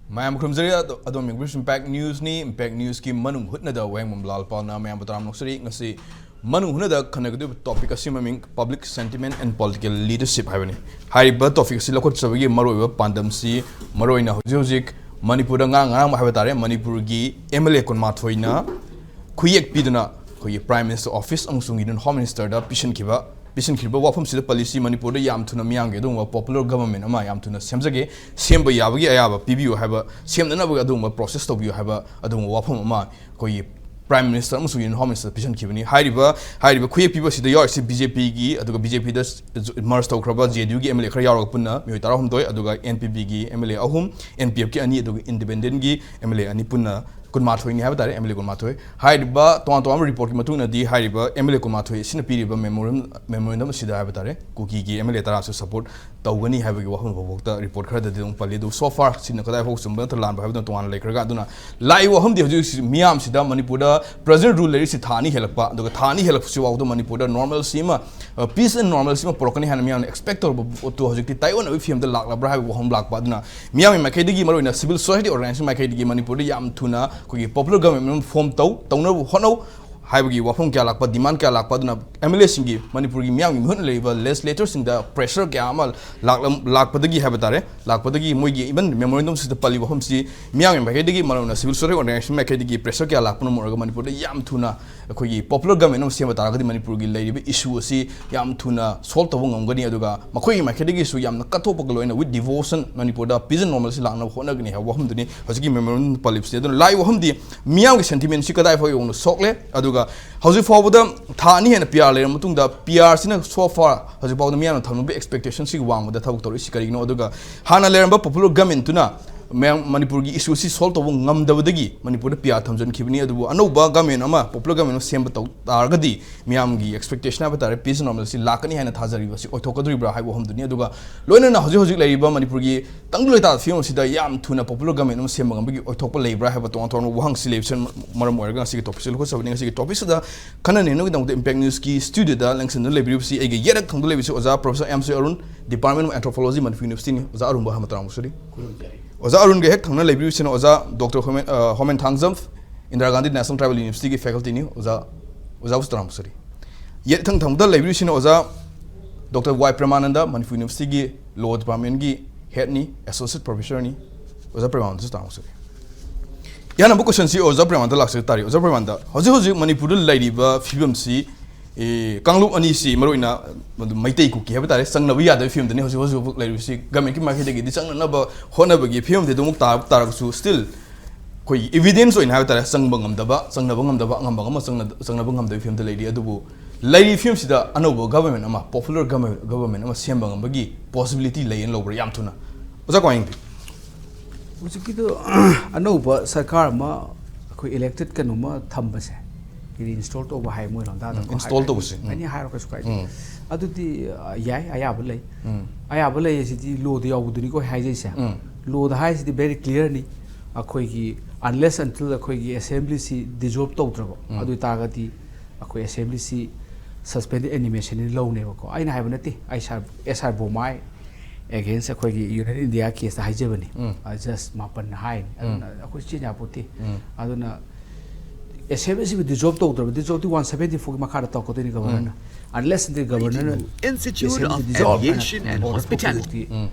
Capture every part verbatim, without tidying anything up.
ꯃꯌꯥꯝ ꯈꯨꯔꯨꯝꯖꯔꯤ꯫ ꯑꯗꯣ- ꯑꯗꯣꯝ ꯌꯦꯡꯕꯤꯔꯤꯁꯤ Impact Newsꯅꯤ꯫ Impact Newsꯀꯤ ꯃꯅꯨꯡ ꯍꯨꯠꯅꯗ ꯋꯥꯍꯦꯡꯕꯝ ꯂꯥꯜꯄꯥꯜꯅ ꯃꯌꯥꯝꯕꯨ ꯇꯔꯥꯝꯅ ꯑꯣꯛꯆꯔꯤ꯫ ꯉꯁꯤ ꯃꯅꯨꯡ ꯍꯨꯠꯅꯗ ꯈꯟꯅꯒꯗꯧꯔꯤꯕ topic ꯑꯁꯤ ꯃꯃꯤꯡ Public Sentiment and Political Leadership ꯍꯥꯏꯕꯅꯤ꯫ ꯍꯥꯏꯔꯤꯕ topic ꯑꯁꯤ ꯂꯧꯈꯠꯆꯕꯒꯤ ꯃꯔꯨꯑꯣꯏꯕ ꯄꯥꯟꯗꯝꯁꯤ ꯃꯔꯨꯑꯣꯏꯅ ꯍꯧꯖꯤꯛ ꯍꯧꯖꯤꯛ ꯃꯅꯤꯄꯨꯔꯗ ꯉꯔꯥꯡ ꯉꯔꯥꯡ ꯍꯥꯏꯕ ꯇꯥꯔꯦ, ꯃꯅꯤꯄꯨꯔꯒꯤ M L A ꯀꯨꯟꯃꯥꯊꯣꯏꯅ ꯈꯨꯌꯦꯛ ꯄꯤꯗꯨꯅ ꯑꯩꯈꯣꯏꯒꯤ Prime Minister Office ꯑꯃꯁꯨꯡ Union Home Ministerꯗ ꯄꯤꯁꯤꯟꯈꯤꯕ ꯄꯤꯁꯤꯟꯈꯤꯕ ꯋꯥꯐꯝꯁꯤꯗ ꯄꯜꯂꯤꯁꯤ ꯃꯅꯤꯄꯨꯔꯗ ꯌꯥꯝ ꯊꯨꯅ ꯃꯤꯌꯥꯝꯒꯤ ꯑꯗꯨꯒꯨꯝꯕ popular government ꯑꯃ ꯌꯥꯝ ꯊꯨꯅ ꯁꯦꯝꯖꯒꯦ, ꯁꯦꯝꯕ ꯌꯥꯕꯒꯤ ꯑꯌꯥꯕ ꯄꯤꯕꯤꯌꯨ ꯍꯥꯏꯕ, ꯁꯦꯝꯅꯅꯕ ꯑꯗꯨꯒꯨꯝꯕ process ꯇꯧꯕꯤꯌꯨ ꯍꯥꯏꯕ ꯑꯗꯨꯒꯨꯝꯕ ꯋꯥꯐꯝ ꯑꯃ ꯑꯩꯈꯣꯏꯒꯤ Prime Minister ꯑꯃꯁꯨꯡ Union Home Minister ꯄꯤꯁꯤꯟꯈꯤꯕꯅꯤ꯫ ꯍꯥꯏꯔꯤꯕ ꯍꯥꯏꯔꯤꯕ ꯈꯨꯌꯦꯛ ꯄꯤꯕ ꯑꯁꯤꯗ ꯌꯥꯎꯔꯤꯁꯤ BJPꯒꯤ ꯑꯗꯨꯒ BJPꯗ merge ꯇꯧꯈ꯭ꯔꯕ JDUꯒꯤ M L A ꯈꯔ ꯌꯥꯎꯔꯒ ꯄꯨꯟꯅ ꯃꯤꯑꯣꯏ ꯇꯔꯥꯍꯨꯝꯗꯣꯏ, ꯑꯗꯨꯒ NPPꯒꯤ M L A ꯑꯍꯨꯝ, NPFꯀꯤ ꯑꯅꯤ, ꯑꯗꯨꯒ Independentꯒꯤ M L A ꯑꯅꯤ, ꯄꯨꯟꯅ ꯀꯨꯟꯃꯥꯊꯣꯏꯅꯤ ꯍꯥꯏꯕ ꯇꯥꯔꯦ, M L A ꯀꯨꯟꯃꯥꯊꯣꯏ꯫ ꯍꯥꯏꯔꯤꯕ ꯇꯣꯉꯥꯟ ꯇꯣꯉꯥꯟꯕ reportꯀꯤ ꯃꯇꯨꯡ ꯏꯟꯅꯗꯤ ꯍꯥꯏꯔꯤꯕ M L A ꯀꯨꯟꯃꯥꯊꯣꯏ ꯑꯁꯤꯅ ꯄꯤꯔꯤꯕ memorandum memorandum ꯑꯁꯤꯗ ꯍꯥꯏꯕ ꯇꯥꯔꯦ, ꯀꯨꯀꯤꯒꯤ M L A ꯇꯔꯥꯁꯨ support ꯇꯧꯒꯅꯤ ꯍꯥꯏꯕꯒꯤ ꯋꯥꯐꯝ ꯐꯥꯎꯕ report ꯈꯔꯗꯗꯤ ꯑꯗꯨꯝ ꯄꯜꯂꯤ꯫ ꯑꯗꯨ so far ꯁꯤꯅ ꯀꯗꯥꯏ ꯐꯥꯎ ꯆꯨꯝꯕ ꯅꯠꯇ꯭ꯔ ꯂꯥꯟꯕ ꯍꯥꯏꯕꯗꯨꯅ ꯇꯣꯉꯥꯟꯅ ꯂꯩꯈ꯭ꯔꯒ, ꯑꯗꯨꯅ ꯂꯥꯛꯏꯕ ꯋꯥꯐꯝꯗꯤ ꯍꯧꯖꯤꯛ ꯍꯧꯖꯤꯛ ꯃꯤꯌꯥꯝꯁꯤꯗ ꯃꯅꯤꯄꯨꯔꯗ present rule ꯂꯩꯔꯤꯁꯤ ꯊꯥ ꯑꯅꯤ ꯍꯦꯜꯂꯛꯄ, ꯑꯗꯨꯒ ꯊꯥ ꯑꯅꯤ ꯍꯦꯜꯂꯛꯄꯁꯤ ꯐꯥꯎꯗ ꯃꯅꯤꯄꯨꯔꯗ normalcy ꯑꯃ, peace and normalcy ꯑꯃ ꯄꯨꯔꯛꯀꯅꯤ ꯍꯥꯏꯅ ꯃꯤꯌꯥꯝꯅ expect ꯇꯧꯔꯕ ꯄꯣꯠꯇꯨ ꯍꯧꯖꯤꯛꯇꯤ ꯇꯥꯏꯑꯣꯟꯅꯕꯒꯤ ꯐꯤꯕꯝꯗ ꯂꯥꯛꯂꯕ꯭ꯔꯥ ꯍꯥꯏꯕ ꯋꯥꯐꯝ ꯂꯥꯛꯄ꯫ ꯑꯗꯨꯅ ꯃꯤꯌꯥꯝꯒꯤ ꯃꯥꯏꯀꯩꯗꯒꯤ, ꯃꯔꯨꯑꯣꯏꯅ civil society organization ꯃꯥꯏꯀꯩꯗꯒꯤ ꯃꯅꯤꯄꯨꯔꯗ ꯌꯥꯝ ꯊꯨꯅ ꯑꯩꯈꯣꯏꯒꯤ popular government ꯑꯃ form ꯇꯧ ꯇꯧꯅꯕ ꯍꯣꯠꯅꯧ ꯍꯥꯏꯕꯒꯤ ꯋꯥꯐꯝ ꯀꯌꯥ ꯂꯥꯛꯄ, demand ꯀꯌꯥ ꯂꯥꯛꯄ꯫ ꯑꯗꯨꯅ M L Aꯁꯤꯡꯒꯤ, ꯃꯅꯤꯄꯨꯔꯒꯤ ꯃꯤꯌꯥꯝꯒꯤ ꯃꯤꯍꯨꯠꯅ ꯂꯩꯔꯤꯕ legislatorꯁꯤꯡꯗ pressure ꯀꯌꯥ ꯑꯃ ꯂꯥꯛꯂꯝ- ꯂꯥꯛꯄꯗꯒꯤ ꯍꯥꯏꯕ ꯇꯥꯔꯦ, ꯂꯥꯛꯄꯗꯒꯤ ꯃꯣꯏꯒꯤ even memorandumꯁꯤꯗ ꯄꯜꯂꯤꯕ ꯋꯥꯐꯝꯁꯤ ꯃꯤꯌꯥꯝꯒꯤ ꯃꯥꯏꯀꯩꯗꯒꯤ, ꯃꯔꯨꯑꯣꯏꯅ civil society organization ꯃꯥꯏꯀꯩꯗꯒꯤ pressure ꯀꯌꯥ ꯂꯥꯛꯄꯅ ꯃꯔꯝ ꯑꯣꯏꯔꯒ ꯃꯅꯤꯄꯨꯔꯗ ꯌꯥꯝ ꯊꯨꯅ ꯑꯩꯈꯣꯏꯒꯤ popular government ꯑꯃ ꯁꯦꯝꯕ ꯇꯥꯔꯒꯗꯤ ꯃꯅꯤꯄꯨꯔꯒꯤ ꯂꯩꯔꯤꯕ issue ꯑꯁꯤ ꯌꯥꯝ ꯊꯨꯅ solve ꯇꯧꯕ ꯉꯝꯒꯅꯤ꯫ ꯑꯗꯨꯒ ꯃꯈꯣꯏꯒꯤ ꯃꯥꯏꯀꯩꯗꯒꯤꯁꯨ ꯌꯥꯝꯅ ꯀꯠꯊꯣꯛꯄꯒ ꯂꯣꯏꯅ with devotion ꯃꯅꯤꯄꯨꯔꯗ peace and normalcy ꯂꯥꯛꯅꯕ ꯍꯣꯠꯅꯒꯅꯤ ꯍꯥꯏꯕ ꯋꯥꯐꯝꯗꯨꯅꯤ ꯍꯧꯖꯤꯛꯀꯤ memorandum ꯄꯜꯂꯤꯕꯁꯤ꯫ ꯑꯗꯨꯅ ꯂꯥꯛꯏ ꯋꯥꯐꯝꯗꯤ ꯃꯤꯌꯥꯝꯒꯤ sentimentꯁꯤ ꯀꯗꯥꯏ ꯐꯥꯎ ꯌꯧꯅ ꯁꯣꯛꯂꯦ, ꯑꯗꯨꯒ ꯍꯧꯖꯤꯛ ꯐꯥꯎꯕꯗ ꯊꯥ ꯑꯅꯤ ꯍꯦꯟꯅ PR ꯂꯩꯔꯕ ꯃꯇꯨꯡꯗ PRꯁꯤꯅ so far ꯍꯧꯖꯤꯛ ꯐꯥꯎꯕꯗ ꯃꯤꯌꯥꯝꯅ ꯊꯝꯂꯝꯕ expectationꯁꯤꯒꯤ ꯋꯥꯡꯃꯗ ꯊꯕꯛ ꯇꯧꯔꯛꯏꯁꯤ ꯀꯔꯤꯒꯤꯅꯣ? ꯑꯗꯨꯒ ꯍꯥꯟꯅ ꯂꯩꯔꯝꯕ popular governmentꯇꯨꯅ ꯃꯌꯥꯝ ꯃꯅꯤꯄꯨꯔꯒꯤ issueꯁꯤ solve ꯇꯧꯕ ꯉꯝꯗꯕꯗꯒꯤ ꯃꯅꯤꯄꯨꯔꯗ PR ꯊꯝꯖꯤꯟꯈꯤꯕꯅꯤ꯫ ꯑꯗꯨꯕꯨ ꯑꯅꯧꯕ government ꯑꯃ, popular government ꯑꯃ ꯁꯦꯝꯕ ꯇꯧ ꯇꯥꯔꯒꯗꯤ ꯃꯤꯌꯥꯝꯒꯤ expectation ꯍꯥꯏꯕ ꯇꯥꯔꯦ, peace and normalcy ꯂꯥꯛꯀꯅꯤ ꯍꯥꯏꯅ ꯊꯥꯖꯔꯤꯕꯁꯤ ꯑꯣꯏꯊꯣꯛꯀꯗꯧꯔꯤꯕ꯭ꯔꯥ ꯍꯥꯏꯕ ꯋꯥꯐꯝꯗꯨꯅꯤ꯫ ꯑꯗꯨꯒ ꯂꯣꯏꯅꯅ ꯍꯧꯖꯤꯛ ꯍꯧꯖꯤꯛ ꯂꯩꯔꯤꯕ ꯃꯅꯤꯄꯨꯔꯒꯤ ꯇꯪꯗꯨ ꯂꯩꯇꯥꯕ ꯐꯤꯕꯝ ꯑꯁꯤꯗ ꯌꯥꯝ ꯊꯨꯅ popular government ꯑꯃ ꯁꯦꯝꯕ ꯉꯝꯕꯒꯤ ꯑꯣꯏꯊꯣꯛꯄ ꯂꯩꯕ꯭ꯔꯥ ꯍꯥꯏꯕ ꯇꯣꯉꯥꯟ ꯇꯣꯉꯥꯟꯕ ꯋꯥꯍꯪꯁꯤ ꯂꯩꯕꯁꯤꯅ ꯃꯔꯝ ꯑꯣꯏꯔꯒ ꯉꯁꯤꯒꯤ topicꯁꯤ ꯂꯧꯈꯠꯆꯕꯅꯤ꯫ ꯉꯁꯤꯒꯤ topicꯁꯤꯗ ꯈꯟꯅ ꯅꯩꯅꯕꯒꯤꯗꯃꯛꯇ Impact Newsꯀꯤ studioꯗ ꯂꯦꯡꯁꯤꯟꯗꯨꯅ ꯂꯩꯕꯤꯔꯤꯕꯁꯤ ꯑꯩꯒꯤ ꯌꯦꯠ ꯊꯪꯕꯗ ꯂꯩꯕꯁꯤ ꯑꯣꯖꯥ Professor M C Arun, Department of Anthropology, Manipur University ꯅꯤ, ꯑꯣꯖꯥ ꯑꯔꯨꯟꯕ ꯍꯥꯏꯕ ꯇꯔꯥꯃꯨꯛ ꯁꯨꯔꯤ꯫ ꯑꯣꯖꯥ ꯑꯔꯨꯟꯒ ꯍꯦꯛ ꯊꯪꯅ ꯂꯩꯕꯤꯔꯤꯁꯤꯅ ꯑꯣꯖꯥ ꯗꯣꯛꯇꯔ ꯍꯣꯃꯦꯟ, ꯑ, ꯍꯣꯃꯦꯟ Thangjam, Indira Gandhi National Tribal University ꯒꯤ faculty ꯅꯤ, ꯑꯣꯖꯥ, ꯑꯣꯖꯥꯕꯨꯁꯨ ꯇꯔꯥꯃꯨꯛ ꯁꯨꯔꯤ꯫ ꯌꯦꯠ ꯏꯊꯪ ꯊꯪꯕꯗ ꯂꯩꯕꯤꯔꯤꯁꯤꯅ ꯑꯣꯖꯥ ꯗꯣꯛꯇꯔ ꯋꯥꯏ ꯄ꯭ꯔꯦꯃꯥꯅꯟꯗ, Manipur University ꯒꯤ Law Department ꯒꯤ head ꯅꯤ, Associate Professor ꯅꯤ, ꯑꯣꯖꯥ ꯄ꯭ꯔꯦꯃꯥꯅꯟꯗꯁꯨ ꯇꯔꯥꯃꯨꯛ ꯁꯨꯔꯤ꯫ ꯏꯍꯥꯟ ꯍꯥꯟꯕ question ꯁꯤ ꯑꯣꯖꯥ ꯄ꯭ꯔꯦꯃꯥꯅꯟꯗ ꯂꯥꯛꯆ ꯇꯥꯔꯦ꯫ ꯑꯣꯖꯥ ꯄ꯭ꯔꯦꯃꯥꯅꯟꯗ, ꯍꯧꯖꯤꯛ ꯍꯧꯖꯤꯛ ꯃꯅꯤꯄꯨꯔꯗ ꯂꯩꯔꯤꯕ ꯐꯤꯕꯝꯁꯤ, ꯑꯦ, ꯀꯥꯡꯂꯨꯞ ꯑꯅꯤꯁꯤ, ꯃꯔꯨꯑꯣꯏꯅ ꯃꯗꯨ ꯃꯩꯇꯩ ꯀꯨꯀꯤ ꯍꯥꯏꯕ ꯇꯥꯔꯦ, ꯆꯪꯅꯕ ꯌꯥꯗꯕꯒꯤ ꯐꯤꯕꯝꯗꯅꯤ ꯍꯧꯖꯤꯛ ꯍꯧꯖꯤꯛ ꯍꯧꯖꯤꯛ ꯂꯩꯔꯤꯕꯁꯤ꯫ Government ꯀꯤ ꯃꯥꯏꯀꯩꯗꯒꯤꯗꯤ ꯆꯪꯅꯅꯕ ꯍꯣꯠꯅꯕꯒꯤ ꯐꯤꯕꯝꯗꯤ ꯑꯗꯨꯃꯛ ꯇꯥ-, ꯇꯥꯔꯒꯁꯨ, still ꯑꯩꯈꯣꯏ evidence ꯑꯣꯏꯅ ꯍꯥꯏꯕ ꯇꯥꯔꯦ, ꯆꯪꯕ ꯉꯝꯗꯕ, ꯆꯪꯅꯕ ꯉꯝꯗꯕ, ꯑꯉꯝꯕ ꯑꯃ ꯆꯪꯅ-, ꯆꯪꯅꯕ ꯉꯝꯗꯕꯒꯤ ꯐꯤꯕꯝꯗ ꯂꯩꯔꯤ꯫ ꯑꯗꯨꯕꯨ ꯂꯩꯔꯤꯕ ꯐꯤꯕꯝꯁꯤꯗ ꯑꯅꯧꯕ government ꯑꯃ, popular government, government ꯑꯃ ꯁꯦꯝꯕ ꯉꯝꯕꯒꯤ possibility ꯂꯩꯌꯦꯅ ꯂꯧꯕ꯭ꯔꯥ? ꯌꯥꯝ ꯊꯨꯅ꯫ ꯑꯣꯖꯥ ꯀꯃꯥꯏꯅ ꯌꯦꯡꯕꯤ? ꯍꯧꯖꯤꯛꯀꯤꯗꯣ ꯑꯅꯧꯕ ꯁꯔꯀꯥꯔ ꯑꯃ ꯑꯩꯈꯣꯏ elected ꯀꯩꯅꯣꯝꯃ ꯊꯝꯕꯁꯦ, reinstall ꯇꯧꯕ ꯍꯥꯏ ꯃꯣꯏ ꯂꯣꯟꯗꯥꯗ ꯎꯝ, ꯀꯣ, install ꯍꯥꯏ-, ꯇꯧꯕꯁꯦ, ꯎꯝ꯫ ꯑꯩꯅ ꯍꯥꯏꯔꯣ, ꯀꯩꯁꯨ ꯀꯥꯏꯗꯦ꯫ ꯎꯝ꯫ ꯑꯗꯨꯗꯤ, ꯑ, ꯌꯥꯏ, ꯑꯌꯥꯕ ꯂꯩ꯫ ꯎꯝ꯫ ꯑꯌꯥꯕ ꯂꯩ ꯑꯁꯤꯗꯤ law ꯗ ꯌꯥꯎꯕꯗꯨꯅꯤꯀꯣ ꯑꯩ ꯍꯥꯏꯖꯩꯁꯦ꯫ ꯎꯝ꯫ Law ꯗ ꯍꯥꯏꯁꯤꯗꯤ very clear ꯅꯤ꯫ ꯑꯩꯈꯣꯏꯒꯤ unless until ꯑꯩꯈꯣꯏꯒꯤ assembly ꯁꯤ dissolve ꯇꯧꯗ꯭ꯔꯕ, ꯎꯝ꯫ ꯑꯗꯨ ꯑꯣꯏꯇꯥꯔꯒꯗꯤ ꯑꯩꯈꯣꯏ assembly ꯁꯤ suspended animation ꯅꯤ ꯂꯧꯅꯦꯕꯀꯣ꯫ ꯑꯩꯅ ꯍꯥꯏꯕ ꯅꯠꯇꯦ, ꯑꯩ ꯁꯥꯔ, ꯑꯦꯁ ꯑꯥꯔ ꯕꯣꯃꯥꯏ against ꯑꯩꯈꯣꯏꯒꯤ United India case ꯇ ꯍꯥꯏꯖꯕꯅꯤ꯫ ꯎꯝ꯫ ꯑ, just ꯃꯥꯄꯟꯅ ꯍꯥꯏꯅꯤ꯫ ꯎꯝ꯫ ꯑꯗꯨꯅ ꯑꯩꯈꯣꯏ ꯆꯦꯟ ꯌꯥꯄꯣꯠꯇꯦ꯫ ꯎꯝ꯫ ꯑꯗꯨꯅ assembly ꯁꯤꯕꯨ dissolve ꯇꯧꯗ꯭ꯔꯕ, dissolve T one seventy four ꯒꯤ ꯃꯈꯥꯗ ꯇꯧꯔꯛꯀꯗꯣꯏꯅꯤ governor ꯅ꯫ ꯎꯝ꯫ Unless until governor ꯅ Institute assembly of dissolve Aviation and and Hospitality. Hospitality um.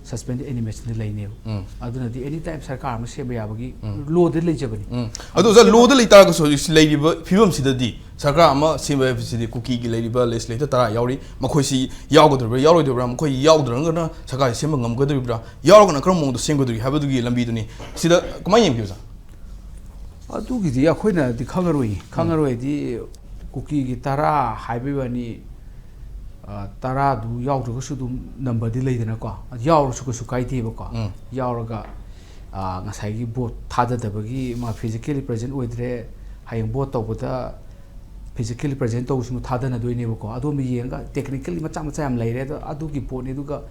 Suspended animation ꯗ ꯂꯩꯅꯦꯕ꯫ ꯎꯝ꯫ ꯑꯗꯨꯅꯗꯤ any time ꯁꯔꯀꯥꯔ ꯑꯃ ꯁꯦꯝꯕ ꯌꯥꯕꯒꯤ ꯎꯝ꯫ Law ꯗ ꯂꯩꯖꯕꯅꯤ꯫ ꯎꯝ꯫ ꯑꯗꯨ ꯑꯣꯖꯥ, law ꯗ ꯂꯩꯇꯥꯔꯒꯁꯨ ꯍꯧꯖꯤꯛ ꯂꯩꯔꯤꯕ ꯐꯤꯕꯝꯁꯤꯗꯗꯤ ꯁꯔꯀꯥꯔ ꯑꯃ ꯁꯦꯝꯕ ꯍꯥꯏꯕꯁꯤꯗꯤ ꯀꯨꯀꯤꯒꯤ ꯂꯩꯔꯤꯕ legislator ꯇꯔꯥ ꯌꯥꯎꯔꯤ, ꯃꯈꯣꯏꯁꯤ ꯌꯥꯎꯒꯗꯧꯔꯤꯕ꯭ꯔꯥ, ꯌꯥꯎꯔꯣꯏꯗꯧꯔꯤꯕ꯭ꯔꯥ, ꯃꯈꯣꯏ ꯌꯥꯎꯗ꯭ꯔꯒꯅ ꯁꯔꯀꯥꯔꯁꯤ ꯁꯦꯝꯕ ꯉꯝꯒꯗꯧꯔꯤꯕ꯭ꯔꯥ, ꯌꯥꯎꯔꯒꯅ ꯀꯔꯝꯕ ꯃꯑꯣꯡꯗ ꯁꯦꯝꯒꯗꯧꯔꯤ ꯍꯥꯏꯕꯗꯨꯒꯤ ꯂꯝꯕꯤꯗꯨꯅꯤ꯫ ꯁꯤꯗ ꯀꯃꯥꯏꯅ ꯌꯦꯡꯕꯤ, ꯑꯣꯖꯥ? ꯑꯗꯨꯒꯤꯗꯤ ꯑꯩꯈꯣꯏꯅꯗꯤ ꯈꯪꯉꯔꯣꯏ꯫ ꯎꯝ꯫ ꯈꯪꯉꯔꯣꯏꯗꯤ ꯀꯨꯀꯤꯒꯤ ꯇꯔꯥ ꯍꯥꯏꯕꯒꯤ ꯋꯥꯅꯤ, ꯑ, ꯇꯔꯥꯗꯨ ꯌꯥꯎꯗ꯭ꯔꯒꯁꯨ ꯑꯗꯨꯝ number ꯗꯤ ꯂꯩꯗꯅꯀꯣ꯫ ꯑꯗꯨ ꯌꯥꯎꯔꯁꯨ ꯀꯩꯁꯨ ꯀꯥꯏꯗꯦꯕꯀꯣ꯫ ꯎꯝ꯫ ꯌꯥꯎꯔꯒ, ꯑ, ꯉꯁꯥꯏꯒꯤ vote ꯊꯥꯗꯗꯕꯒꯤ ꯃꯥ physically present ꯑꯣꯏꯗ꯭ꯔꯦ, ꯍꯌꯦꯡ vote ꯇꯧꯕꯗ physically present ꯇꯧꯕꯁꯤꯡꯗꯣ ꯊꯥꯗꯅꯗꯣꯏꯅꯦꯕꯀꯣ꯫ ꯑꯗꯣꯝꯗ ꯌꯦꯡꯉꯒ technically ꯃꯆꯥ ꯃꯆꯥ ꯌꯥꯝ ꯂꯩꯔꯦ꯫ ꯑꯗꯣ ꯑꯗꯨꯒꯤ ꯄꯣꯠꯅꯤ꯫ ꯑꯗꯨꯒ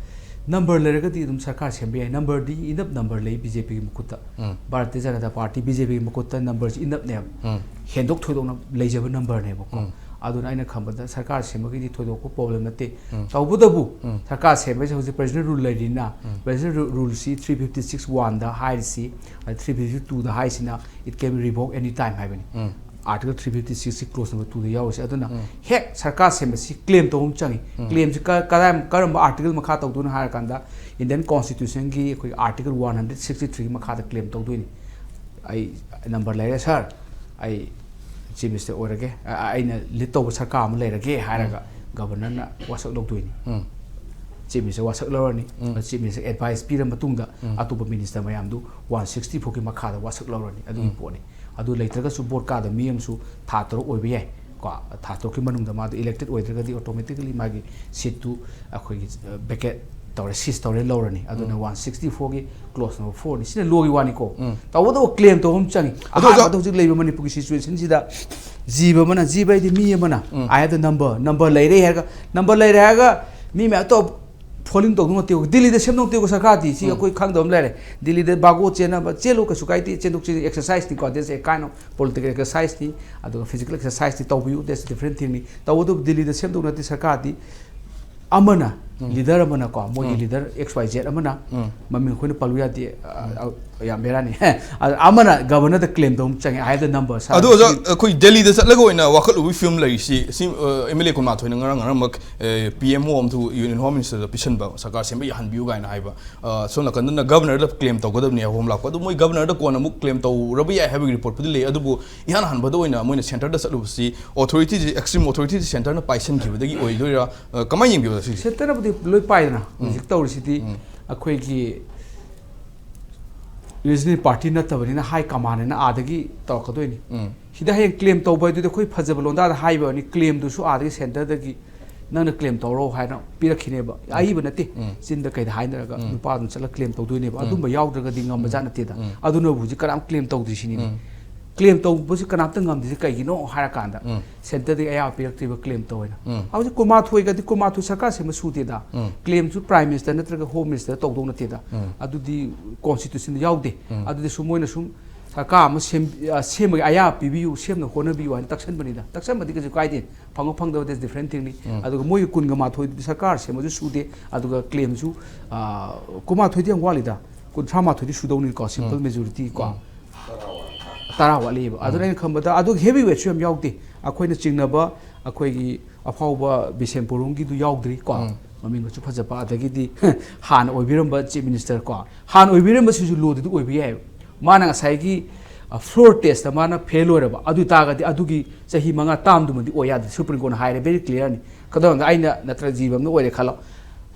number ꯂꯩꯔꯒꯗꯤ ꯑꯗꯨꯝ ꯁꯔꯀꯥꯔ ꯁꯦꯝꯕ ꯌꯥꯏ꯫ Number ꯗꯤ enough number ꯂꯩ ꯕꯤ ꯖꯦ ꯄꯤꯒꯤ ꯃꯈꯨꯠꯇ꯫ ꯎꯝ꯫ Bharatiya Janata party, B J ꯄꯤꯒꯤ ꯃꯈꯨꯠꯇ number ꯁꯤ enough ꯅꯦꯕ꯫ ꯎꯝ꯫ ꯍꯦꯟꯗꯣꯛ ꯊꯣꯏꯗꯣꯛꯅ ꯂꯩꯖꯕ number ꯅꯦꯕꯀꯣ꯫ ꯎꯝ꯫ ꯑꯗꯨꯅ ꯑꯩꯅ ꯈꯟꯕꯗ ꯁꯔꯀꯥꯔ ꯁꯦꯝꯕꯒꯤꯗꯤ ꯊꯣꯏꯗꯣꯛꯄ ꯄ꯭ꯔꯣꯕ꯭ꯂꯦꯝ ꯅꯠꯇꯦ꯫ ꯇꯧꯕꯇꯕꯨ ꯁꯔꯀꯥꯔ ꯁꯦꯝꯕꯁꯦ ꯍꯧꯖꯤꯛ ꯄ꯭ꯔꯦꯖꯤꯗꯦꯟ ꯔꯨꯜ ꯂꯩꯔꯤꯅ, ꯄ꯭ꯔꯦꯖꯤꯗꯦꯟ ꯔꯨꯜꯁꯤ ꯊ꯭ꯔꯤ ꯐꯤꯐꯇꯤ ꯁꯤꯛꯁ ꯋꯥꯟꯗ ꯍꯥꯏꯔꯤꯁꯤ, ꯊ꯭ꯔꯤ ꯐꯤꯐꯇꯤ ꯇꯨꯗ ꯍꯥꯏꯁꯤꯅ it can be revoked any time ꯍꯥꯏꯕꯅꯤ꯫ Article three fifty six clause number ꯇꯨꯗ ꯌꯥꯎꯔꯤꯁꯦ꯫ ꯑꯗꯨꯅ ꯍꯦꯛ ꯁꯔꯀꯥꯔ ꯁꯦꯝꯕꯁꯤ ꯀ꯭ꯂꯦꯝ ꯇꯧꯕ ꯑꯃ ꯆꯪꯉꯤ꯫ ꯀ꯭ꯂꯦꯝꯁꯤ ꯀ-, ꯀꯗꯥꯏ, ꯀꯔꯝꯕ ꯑꯥꯔꯇꯤꯀꯜ ꯃꯈꯥ ꯇꯧꯗꯣꯏꯅꯣ ꯍꯥꯏꯔꯀꯥꯟꯗ, ꯏꯟꯗꯤꯌꯟ ꯀꯣꯟꯁꯇꯤꯇ꯭ꯌꯨꯁꯟꯒꯤ ꯑꯩꯈꯣꯏꯒꯤ ꯑꯥꯔꯇꯤꯀꯜ ꯋꯥꯟ ꯍꯟꯗ꯭ꯔꯦꯠ ꯁꯤꯛꯁꯇꯤ ꯊ꯭ꯔꯤꯒꯤ ꯃꯈꯥꯗ ꯀ꯭ꯂꯦꯝ ꯇꯧꯗꯣꯏꯅꯤ꯫ ꯑꯩ ꯅꯝꯕꯔ ꯂꯩꯔꯦ ꯁꯥꯔ, ꯑꯩ ꯆꯤꯐ ꯃꯤꯅꯤꯁꯇꯔ ꯑꯣꯏꯔꯒꯦ, ꯑ-, ꯑꯩꯅ ꯂꯤꯗ ꯇꯧꯕ ꯁꯔꯀꯥꯔ ꯑꯃ ꯂꯩꯔꯒꯦ ꯍꯥꯏꯔꯒ ꯒꯕꯔꯅꯔꯅ ꯋꯥꯁꯛ ꯂꯧꯗꯣꯏꯅꯤ꯫ ꯆꯤꯐ ꯃꯤꯅꯤꯁꯇꯔ ꯋꯥꯁꯛ ꯂꯧꯔꯅꯤ꯫ ꯆꯤꯐ ꯃꯤꯅꯤꯁꯇꯔ ꯑꯦꯗꯚꯥꯏꯁ ꯄꯤꯔ ꯃꯇꯨꯡꯗ ꯑꯇꯣꯞꯄ ꯃꯤꯅꯤꯁꯇꯔ ꯃꯌꯥꯝꯗꯨ ꯋꯥꯟ ꯁꯤꯛꯁꯇꯤ ꯐꯣꯔꯒꯤ ꯃꯈꯥꯗ ꯋꯥꯁꯛ ꯂꯧꯔꯅꯤ꯫ ꯑꯗꯨꯒꯤ ꯄꯣꯠꯅꯤ꯫ ꯑꯗꯨ ꯂꯩꯇ꯭ꯔꯒꯁꯨ ꯕꯣꯔꯗ ꯀꯥꯗꯕ ꯃꯤ ꯑꯃꯁꯨ ꯊꯥ ꯇꯔꯨꯛ ꯑꯣꯏꯕ ꯌꯥꯏ꯫ ꯀꯣ, ꯊꯥ ꯇꯔꯨꯛꯀꯤ ꯃꯅꯨꯡꯗ ꯃꯥꯗꯣ ꯏꯂꯦꯛꯇꯦꯗ ꯑꯣꯏꯗ꯭ꯔꯒꯗꯤ ꯑꯣꯇꯣꯃꯦꯇꯤꯀꯦꯂꯤ ꯃꯥꯒꯤ ꯁꯤꯠꯇꯨ ꯑꯩꯈꯣꯏꯒꯤ, ꯑ, ꯚꯦꯀꯦꯠ ꯇꯧꯔꯦ, ꯁꯤꯁ ꯇꯧꯔꯦ, ꯂꯧꯔꯅꯤ꯫ ꯑꯗꯨꯅ ꯋꯥꯟ ꯁꯤꯛꯁꯇꯤ ꯐꯣꯔꯒꯤ ꯀ꯭ꯂꯣꯖ ꯅꯝꯕꯔ ꯐꯣꯔꯅꯤ꯫ ꯁꯤꯅ ꯂꯣꯒꯤ ꯋꯥꯅꯤꯀꯣ꯫ ꯇꯧꯕꯇꯕꯨ ꯀ꯭ꯂꯦꯝ ꯇꯧꯕ ꯑꯃ ꯆꯪꯉꯤ꯫ ꯑꯗꯣ ꯑꯣꯖꯥ ꯑꯍꯥꯟꯕꯗ ꯍꯧꯖꯤꯛ ꯂꯩꯕ ꯃꯅꯤꯄꯨꯔꯒꯤ ꯁꯤꯆꯨꯋꯦꯁꯟꯁꯤꯗ ꯖꯤꯕ ꯑꯃꯅ, ꯖꯤꯕ ꯍꯥꯏꯗꯤ ꯃꯤ ꯑꯃꯅ, "I have the number", number ꯂꯩꯔꯦ ꯍꯥꯏꯔꯒ, ꯅꯝꯕꯔ ꯂꯩꯔꯦ ꯍꯥꯏꯔꯒ ꯃꯤ ꯃꯌꯥꯝ ꯑꯇꯣꯞ ꯐꯣꯂꯤꯡ ꯇꯧꯗꯧ ꯅꯠꯇꯦ꯫ ꯗꯤꯜꯂꯤꯗ ꯁꯦꯝꯗꯧ ꯅꯠꯇꯦ ꯁꯔꯀꯥꯔꯗꯤ꯫ ꯁꯤ ꯑꯩꯈꯣꯏ ꯈꯪꯗꯕ ꯑꯃ ꯂꯩꯔꯦ꯫ ꯗꯤꯜꯂꯤꯗ ꯕꯥꯒꯣ ꯆꯦꯟꯅꯕ ꯆꯦꯜꯂꯨ, ꯀꯩꯁꯨ ꯀꯥꯏꯗꯦ, ꯆꯦꯟꯊꯣꯛ ꯆꯦꯟꯁꯤꯟ ꯑꯦꯛꯁꯔꯁꯥꯏꯁꯅꯤꯀꯣ, that's a kind of political exerciseꯅꯤ, ꯑꯗꯨꯒ physical exerciseꯇꯤ ꯇꯧꯕꯤꯌꯨ, that's a different thingꯅꯤ꯫ ꯇꯧꯕꯇꯕꯨ ꯗꯤꯜꯂꯤꯗ ꯁꯦꯝꯗꯧ ꯅꯠꯇꯦ ꯁꯔꯀꯥꯔꯗꯤ꯫ ꯑꯃꯅ, ꯂꯤꯗꯔ ꯑꯃꯅꯀꯣ, ꯃꯣꯏꯒꯤ ꯂꯤꯗꯔ X Y Z ꯑꯃꯅ, ꯃꯃꯤꯡ ꯑꯩꯈꯣꯏꯅ ꯄꯜꯂꯨ ꯌꯥꯗꯦ, ꯑ, ꯑ, ꯌꯥꯝ ꯕꯦꯔꯥꯅꯤ꯫ ꯑꯗ ꯑꯃꯅ ꯒꯕꯔꯅꯔꯗ ꯀ꯭ꯂꯦꯝ ꯇꯧꯕ ꯑꯃ ꯆꯪꯉꯦ, "I have the number, ꯁꯥꯔ, ꯑꯗꯣ ꯑꯣꯖꯥ, ꯁꯤ" ꯑꯩꯈꯣꯏ ꯗꯦꯜꯂꯤꯗ ꯆꯠꯂꯒ ꯑꯣꯏꯅ ꯋꯥꯀꯠꯂꯨꯕꯒꯤ ꯐꯤꯕꯝ ꯂꯩꯔꯤꯁꯤ, ꯁꯤ, ꯑ, M L A ꯀꯨꯟꯃꯥꯊꯣꯏꯅ ꯉꯔꯥꯡ ꯉꯔꯥꯡꯃꯛ, ꯑ, P M O ꯑꯃ ꯊꯨ-, Union Home Ministerꯗ ꯄꯤꯁꯟꯕ, ꯁꯔꯀꯥꯔ ꯁꯦꯝꯕ ꯌꯥꯍꯟꯕꯤꯌꯨ ꯀꯥꯏꯅ ꯍꯥꯏꯕ꯫ ꯑ, ꯁꯣꯝ ꯅꯥꯀꯟꯗꯅ ꯒꯕꯔꯅꯔꯗ ꯀ꯭ꯂꯦꯝ ꯇꯧꯒꯗꯕꯅꯤ ꯍꯥꯏꯕ ꯍꯣꯝ ꯂꯥꯛꯄ꯫ ꯑꯗꯨ ꯃꯣꯏ ꯒꯕꯔꯅꯔꯗ ꯀꯣꯟꯅ ꯑꯃꯨꯛ ꯀ꯭ꯂꯦꯝ ꯇꯧꯔꯕ ꯌꯥꯏ ꯍꯥꯏꯕꯒꯤ ꯔꯤꯄꯣꯔꯠꯄꯨꯗꯤ ꯂꯩ, ꯑꯗꯨꯕꯨ ꯏꯍꯥꯟ ꯍꯥꯟꯕꯗ ꯑꯣꯏꯅ ꯃꯣꯏꯅ ꯁꯦꯟꯇꯔꯗ ꯆꯠꯂꯨꯕꯁꯤ ꯑꯣꯊꯣꯔꯤꯇꯤꯁꯤ, ꯑꯦꯛꯁꯇ꯭ꯔꯤꯝ ꯑꯣꯊꯣꯔꯤꯇꯤꯁꯤ ꯁꯦꯟꯇꯔꯅ ꯄꯥꯏꯁꯟꯈꯤꯕꯗꯒꯤ ꯑꯣꯏꯗꯣꯏꯔꯥ? ꯑ, ꯀꯃꯥꯏꯅ ꯌꯦꯡꯕꯤꯕ ꯁꯤꯁꯦ? ꯁꯦꯟꯇꯔꯅꯕꯨꯗꯤ ꯂꯣꯏ ꯄꯥꯏꯗꯅ, ꯎꯝ꯫ ꯍꯧꯖꯤꯛ ꯇꯧꯔꯤꯁꯤꯗꯤ ꯎꯝ꯫ ꯑꯩꯈꯣꯏꯒꯤ ꯔꯤꯖꯅꯦꯜ ꯄꯥꯔꯇꯤ ꯅꯠꯇꯕꯅꯤꯅ ꯍꯥꯏ ꯀꯃꯥꯟ ꯍꯥꯏꯅ ꯑꯥꯗꯒꯤ ꯇꯧꯔꯛꯀꯗꯣꯏꯅꯤ꯫ ꯎꯝ꯫ ꯁꯤꯗ ꯍꯌꯦꯡ ꯀ꯭ꯂꯦꯝ ꯇꯧꯕ ꯍꯥꯏꯗꯨꯗꯤ ꯑꯩꯈꯣꯏ ꯐꯖꯕ ꯂꯣꯟꯗꯥꯗ ꯍꯥꯏꯕꯅꯤ, ꯀ꯭ꯂꯦꯝꯗꯨꯁꯨ ꯑꯥꯗꯒꯤ ꯁꯦꯟꯇꯔꯗꯒꯤ ꯅꯪꯅ ꯀ꯭ꯂꯦꯝ ꯇꯧꯔꯣ ꯍꯥꯏꯅ ꯄꯤꯔꯛꯈꯤꯅꯦꯕ꯫ ꯎꯝ꯫ ꯑꯏꯕ ꯅꯠꯇꯦ꯫ ꯎꯝ꯫ ꯆꯤꯟꯗ ꯀꯩꯗ ꯍꯥꯏꯅꯔꯒ ꯎꯝ꯫ ꯅꯨꯄꯥꯗꯨꯅ ꯆꯠꯂꯒ ꯀ꯭ꯂꯦꯝ ꯇꯧꯗꯣꯏꯅꯦꯕ꯫ ꯎꯝ꯫ ꯑꯗꯨꯝꯕ ꯌꯥꯎꯗ꯭ꯔꯒꯗꯤ ꯉꯝꯕ ꯎꯝ꯫ ꯖꯥꯠ ꯅꯠꯇꯦꯗ꯫ ꯎꯝ꯫ ꯑꯗꯨꯅꯕꯨ ꯍꯧꯖꯤꯛ ꯀꯅꯥꯝ ꯀ꯭ꯂꯦꯝ ꯇꯧꯗ꯭ꯔꯤꯁꯤꯅꯤꯅꯦ꯫ ꯎꯝ꯫ ꯀ꯭ꯂꯦꯝ ꯇꯧꯕꯁꯤ ꯀꯅꯥꯝꯇ ꯉꯝꯗ꯭ꯔꯤꯁꯤ ꯀꯩꯒꯤꯅꯣ ꯍꯥꯏꯔꯀꯥꯟꯗ ꯎꯝ꯫ ꯁꯦꯟꯇꯔꯗꯒꯤ ꯑꯌꯥꯕ ꯄꯤꯔꯛꯇ꯭ꯔꯤꯕ ꯀ꯭ꯂꯦꯝ ꯇꯧꯋꯦꯅ꯫ ꯎꯝ꯫ ꯍꯧꯖꯤꯛ ꯀꯨꯟꯃꯥꯊꯣꯏꯒꯗꯤ ꯀꯨꯟꯃꯥꯊꯣꯏ ꯁꯔꯀꯥꯔ ꯁꯦꯝꯕ ꯁꯨꯗꯦꯗ꯫ ꯎꯝ꯫ ꯀ꯭ꯂꯦꯝꯁꯨ ꯄ꯭ꯔꯥꯏꯝ ꯃꯤꯅꯤꯁꯇꯔ ꯅꯠꯇ꯭ꯔꯒ ꯍꯣꯝ ꯃꯤꯅꯤꯁꯇꯔ ꯇꯧꯗꯧ ꯅꯠꯇꯦꯗ꯫ ꯎꯝ꯫ ꯑꯗꯨꯗꯤ ꯀꯣꯟꯁꯇꯤꯇ꯭ꯌꯨꯁꯟꯗ ꯌꯥꯎꯗꯦ꯫ ꯎꯝ꯫ ꯑꯗꯨꯗꯤ ꯁꯨꯝ ꯃꯣꯏꯅ ꯁꯨꯝ ꯁꯔꯀꯥꯔ ꯑꯃ ꯁꯦꯝ-, ꯑ, ꯁꯦꯝꯕꯒꯤ ꯑꯌꯥꯕ ꯄꯤꯕꯤꯌꯨ, ꯁꯦꯝꯅꯕ ꯍꯣꯠꯅꯕꯤꯌꯨ ꯍꯥꯏꯅ ꯇꯛꯁꯟꯕꯅꯤꯗ꯫ ꯇꯛꯁꯟꯕꯗꯤ ꯀꯩꯁꯨ ꯀꯥꯏꯗꯦ, ꯐꯪꯕ ꯐꯪꯗꯕ, that's different thingꯅꯤ꯫ ꯑꯗꯨꯒ ꯃꯣꯏꯒꯤ ꯀꯨꯟꯒ ꯃꯥꯊꯣꯏꯗꯨꯗꯤ ꯁꯔꯀꯥꯔ ꯁꯦꯝꯕꯁꯨ ꯁꯨꯗꯦ, ꯑꯗꯨꯒ claimꯁꯨ, ꯑ, ꯀꯨꯟꯃꯥꯊꯣꯏꯗꯤ ꯌꯥꯝ ꯋꯥꯠꯂꯤꯗ, ꯀꯨꯟꯊ꯭ꯔꯥ ꯃꯥꯊꯣꯏꯗꯤ ꯁꯨꯗꯧꯅꯤ ꯀꯣ, simple majority ꯀꯣ꯫ ꯇꯔꯥ ꯋꯥꯠꯂꯤꯕ꯫ ꯑꯗꯨꯅ ꯑꯩꯅ ꯈꯟꯕꯗ ꯑꯗꯨꯒꯤ heavyweight ꯁꯨ ꯌꯥꯝ ꯌꯥꯎꯗꯦ꯫ ꯑꯩꯈꯣꯏꯅ ꯆꯤꯡꯅꯕ ꯑꯩꯈꯣꯏꯒꯤ ꯑꯐꯥꯎꯕ ꯕꯤꯁꯦꯝꯄꯨꯔ ꯔꯣꯝꯒꯤꯗꯨ ꯌꯥꯎꯗ꯭ꯔꯤ ꯀꯣ꯫ ꯃꯃꯤꯡꯒꯁꯨ ꯐꯖꯕ, ꯑꯗꯒꯤꯗꯤ ꯍꯥꯟꯅ ꯑꯣꯏꯕꯤꯔꯝꯕ chief minister ꯀꯣ, ꯍꯥꯟꯅ ꯑꯣꯏꯕꯤꯔꯝꯕꯁꯤꯁꯨ lawꯗꯗꯤ ꯑꯣꯏꯕ ꯌꯥꯏꯑꯕ꯫ ꯃꯥꯅ ꯉꯁꯥꯏꯒꯤ, ꯑ, floor testꯇ ꯃꯥꯅ fail ꯑꯣꯏꯔꯕ, ꯑꯗꯨ ꯑꯣꯏ ꯇꯥꯔꯒꯗꯤ ꯑꯗꯨꯒꯤ ꯆꯍꯤ ꯃꯉꯥ ꯇꯥꯝꯗꯨꯃꯗꯤ ꯑꯣꯏ ꯌꯥꯗꯦ꯫ Supreme Courtꯅ ꯍꯥꯏꯔꯦ, very clearꯅꯤ꯫ ꯀꯗꯧꯅ ꯑꯩꯅ ꯅꯠꯇ꯭ꯔ ꯖꯤꯕ ꯑꯃꯅ ꯑꯣꯏꯔꯦ ꯈꯜꯂꯣ,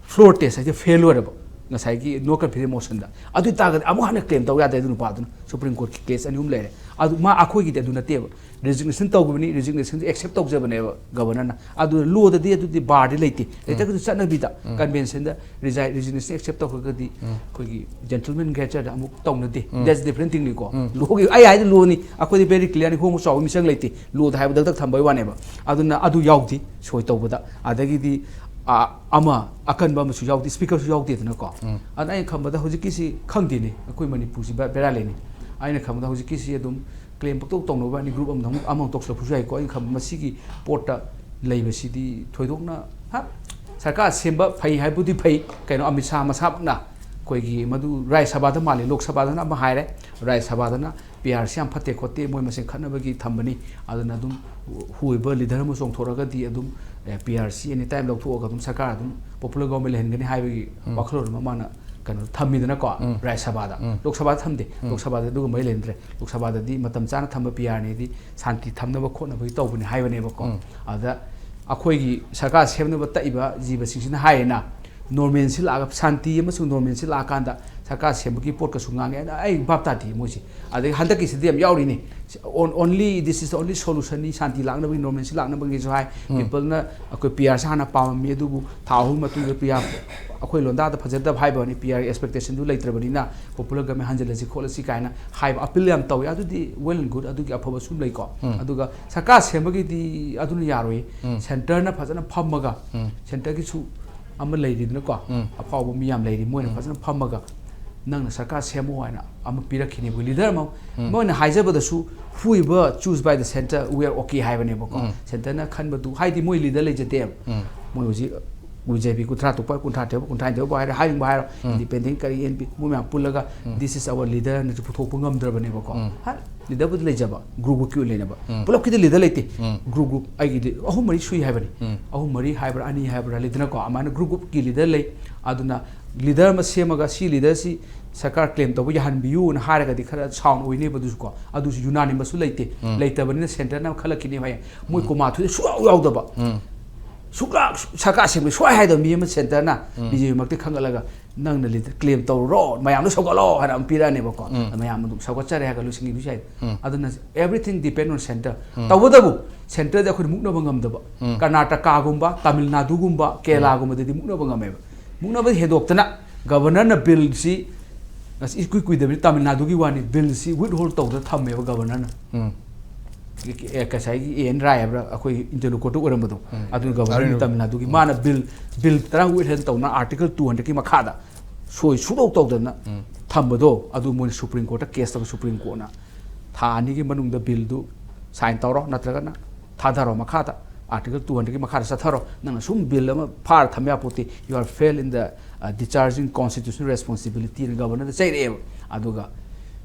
floor test ꯍꯥꯏꯁꯦ fail ꯑꯣꯏꯔꯕ ꯉꯁꯥꯏꯒꯤ no confidence motionꯗ, ꯑꯗꯨ ꯑꯣꯏ ꯇꯥꯔꯒꯗꯤ ꯑꯃꯨꯛ ꯍꯟꯅ claim ꯇꯧ ꯌꯥꯗꯦ꯫ ꯑꯗꯨ ꯅꯨꯄꯥꯗꯨꯅ Supreme Courtꯀꯤ case ꯑꯅꯤ ꯑꯍꯨꯝ ꯂꯩꯔꯦ꯫ ꯑꯗꯨ ꯃꯥ, ꯑꯩꯈꯣꯏꯒꯤꯗꯤ ꯑꯗꯨ ꯅꯠꯇꯦꯕ꯫ Resignation ꯇꯧꯈꯤꯕꯅꯤ, resignationꯁꯦ accept ꯇꯧꯖꯕꯅꯦꯕ governorꯅ꯫ ꯑꯗꯨ lawꯗꯗꯤ ꯑꯗꯨꯗꯤ barꯗꯤ ꯂꯩꯇꯦ꯫ ꯂꯩꯇ꯭ꯔꯒꯁꯨ ꯆꯠꯅꯕꯤꯗ conventionꯗ resign-, resignation accept ꯇꯧꯈ꯭ꯔꯒꯗꯤ ꯑꯩꯈꯣꯏꯒꯤ gentleman gesture ꯑꯃꯨꯛ ꯇꯧꯅꯗꯦ꯫ That's different thingꯅꯤꯀꯣ꯫ Lawꯒꯤ, ꯑꯩ ꯍꯥꯏꯗꯤ lawꯅꯤ, ꯑꯩꯈꯣꯏꯗꯤ very clearꯅꯤ, ꯍꯣꯡꯕ ꯆꯥꯎꯕ ꯃꯤꯆꯪ ꯂꯩꯇꯦ꯫ Lawꯗ ꯍꯥꯏꯕ ꯗꯛ ꯗꯛ ꯊꯝꯕꯩ ꯋꯥꯅꯦꯕ꯫ ꯑꯗꯨꯅ ꯑꯗꯨ ꯌꯥꯎꯗꯦ ꯁꯣꯏ ꯇꯧꯕꯗ꯫ ꯑꯗꯒꯤꯗꯤ, ꯑ, ꯑꯃ ꯑꯀꯟꯕ ꯑꯃꯁꯨ ꯌꯥꯎꯗꯦ, speakerꯁꯨ ꯌꯥꯎꯗꯦꯗꯅꯀꯣ꯫ ꯑꯗꯨꯅ ꯑꯩꯅ ꯈꯟꯕꯗ ꯍꯧꯖꯤꯛꯀꯤꯁꯤ ꯈꯪꯗꯦꯅꯦ, ꯑꯩꯈꯣꯏ ꯃꯅꯤꯄꯨꯔꯁꯤ ꯕꯦ-, ꯕꯦꯔꯥ ꯂꯩꯅꯤ꯫ ꯑꯩꯅ ꯈꯟꯕꯗ ꯍꯧꯖꯤꯛꯀꯤꯁꯤ ꯑꯗꯨꯝ claim ꯄꯪꯇꯧ ꯇꯧꯅꯕ ꯑꯅꯤ group ꯑꯃꯗ ꯑꯃꯨꯛ ꯑꯃꯃꯨꯛ ꯇꯧꯁꯤꯜꯂꯛꯄꯁꯨ ꯌꯥꯏꯀꯣ꯫ ꯑꯩꯅ ꯈꯟꯕ ꯃꯁꯤꯒꯤ ꯄꯣꯠꯇ ꯂꯩꯕꯁꯤꯗꯤ ꯊꯣꯏꯗꯣꯛꯅ, ꯍꯥ, ꯁꯔꯀꯥꯔ ꯁꯦꯝꯕ ꯐꯩ ꯍꯥꯏꯕꯨꯗꯤ ꯐꯩ, ꯀꯩꯅꯣ, ꯑꯃꯤꯠ ꯁꯥꯍ ꯃꯁꯥꯃꯛꯅ ꯑꯩꯈꯣꯏꯒꯤ ꯃꯗꯨ ꯔꯥꯖ꯭ꯌ ꯁꯚꯥꯗ ꯃꯥꯜꯂꯤ, ꯂꯣꯛ ꯁꯚꯥꯗꯅ ꯑꯃ ꯍꯥꯏꯔꯦ, ꯔꯥꯖ꯭ꯌ ꯁꯚꯥꯗꯅ PR ꯁꯤ ꯌꯥꯝ ꯐꯠꯇꯦ ꯈꯣꯠꯇꯦ, ꯃꯣꯏ ꯃꯁꯦꯟ ꯈꯠꯅꯕꯒꯤ ꯊꯝꯕꯅꯤ, ꯑꯗꯨꯅ ꯑꯗꯨꯝ ꯍꯨ ꯑꯣꯏꯕ leader ꯑꯃ ꯆꯣꯡꯊꯣꯔꯛꯑꯒꯗꯤ ꯑꯗꯨꯝ, ꯑꯦ, PR ꯁꯤ any time ꯂꯧꯊꯣꯛꯑꯒ ꯑꯗꯨꯝ ꯁꯔꯀꯥꯔ ꯑꯗꯨꯝ popular government ꯂꯩꯍꯟꯒꯅꯤ ꯍꯥꯏꯕꯒꯤ ꯋꯥꯈꯜꯂꯣꯟ ꯑꯃ ꯃꯥꯅ ꯀꯩꯅꯣ ꯊꯝꯃꯤꯗꯅꯀꯣ, ꯔꯥꯖ꯭ꯌ ꯁꯚꯥꯗ꯫ ꯂꯣꯛ ꯁꯚꯥꯗ ꯊꯝꯗꯦ, ꯂꯣꯛ ꯁꯚꯥꯗ ꯑꯗꯨꯒꯨꯝꯕ ꯂꯩꯍꯟꯗ꯭ꯔꯦ꯫ ꯂꯣꯛ ꯁꯚꯥꯗꯗꯤ ꯃꯇꯝ ꯆꯥꯅ ꯊꯝꯕ PRꯅꯤꯗꯤ ꯁꯥꯟꯇꯤ ꯊꯝꯅꯕ ꯈꯣꯠꯅꯕꯒꯤ ꯇꯧꯕꯅꯤ ꯍꯥꯏꯕꯅꯦꯕꯀꯣ꯫ ꯑꯗ ꯑꯩꯈꯣꯏꯒꯤ ꯁꯔꯀꯥꯔ ꯁꯦꯝꯅꯕ ꯇꯛꯏꯕ ꯖꯤꯕꯁꯤꯡꯁꯤꯅ ꯍꯥꯏꯌꯦꯅ, normalcy ꯂꯥꯛꯑꯒ, ꯁꯥꯟꯇꯤ ꯑꯃꯁꯨꯡ normalcy ꯂꯥꯛꯑꯀꯥꯟꯗ ꯁꯔꯀꯥꯔ ꯁꯦꯝꯕꯒꯤ ꯄꯣꯠꯀꯁꯨ ꯉꯥꯡꯉꯦ꯫ ꯑꯗ ꯑꯩ ꯚꯥꯞ ꯇꯥꯗꯦ ꯃꯣꯏꯁꯦ꯫ ꯑꯗꯒꯤ ꯍꯟꯗꯛꯀꯤꯁꯤꯗꯤ ꯌꯥꯝ ꯌꯥꯎꯔꯤꯅꯤ, on-, only, this is the only solutionꯅꯤ, Shanti ꯂꯥꯛꯅꯕꯒꯤ, normalcy ꯂꯥꯛꯅꯕꯒꯤꯁꯨ ꯍꯥꯏ꯫ Peopleꯅ ꯑꯩꯈꯣꯏ PRꯁꯦ ꯍꯥꯟꯅ ꯄꯥꯝꯃꯝꯃꯤ, ꯑꯗꯨꯕꯨ ꯊꯥ ꯑꯍꯨꯝ ꯃꯇꯨꯡꯗ PR ꯑꯩꯈꯣꯏ ꯂꯣꯟꯗꯥꯗ ꯐꯖꯗꯕ ꯍꯥꯏꯕ ꯋꯥꯅꯤ, PR expectationꯗꯨ ꯂꯩꯇ꯭ꯔꯕꯅꯤꯅ popular government ꯍꯟꯖꯤꯜꯂꯁꯤ ꯈꯣꯠꯂꯁꯤ ꯀꯥꯏꯅ ꯍꯥꯏꯕ appeal ꯌꯥꯝ ꯇꯧꯏ꯫ ꯑꯗꯨꯗꯤ well and good, ꯑꯗꯨꯒꯤ ꯑꯐꯕꯁꯨ ꯂꯩꯀꯣ꯫ ꯑꯗꯨꯒ ꯁꯔꯀꯥꯔ ꯁꯦꯝꯕꯒꯤꯗꯤ ꯑꯗꯨꯅ ꯌꯥꯔꯣꯏ꯫ Centreꯅ ꯐꯖꯅ ꯐꯝꯃꯒ, centreꯒꯤꯁꯨ ꯑꯃ ꯂꯩꯔꯤꯗꯅꯀꯣ, ꯑꯐꯥꯎꯕ ꯃꯤ ꯌꯥꯝ ꯂꯩꯔꯤ, ꯃꯣꯏꯅ ꯐꯖꯅ ꯐꯝꯃꯒ ꯅꯪꯅ ꯁꯔꯀꯥꯔ ꯁꯦꯝꯃꯣ ꯍꯥꯏꯅ ꯑꯃ ꯄꯤꯔꯛꯈꯤꯅꯦꯕ, ꯂꯤꯗꯔ ꯑꯃ꯫ ꯃꯣꯏꯅ ꯍꯥꯏꯖꯕꯗꯁꯨ, "Whoever choose by the center, we are okay" ꯍꯥꯏꯕꯅꯦꯕꯀꯣ꯫ ꯁꯦꯟꯇꯔꯅ ꯈꯟꯕꯗꯨ, ꯍꯥꯏꯗꯤ ꯃꯣꯏ ꯂꯤꯗꯔ ꯂꯩꯖꯗꯦꯕ꯫ ꯃꯣꯏ ꯍꯧꯖꯤꯛ ꯕꯤ ꯖꯦ ꯄꯤ ꯀꯨꯟꯊ꯭ꯔꯥ ꯇꯨꯛꯄ, ꯀꯨꯟꯊ꯭ꯔꯥ ꯇꯔꯦꯠ, ꯀꯨꯟꯊ꯭ꯔꯥ ꯅꯤꯊꯣꯏꯕꯨ ꯍꯥꯏꯔꯣ, ꯍꯥꯏꯅꯤꯡꯕ ꯍꯥꯏꯔꯣ, ꯏꯟꯗꯤꯄꯦꯟꯗꯦꯟ ꯀꯔꯤ, ꯑꯦꯟ ꯄꯤ, ꯃꯣꯏ ꯃꯌꯥꯝ ꯄꯨꯜꯂꯒ "This is our leader" ꯅꯁꯨ ꯄꯨꯊꯣꯛꯄ ꯉꯝꯗ꯭ꯔꯕꯅꯦꯕꯀꯣ꯫ ꯍꯥ, ꯂꯤꯗꯔꯕꯨꯗꯤ ꯂꯩꯖꯕ, ꯒ꯭ꯔꯨꯞ ꯒ꯭ꯔꯨꯞꯀꯤ ꯑꯣꯏꯅ ꯂꯩꯅꯕ꯫ ꯄꯨꯂꯞꯀꯤꯗꯤ ꯂꯤꯗꯔ ꯂꯩꯇꯦ꯫ ꯒ꯭ꯔꯨꯞ ꯒ꯭ꯔꯨꯞ, ꯑꯩꯒꯤꯗꯤ ꯑꯍꯨꯝ ꯃꯔꯤ ꯁꯨꯏ ꯍꯥꯏꯕꯅꯤ꯫ ꯑꯍꯨꯝ ꯃꯔꯤ ꯍꯥꯏꯕ꯭ꯔꯥ, ꯑꯅꯤ ꯍꯥꯏꯕ꯭ꯔꯥ ꯂꯩꯗꯅꯀꯣ, ꯑꯗꯨꯃꯥꯏꯅ ꯒ꯭ꯔꯨꯞ ꯒ꯭ꯔꯨꯞꯀꯤ ꯂꯤꯗꯔ ꯂꯩ꯫ ꯑꯗꯨꯅ ꯂꯤꯗꯔ ꯑꯃ ꯁꯦꯝꯃꯒ, ꯁꯤ ꯂꯤꯗꯔꯁꯤ ꯁꯔꯀꯥꯔ ꯀ꯭ꯂꯦꯝ ꯇꯧꯕ ꯌꯥꯍꯟꯕꯤꯌꯨꯅ ꯍꯥꯏꯔꯒꯗꯤ ꯈꯔ ꯁꯥꯎꯟ ꯑꯣꯏꯅꯦꯕ꯫ ꯑꯗꯨꯁꯨ ꯀꯣ, ꯑꯗꯨꯁꯨ ꯌꯨꯅꯥꯅꯤꯃꯁꯁꯨ ꯂꯩꯇꯦ꯫ ꯂꯩꯇꯕꯅꯤꯅ ꯁꯦꯟꯇꯔꯅ ꯑꯃ ꯈꯜꯂꯛꯈꯤꯅꯦꯕ ꯍꯌꯦꯡ꯫ ꯃꯣꯏ ꯀꯣꯃꯥ ꯊꯨꯗ ꯁꯨꯡꯌꯥꯎ ꯌꯥꯎꯗꯕ, ꯁꯨꯡꯂꯥꯛ ꯁꯔꯀꯥꯔ ꯁꯦꯝꯕ ꯁꯨꯡꯍꯥꯏ ꯍꯥꯏꯗꯕ ꯃꯤ ꯑꯃ ꯁꯦꯟꯇꯔꯅ ꯕꯤ ꯖꯦ ꯄꯤꯃꯛꯇꯤ ꯈꯟꯒꯠꯂꯒ, "ꯅꯪꯅ ꯂꯤꯗꯔ ꯀ꯭ꯂꯦꯝ ꯇꯧꯔꯨꯔꯣ, ꯃꯌꯥꯝꯗꯣ ꯁꯧꯒꯠꯂꯣ" ꯍꯥꯏꯅ ꯑꯃ ꯄꯤꯔꯛꯑꯅꯦꯕꯀꯣ꯫ ꯃꯌꯥꯝ ꯑꯗꯨꯝ ꯁꯧꯒꯠꯆꯔꯦ ꯍꯥꯏꯔꯒ ꯂꯣꯏꯁꯤꯟꯈꯤꯕꯁꯨ ꯌꯥꯏ꯫ ꯑꯗꯨꯅ everything depend on center꯫ ꯇꯧꯕꯇꯕꯨ ꯁꯦꯟꯇꯔꯗ ꯑꯩꯈꯣꯏꯅ ꯃꯨꯛꯅꯕ ꯉꯝꯗꯕ, ꯀꯔꯅꯥꯇꯀꯥꯒꯨꯝꯕ, ꯇꯥꯃꯤꯜ ꯅꯥꯗꯨꯒꯨꯝꯕ, ꯀꯦꯔꯂꯥꯒꯨꯝꯕꯗꯗꯤ ꯃꯨꯛꯅꯕ ꯉꯝꯃꯦꯕ꯫ ꯃꯨꯛꯅꯕ ꯍꯦꯟꯗꯣꯛꯇꯅ ꯒꯕꯔꯅꯔꯅ ꯕꯤꯜꯁꯤ, ꯉꯁꯤ ꯏꯀꯨꯏ ꯀꯨꯏꯗꯕꯅꯤ, ꯇꯥꯃꯤꯜ ꯅꯥꯗꯨꯒꯤ ꯋꯥꯅꯤ, ꯕꯤꯜꯁꯤ ꯋꯤꯠꯍꯣꯜ ꯇꯧꯗꯅ ꯊꯝꯃꯦꯕ ꯒꯕꯔꯅꯔꯅ꯫ ꯑꯦ, ꯉꯁꯥꯏꯒꯤ ꯑꯦ ꯑꯦꯟ ꯔꯥꯏ ꯍꯥꯏꯕ꯭ꯔꯥ, ꯑꯩꯈꯣꯏ ꯏꯟꯇꯔꯂꯣꯀꯨꯇꯔ ꯑꯣꯏꯔꯝꯕꯗꯣ, ꯑꯗꯨꯅ ꯒꯕꯔꯅꯔꯅ ꯑꯔꯨꯟ꯫ ꯇꯥꯃꯤꯜ ꯅꯥꯗꯨꯒꯤ, ꯃꯥꯅ ꯕꯤꯜ, ꯕꯤꯜ ꯇꯔꯥ ꯋꯤꯠꯍꯣꯜ ꯇꯧꯅ ꯑꯥꯔꯇꯤꯀꯜ ꯇꯨ ꯍꯟꯗ꯭ꯔꯦꯠꯀꯤ ꯃꯈꯥꯗ ꯁꯣꯏ ꯁꯨꯗꯧ ꯇꯧꯗꯅ ꯊꯝꯕꯗꯣ, ꯑꯗꯨ ꯃꯣꯏꯅ ꯁꯨꯄ꯭ꯔꯤꯝ ꯀꯣꯔꯠꯇ ꯀꯦꯁ ꯇꯧꯔꯒ ꯁꯨꯄ꯭ꯔꯤꯝ ꯀꯣꯔꯠꯅ ꯊꯥ ꯑꯅꯤꯒꯤ ꯃꯅꯨꯡꯗ ꯕꯤꯜꯗꯨ ꯁꯥꯏꯟ ꯇꯧꯔꯣ, ꯅꯠꯇ꯭ꯔꯒꯅ ꯊꯥꯗꯔꯣ ꯃꯈꯥꯗ, ꯑꯥꯔꯇꯤꯀꯜ ꯇꯨ ꯍꯟꯗ꯭ꯔꯦꯠꯀꯤ ꯃꯈꯥꯗ ꯆꯠꯊꯔꯣ, ꯅꯪꯅ ꯁꯨꯝ ꯕꯤꯜ ꯑꯃ ꯐꯥꯔ ꯊꯝ ꯌꯥꯄꯣꯠꯇꯦ, "You are fail in the, uh, discharging constitutional responsibility" ꯅ ꯒꯕꯔꯅꯔꯗ ꯆꯩꯔꯛꯑꯦꯕ꯫ ꯑꯗꯨꯒ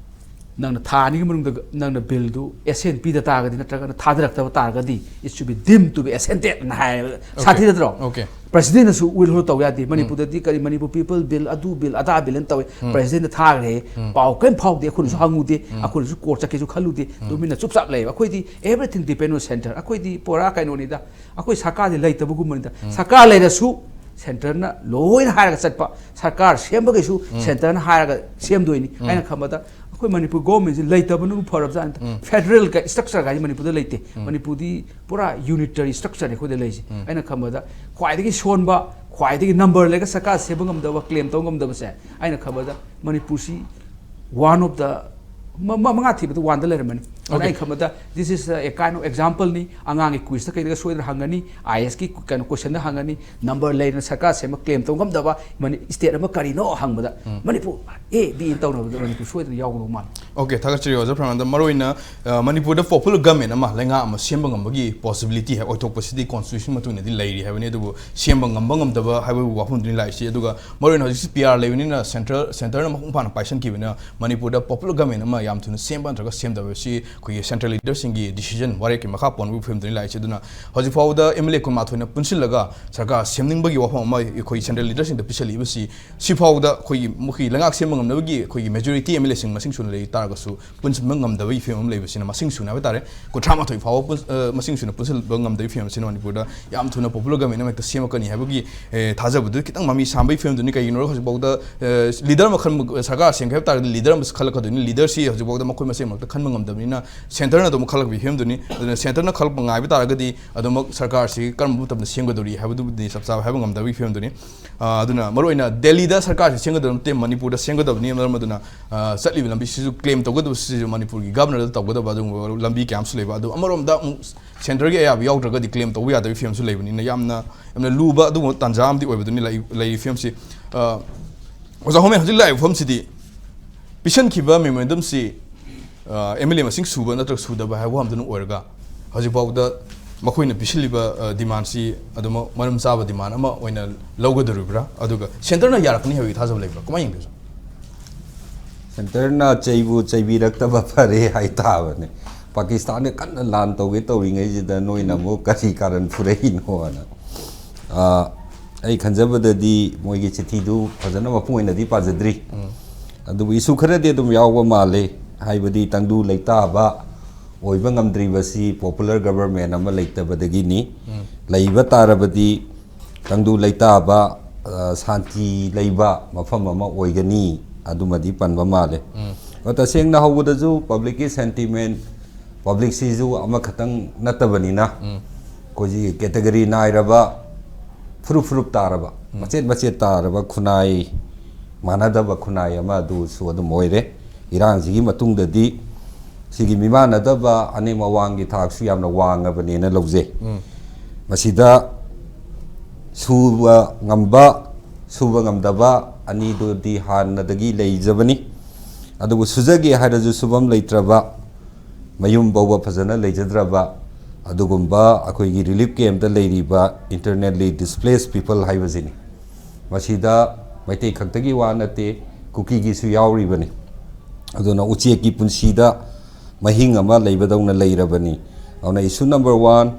ꯅꯪꯅ ꯊꯥ ꯑꯅꯤꯒꯤ ꯃꯅꯨꯡꯗ ꯅꯪꯅ ꯕꯤꯜꯗꯨ ꯑꯦꯁꯦꯟ ꯄꯤꯗ ꯇꯥꯔꯒꯗꯤ, ꯅꯠꯇ꯭ꯔꯒꯅ ꯊꯥꯗꯔꯛꯇꯕ ꯇꯥꯔꯒꯗꯤ, "It should be deemed to be assented" ꯅ ꯍꯥꯏꯌꯦꯕ꯫ ꯁꯥꯊꯤꯔꯗ꯭ꯔꯣ? Okay. ꯄ꯭ꯔꯁꯤꯗꯦꯟꯅꯁꯨ ꯋꯤꯠꯍꯣꯜ ꯇꯧ ꯌꯥꯗꯦ꯫ ꯃꯅꯤꯄꯨꯔꯗꯗꯤ ꯀꯔꯤ, ꯃꯅꯤꯄꯨꯔ ꯄꯤꯄꯜ ꯕꯤꯜ, ꯑꯗꯨ ꯕꯤꯜ, ꯑꯗꯥ ꯕꯤꯜ ꯑꯅ ꯇꯧꯋꯦ꯫ ꯄ꯭ꯔꯁꯤꯗꯦꯟꯗ ꯊꯥꯈ꯭ꯔꯦ꯫ ꯄꯥꯎ ꯀꯔꯤꯝ ꯐꯥꯎꯗꯦ, ꯑꯩꯈꯣꯏꯅꯁꯨ ꯍꯪꯉꯨꯗꯦ, ꯑꯩꯈꯣꯏꯅꯁꯨ ꯀꯣꯔꯠ ꯆꯠꯀꯦꯁꯨ ꯈꯜꯂꯨꯗꯦ꯫ ꯇꯨꯃꯤꯟꯅ ꯆꯨꯞꯆꯥꯞ ꯂꯩꯌꯦꯕ꯫ ꯑꯩꯈꯣꯏꯗꯤ everything depend on center꯫ ꯑꯩꯈꯣꯏꯗꯤ ꯄꯨꯔꯥ ꯀꯩꯅꯣꯅꯤꯗ, ꯑꯩꯈꯣꯏ ꯁꯔꯀꯥꯔꯗꯤ ꯂꯩꯇꯕꯒꯨꯝꯕꯅꯤꯗ꯫ ꯁꯔꯀꯥꯔ ꯂꯩꯔꯁꯨ ꯁꯦꯟꯇꯔꯅ ꯂꯣꯏꯅ ꯍꯥꯏꯔꯒ ꯆꯠꯄ, ꯁꯔꯀꯥꯔ ꯁꯦꯝꯕꯒꯤꯁꯨ ꯁꯦꯟꯇꯔꯅ ꯍꯥꯏꯔꯒ ꯁꯦꯝꯗꯣꯏꯅꯤ꯫ ꯑꯩꯅ ꯈꯟꯕꯗ ꯑꯩꯈꯣꯏ ꯃꯅꯤꯄꯨꯔ ꯒꯣꯔꯃꯦꯟꯁꯤ ꯂꯩꯇꯕꯅ ꯐꯔꯕꯖꯥꯠꯅꯤ꯫ ꯐꯦꯗꯔꯦꯜ ꯁ꯭ꯇ꯭ꯔꯛꯆꯔ ꯀꯥꯏꯁꯤ ꯃꯅꯤꯄꯨꯔꯗ ꯂꯩꯇꯦ꯫ ꯃꯅꯤꯄꯨꯔꯗꯤ ꯄꯨꯔꯥ ꯌꯨꯅꯤꯇꯔꯤ ꯁ꯭ꯇ꯭ꯔꯛꯆꯔꯅꯤ ꯑꯩꯈꯣꯏꯗ ꯂꯩꯔꯤꯁꯦ꯫ ꯑꯩꯅ ꯈꯟꯕꯗ ꯈ꯭ꯋꯥꯏꯗꯒꯤ ꯁꯣꯟꯕ, ꯈ꯭ꯋꯥꯏꯗꯒꯤ ꯅꯝꯕꯔ ꯂꯩꯔꯒ ꯁꯔꯀꯥꯔ ꯁꯦꯝꯕ ꯉꯝꯗꯕ, ꯀ꯭ꯂꯦꯝ ꯇꯧꯕ ꯉꯝꯗꯕꯁꯦ, ꯑꯩꯅ ꯈꯟꯕꯗ ꯃꯅꯤꯄꯨꯔꯁꯤ one of the, ꯃ-, ꯃ-, ꯃꯉꯥ ꯊꯤꯕꯗ ꯋꯥꯟꯗ ꯂꯩꯔꯝꯃꯅꯤ꯫ ꯑꯗꯨꯅ ꯑꯩ ꯈꯟꯕꯗ this is a kind of example ꯅꯤ꯫ ꯑꯉꯥꯡꯒꯤ ꯀ꯭ꯋꯤꯖꯇ ꯀꯩꯗꯒ ꯁꯣꯏꯗꯅ ꯍꯪꯒꯅꯤ, ꯑꯥꯏ ꯑꯦꯁꯀꯤ ꯀꯩꯅꯣ ꯀꯣꯏꯁꯟꯗ ꯍꯪꯒꯅꯤ, ꯅꯝꯕꯔ ꯂꯩꯔꯅ ꯁꯔꯀꯥꯔ ꯁꯦꯝꯕ ꯀ꯭ꯂꯦꯝ ꯇꯧ ꯉꯝꯗꯕ ꯃꯅꯤ-, ꯁ꯭ꯇꯦꯠ ꯑꯃ ꯀꯔꯤꯅꯣ ꯍꯪꯕꯗ ꯎꯝ꯫ ꯃꯅꯤꯄꯨꯔ ꯑꯦ ꯕꯤ ꯇꯧꯅꯕꯗ ꯃꯅꯤꯄꯨꯔ ꯁꯣꯏꯗꯅ ꯌꯥꯎꯒꯗꯧ ꯃꯥꯜꯂꯤ꯫ ꯑꯣꯀꯦ, ꯊꯥꯒꯠꯆꯔꯤ ꯑꯣꯖꯥ ꯐ꯭ꯔꯥꯟꯗ꯫ ꯃꯔꯨꯑꯣꯏꯅ, ꯑ, ꯃꯅꯤꯄꯨꯔꯗ popular government ꯑꯃ, ꯂꯩꯉꯥꯛ ꯑꯃ ꯁꯦꯝꯕ ꯉꯝꯕꯒꯤ possibility ꯍꯥꯏ ꯑꯣꯏꯊꯣꯛꯄꯁꯤꯗꯤ constitution ꯃꯇꯨꯡ ꯏꯟꯅꯗꯤ ꯂꯩꯔꯤ ꯍꯥꯏꯕꯅꯤ꯫ ꯑꯗꯨꯕꯨ ꯁꯦꯝꯕ ꯉꯝꯕ ꯉꯝꯗꯕ ꯍꯥꯏꯕꯒꯤ ꯋꯥꯐꯝꯗꯨꯅꯤ ꯂꯥꯛꯏꯁꯤ꯫ ꯑꯗꯨꯒ ꯃꯔꯨꯑꯣꯏꯅ ꯍꯧꯖꯤꯛꯁꯤ ꯄꯤ ꯑꯥꯔ ꯂꯩꯕꯅꯤꯅ central, centre ꯅ ꯃꯄꯨꯡ ꯐꯥꯅ ꯄꯥꯏꯁꯟꯈꯤꯕꯅꯤꯅ ꯃꯅꯤꯄꯨꯔꯗ popular government ꯑꯃ ꯌꯥꯝ ꯊꯨꯅ ꯁꯦꯝꯕ ꯅꯠꯇ꯭ꯔꯒ ꯁꯦꯝꯗꯕ ꯁꯤ ꯑꯩꯈꯣꯏꯒꯤ central leader ꯁꯤꯡꯒꯤ decision, ꯋꯥꯔꯦꯞꯀꯤ ꯃꯈꯥ ꯄꯣꯟꯕꯒꯤ ꯐꯤꯕꯝꯗꯨꯅꯤ ꯂꯥꯛꯏꯁꯤ꯫ ꯑꯗꯨꯅ ꯍꯧꯖꯤꯛ ꯐꯥꯎꯕꯗ ꯑꯦꯝ ꯑꯦꯜ ꯑꯦ ꯀꯨꯟꯃꯥꯊꯣꯏꯅ ꯄꯨꯟꯁꯤꯜꯂꯒ ꯁꯔꯀꯥꯔ ꯁꯦꯝꯅꯤꯡꯕꯒꯤ ꯋꯥꯐꯝ ꯑꯃ ꯑꯩꯈꯣꯏ central leader ꯁꯤꯡꯗ ꯄꯤꯁꯜꯂꯛꯏꯕꯁꯤ, ꯁꯤꯐꯥꯎꯗ ꯑꯩꯈꯣꯏꯒꯤ ꯃꯈꯣꯏꯒꯤ ꯂꯩꯉꯥꯛ ꯁꯦꯝꯕ ꯉꯝꯅꯕꯒꯤ ꯑꯩꯈꯣꯏꯒꯤ majority ꯑꯦꯝ ꯑꯦꯜ ꯑꯦ ꯁꯤꯡ ꯃꯁꯤꯡ ꯁꯨꯅ ꯂꯩ ꯇꯥꯔꯒꯁꯨ ꯄꯨꯟꯁꯤꯟꯕ ꯉꯝꯗꯕꯒꯤ ꯐꯤꯕꯝ ꯑꯃ ꯂꯩꯕꯁꯤꯅ, ꯃꯁꯤꯡ ꯁꯨꯅ ꯍꯥꯏꯕ ꯇꯥꯔꯦ, ꯀꯨꯟꯊ꯭ꯔꯥ ꯃꯥꯊꯣꯏ ꯐꯥꯎꯕ ꯄꯨꯟ-, ꯑ, ꯃꯁꯤꯡ ꯁꯨꯅ ꯄꯨꯟꯁꯤꯟꯕ ꯉꯝꯗꯕꯒꯤ ꯐꯤꯕꯝ ꯑꯁꯤꯅ ꯃꯅꯤꯄꯨꯔꯗ ꯌꯥꯝ ꯊꯨꯅ popular government ꯑꯃ ꯍꯦꯛꯇ ꯁꯦꯝꯃꯛꯀꯅꯤ ꯍꯥꯏꯕꯒꯤ, ꯑꯦ, ꯊꯥꯖꯕꯗꯨ ꯈꯤꯇꯪ ꯃꯃꯤ ꯁꯥꯝꯕꯒꯤ ꯐꯤꯕꯝꯗꯨꯅꯤ꯫ ꯀꯩꯒꯤꯅꯣ ꯍꯧꯖꯤꯛꯐꯥꯎꯗ, ꯑꯦ, leader ꯑꯃ ꯈꯟꯕ, ꯁꯔꯀꯥꯔ ꯁꯦꯝꯒꯦ ꯍꯥꯏꯕ ꯇꯥꯔꯒꯗꯤ leader ꯑꯃꯁꯨ ꯈꯜꯂꯛꯀꯗꯣꯏꯅꯤ꯫ Leader ꯁꯤ ꯍꯧꯖꯤꯛꯐꯥꯎꯗ ꯃꯈꯣꯏ ꯃꯁꯦꯟꯃꯛꯇ ꯈꯟꯕ ꯉꯝꯗꯕꯅꯤꯅ centre ꯅ ꯑꯗꯨꯝ ꯈꯜꯂꯛꯄꯒꯤ ꯐꯤꯕꯝꯗꯨꯅꯤ꯫ ꯑꯗꯨꯅ centre ꯅ ꯈꯜꯂꯛꯄ ꯉꯥꯏꯕ ꯇꯥꯔꯒꯗꯤ ꯑꯗꯨꯃꯛ ꯁꯔꯀꯥꯔꯁꯤ ꯀꯔꯝꯕ ꯃꯇꯝꯗ ꯁꯦꯝꯒꯗꯧꯔꯤ ꯍꯥꯏꯕꯗꯨꯕꯨꯗꯤ ꯆꯞ ꯆꯥꯕ ꯍꯥꯏꯕ ꯉꯝꯗꯕꯒꯤ ꯐꯤꯕꯝꯗꯨꯅꯤ꯫ ꯑ, ꯑꯗꯨꯅ ꯃꯔꯨꯑꯣꯏꯅ ꯗꯦꯜꯂꯤꯗ ꯁꯔꯀꯥꯔꯁꯤ ꯁꯦꯝꯒꯗꯕ ꯅꯠꯇꯦ, ꯃꯅꯤꯄꯨꯔꯗ ꯁꯦꯝꯒꯗꯕꯅꯤ꯫ ꯃꯔꯝ ꯑꯗꯨꯅ, ꯑ, ꯆꯠꯂꯤꯕ ꯂꯝꯕꯤꯁꯤꯁꯨ claim ꯇꯧꯒꯗꯕꯁꯤꯁꯨ ꯃꯅꯤꯄꯨꯔꯒꯤ governor ꯗ ꯇꯧꯒꯗꯕ ꯑꯗꯨꯒꯨꯝꯕ ꯂꯝꯕꯤ ꯀꯌꯥ ꯑꯃꯁꯨ ꯂꯩꯕ꯫ ꯑꯗꯨ ꯑꯃꯔꯣꯝꯗ ꯑꯃꯨꯛ centre ꯒꯤ ꯑꯌꯥꯕ ꯌꯥꯎꯗ꯭ꯔꯒꯗꯤ claim ꯇꯧꯕ ꯌꯥꯗꯕꯒꯤ ꯐꯤꯕꯝꯁꯨ ꯂꯩꯕꯅꯤꯅ ꯌꯥꯝꯅ, ꯌꯥꯝꯅ ꯂꯨꯕ ꯑꯗꯨꯒꯨꯝꯕ ꯇꯥꯟꯖꯥ ꯑꯃꯗꯤ ꯑꯣꯏꯕꯗꯨꯅꯤ ꯂꯩ-, ꯂꯩꯔꯤ ꯐꯤꯕꯝꯁꯤ꯫ ꯑ, ꯑꯣꯖꯥ ꯍꯣꯃꯦ, ꯍꯧꯖꯤꯛ ꯂꯥꯛꯏꯕ ꯐꯤꯕꯝꯁꯤꯗꯤ ꯄꯤꯁꯟꯈꯤꯕ memorandum ꯁꯤ, ꯑ, ꯑꯦꯝ ꯑꯦꯜ ꯑꯦ ꯃꯁꯤꯡ ꯁꯨꯕ ꯅꯠꯇ꯭ꯔꯒ ꯁꯨꯗꯕ ꯍꯥꯏꯕ ꯋꯥꯐꯝꯗꯨꯅ ꯑꯣꯏꯔꯒ ꯍꯧꯖꯤꯛꯐꯥꯎꯗ ꯃꯈꯣꯏꯅ ꯄꯤꯁꯤꯜꯂꯤꯕ, ꯑ, demand ꯁꯤ ꯑꯗꯨꯃꯛ ꯃꯔꯝ ꯆꯥꯕ demand ꯑꯃ ꯑꯣꯏꯅ ꯂꯧꯒꯗꯧꯔꯤꯕ꯭ꯔꯥ? ꯑꯗꯨꯒ centre ꯅ ꯌꯥꯔꯛꯀꯅꯤ ꯍꯥꯏꯕꯒꯤ ꯊꯥꯖꯕ ꯂꯩꯕ꯭ꯔꯥ? ꯀꯃꯥꯏꯅ ꯌꯦꯡꯒꯦ, ꯁꯥꯔ? Centre ꯅ ꯆꯩꯕꯨ ꯆꯩꯕꯤꯔꯛꯇꯕ ꯐꯔꯦ ꯍꯥꯏꯇꯥꯕꯅꯦ꯫ ꯄꯥꯀꯤꯁꯇꯥꯟꯒ ꯀꯟꯅ ꯂꯥꯟ ꯇꯧꯒꯦ ꯇꯧꯔꯤꯉꯩꯁꯤꯗ ꯅꯣꯏꯅ ꯑꯃꯨꯛ ꯀꯔꯤ ꯀꯥꯔꯟ ꯐꯨꯔꯛꯏꯅꯣꯅ꯫ ꯑ, ꯑꯩ ꯈꯟꯖꯕꯗꯗꯤ ꯃꯣꯏꯒꯤ ꯆꯤꯊꯤꯗꯨ ꯐꯖꯅ ꯃꯄꯨꯡ ꯑꯣꯏꯅꯗꯤ ꯄꯥꯖꯗ꯭ꯔꯤ꯫ ꯎꯝ꯫ ꯑꯗꯨꯕꯨ issue ꯈꯔꯗꯤ ꯑꯗꯨꯝ ꯌꯥꯎꯕ ꯃꯥꯜꯂꯦ꯫ ꯍꯥꯏꯕꯗꯤ ꯇꯪꯗꯨ ꯂꯩꯇꯥꯕ ꯑꯣꯏꯕ ꯉꯝꯗ꯭ꯔꯤꯕꯁꯤ popular government ꯑꯃ ꯂꯩꯇꯕꯗꯒꯤꯅꯤ꯫ ꯎꯝ꯫ ꯂꯩꯕ ꯇꯥꯔꯕꯗꯤ ꯇꯪꯗꯨ ꯂꯩꯇꯥꯕ, ꯑ, ꯁꯥꯟꯇꯤ ꯂꯩꯕ ꯃꯐꯝ ꯑꯃ ꯑꯣꯏꯒꯅꯤ, ꯑꯗꯨꯃꯗꯤ ꯄꯟꯕ ꯃꯥꯜꯂꯦ꯫ ꯎꯝ꯫ ꯑꯗꯣ ꯇꯁꯦꯡꯅ ꯍꯧꯕꯗꯁꯨ public ꯀꯤ sentiment, public ꯁꯤꯁꯨ ꯑꯃꯈꯛꯇꯪ ꯅꯠꯇꯕꯅꯤꯅ, ꯎꯝ꯫ ꯑꯩꯈꯣꯏꯒꯤ category ꯅꯥꯏꯔꯕ, ꯐꯨꯔꯨꯞ ꯐꯨꯔꯨꯞ ꯇꯥꯔꯕ, ꯎꯝ꯫ ꯃꯆꯦꯠ ꯃꯆꯦꯠ ꯇꯥꯔꯕ ꯈꯨꯟꯅꯥꯏ, ꯃꯥꯟꯅꯗꯕ ꯈꯨꯟꯅꯥꯏ ꯑꯃ ꯑꯗꯨꯁꯨ ꯑꯗꯨꯝ ꯑꯣꯏꯔꯦ꯫ ꯏꯔꯥꯡꯁꯤꯒꯤ ꯃꯇꯨꯡꯗꯗꯤ ꯁꯤꯒꯤ ꯃꯤꯃꯥꯟꯅꯗꯕ ꯑꯅꯦꯝ ꯑꯋꯥꯡꯒꯤ ꯊꯥꯛꯁꯨ ꯌꯥꯝꯅ ꯋꯥꯡꯉꯕꯅꯦꯅ ꯂꯧꯖꯩ꯫ ꯃꯁꯤꯗ ꯁꯨꯕ ꯉꯝꯕ, ꯁꯨꯕ ꯉꯝꯗꯕ ꯑꯅꯤꯗꯨꯗꯤ ꯍꯥꯟꯅꯗꯒꯤ ꯂꯩꯖꯕꯅꯤ꯫ ꯑꯗꯨꯕꯨ ꯁꯨꯖꯒꯦ ꯍꯥꯏꯔꯁꯨ ꯁꯨꯐꯝ ꯂꯩꯇ꯭ꯔꯕ, ꯃꯌꯨꯝ ꯐꯥꯎꯕ ꯐꯖꯅ ꯂꯩꯖꯗ꯭ꯔꯕ, ꯑꯗꯨꯒꯨꯝꯕ ꯑꯩꯈꯣꯏꯒꯤ ꯔꯤꯂꯤꯐ ꯀꯦꯝꯞꯇ ꯂꯩꯔꯤꯕ internally displaced people ꯍꯥꯏꯕꯁꯤꯅꯤ꯫ ꯃꯁꯤꯗ ꯃꯩꯇꯩ ꯈꯛꯇꯒꯤ ꯋꯥ ꯅꯠꯇꯦ, ꯀꯨꯀꯤꯒꯤꯁꯨ ꯌꯥꯎꯔꯤꯕꯅꯤ꯫ ꯑꯗꯨꯅ ꯎꯆꯦꯛꯀꯤ ꯄꯨꯟꯁꯤꯗ ꯃꯍꯤꯡ ꯑꯃ ꯂꯩꯕꯗꯧꯅ ꯂꯩꯔꯕꯅꯤ꯫ ꯑꯗꯨꯅ issue number one,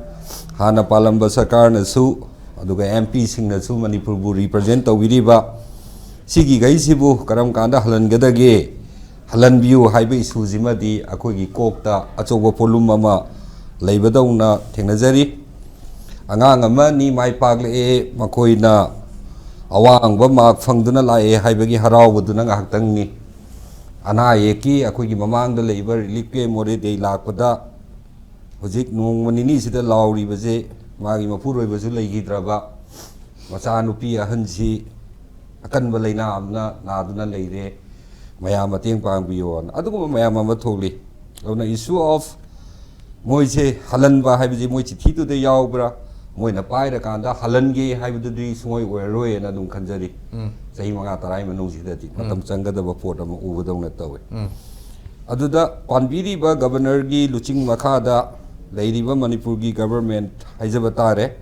ꯍꯥꯟꯅ ꯄꯥꯜꯂꯝꯕ ꯁꯔꯀꯥꯔꯅꯁꯨ ꯑꯗꯨꯒ M P ꯁꯤꯡꯅꯁꯨ ꯃꯅꯤꯄꯨꯔꯕꯨ represent ꯇꯧꯕꯤꯔꯤꯕ ꯁꯤꯒꯤꯈꯩꯁꯤꯕꯨ ꯀꯔꯝ ꯀꯥꯟꯗ ꯍꯜꯍꯟꯒꯗꯒꯦ, ꯍꯜꯍꯟꯕꯤꯌꯨ ꯍꯥꯏꯕ issue ꯁꯤꯃꯗꯤ ꯑꯩꯈꯣꯏꯒꯤ ꯀꯣꯛꯇ ꯑꯆꯧꯕ ꯄꯣꯠꯂꯨꯝ ꯑꯃ ꯂꯩꯕꯗꯧꯅ ꯊꯦꯡꯅꯖꯔꯤ꯫ ꯑꯉꯥꯡ ꯑꯃ ꯑꯅꯤ ꯃꯥꯏ ꯄꯥꯛꯂꯛꯑꯦ, ꯃꯈꯣꯏꯅ ꯑꯋꯥꯡꯕ ꯃꯥꯔꯛ ꯐꯪꯗꯨꯅ ꯂꯥꯛꯑꯦ ꯍꯥꯏꯕꯒꯤ ꯍꯔꯥꯎꯕꯗꯨꯅ ꯉꯥꯏꯍꯥꯛꯇꯪꯅꯤ꯫ ꯑꯅꯥ ꯑꯌꯦꯛꯀꯤ ꯑꯩꯈꯣꯏꯒꯤ ꯃꯃꯥꯡꯗ ꯂꯩꯕ ꯔꯤꯂꯤꯐ ꯀꯦꯝꯞ ꯃꯣꯔꯦꯗꯩ ꯂꯥꯛꯄꯗ ꯍꯧꯖꯤꯛ ꯅꯣꯡꯃ ꯅꯤꯅꯤꯁꯤꯗ ꯂꯥꯎꯔꯤꯕꯁꯦ, ꯃꯥꯒꯤ ꯃꯄꯨꯔꯣꯏꯕꯁꯨ ꯂꯩꯈꯤꯗ꯭ꯔꯕ, ꯃꯆꯥꯅꯨꯄꯤ ꯑꯍꯟꯁꯤ ꯑꯀꯟꯕ ꯂꯥꯏꯅꯥ ꯑꯃꯅ ꯅꯥꯗꯨꯅ ꯂꯩꯔꯦ, ꯃꯌꯥꯝ ꯃꯇꯦꯡ ꯄꯥꯡꯕꯤꯌꯣꯅ ꯑꯗꯨꯒꯨꯝꯕ ꯃꯌꯥꯝ ꯑꯃ ꯊꯣꯛꯂꯤ꯫ ꯑꯗꯨꯅ issue of ꯃꯣꯏꯁꯦ ꯍꯜꯍꯟꯕ ꯍꯥꯏꯕꯁꯤ ꯃꯣꯏ ꯆꯤꯊꯤꯗꯨꯗ ꯌꯥꯎꯕ꯭ꯔꯥ, ꯃꯣꯏꯅ ꯄꯥꯏꯔꯀꯥꯟꯗ ꯍꯜꯍꯟꯒꯦ ꯍꯥꯏꯕꯗꯨꯗꯤ ꯁꯨꯡꯑꯣꯏ ꯑꯣꯏꯔꯔꯣꯏꯅ ꯑꯗꯨꯝ ꯈꯟꯖꯔꯤ꯫ ꯆꯍꯤ ꯃꯉꯥ ꯇꯔꯥꯒꯤ ꯃꯅꯨꯡꯁꯤꯗꯗꯤ ꯃꯇꯝ ꯆꯪꯒꯗꯕ ꯄꯣꯠ ꯑꯃ ꯎꯕꯗꯧꯅ ꯇꯧꯋꯤ꯫ ꯑꯗꯨꯗ ꯄꯥꯟꯕꯤꯔꯤꯕ ꯒꯕꯔꯅꯔꯒꯤ ꯂꯨꯆꯤꯡ ꯃꯈꯥꯗ ꯂꯩꯔꯤꯕ ꯃꯅꯤꯄꯨꯔꯒꯤ ꯒꯕꯔꯃꯦꯟꯠ ꯍꯥꯏꯖꯕ ꯇꯥꯔꯦ꯫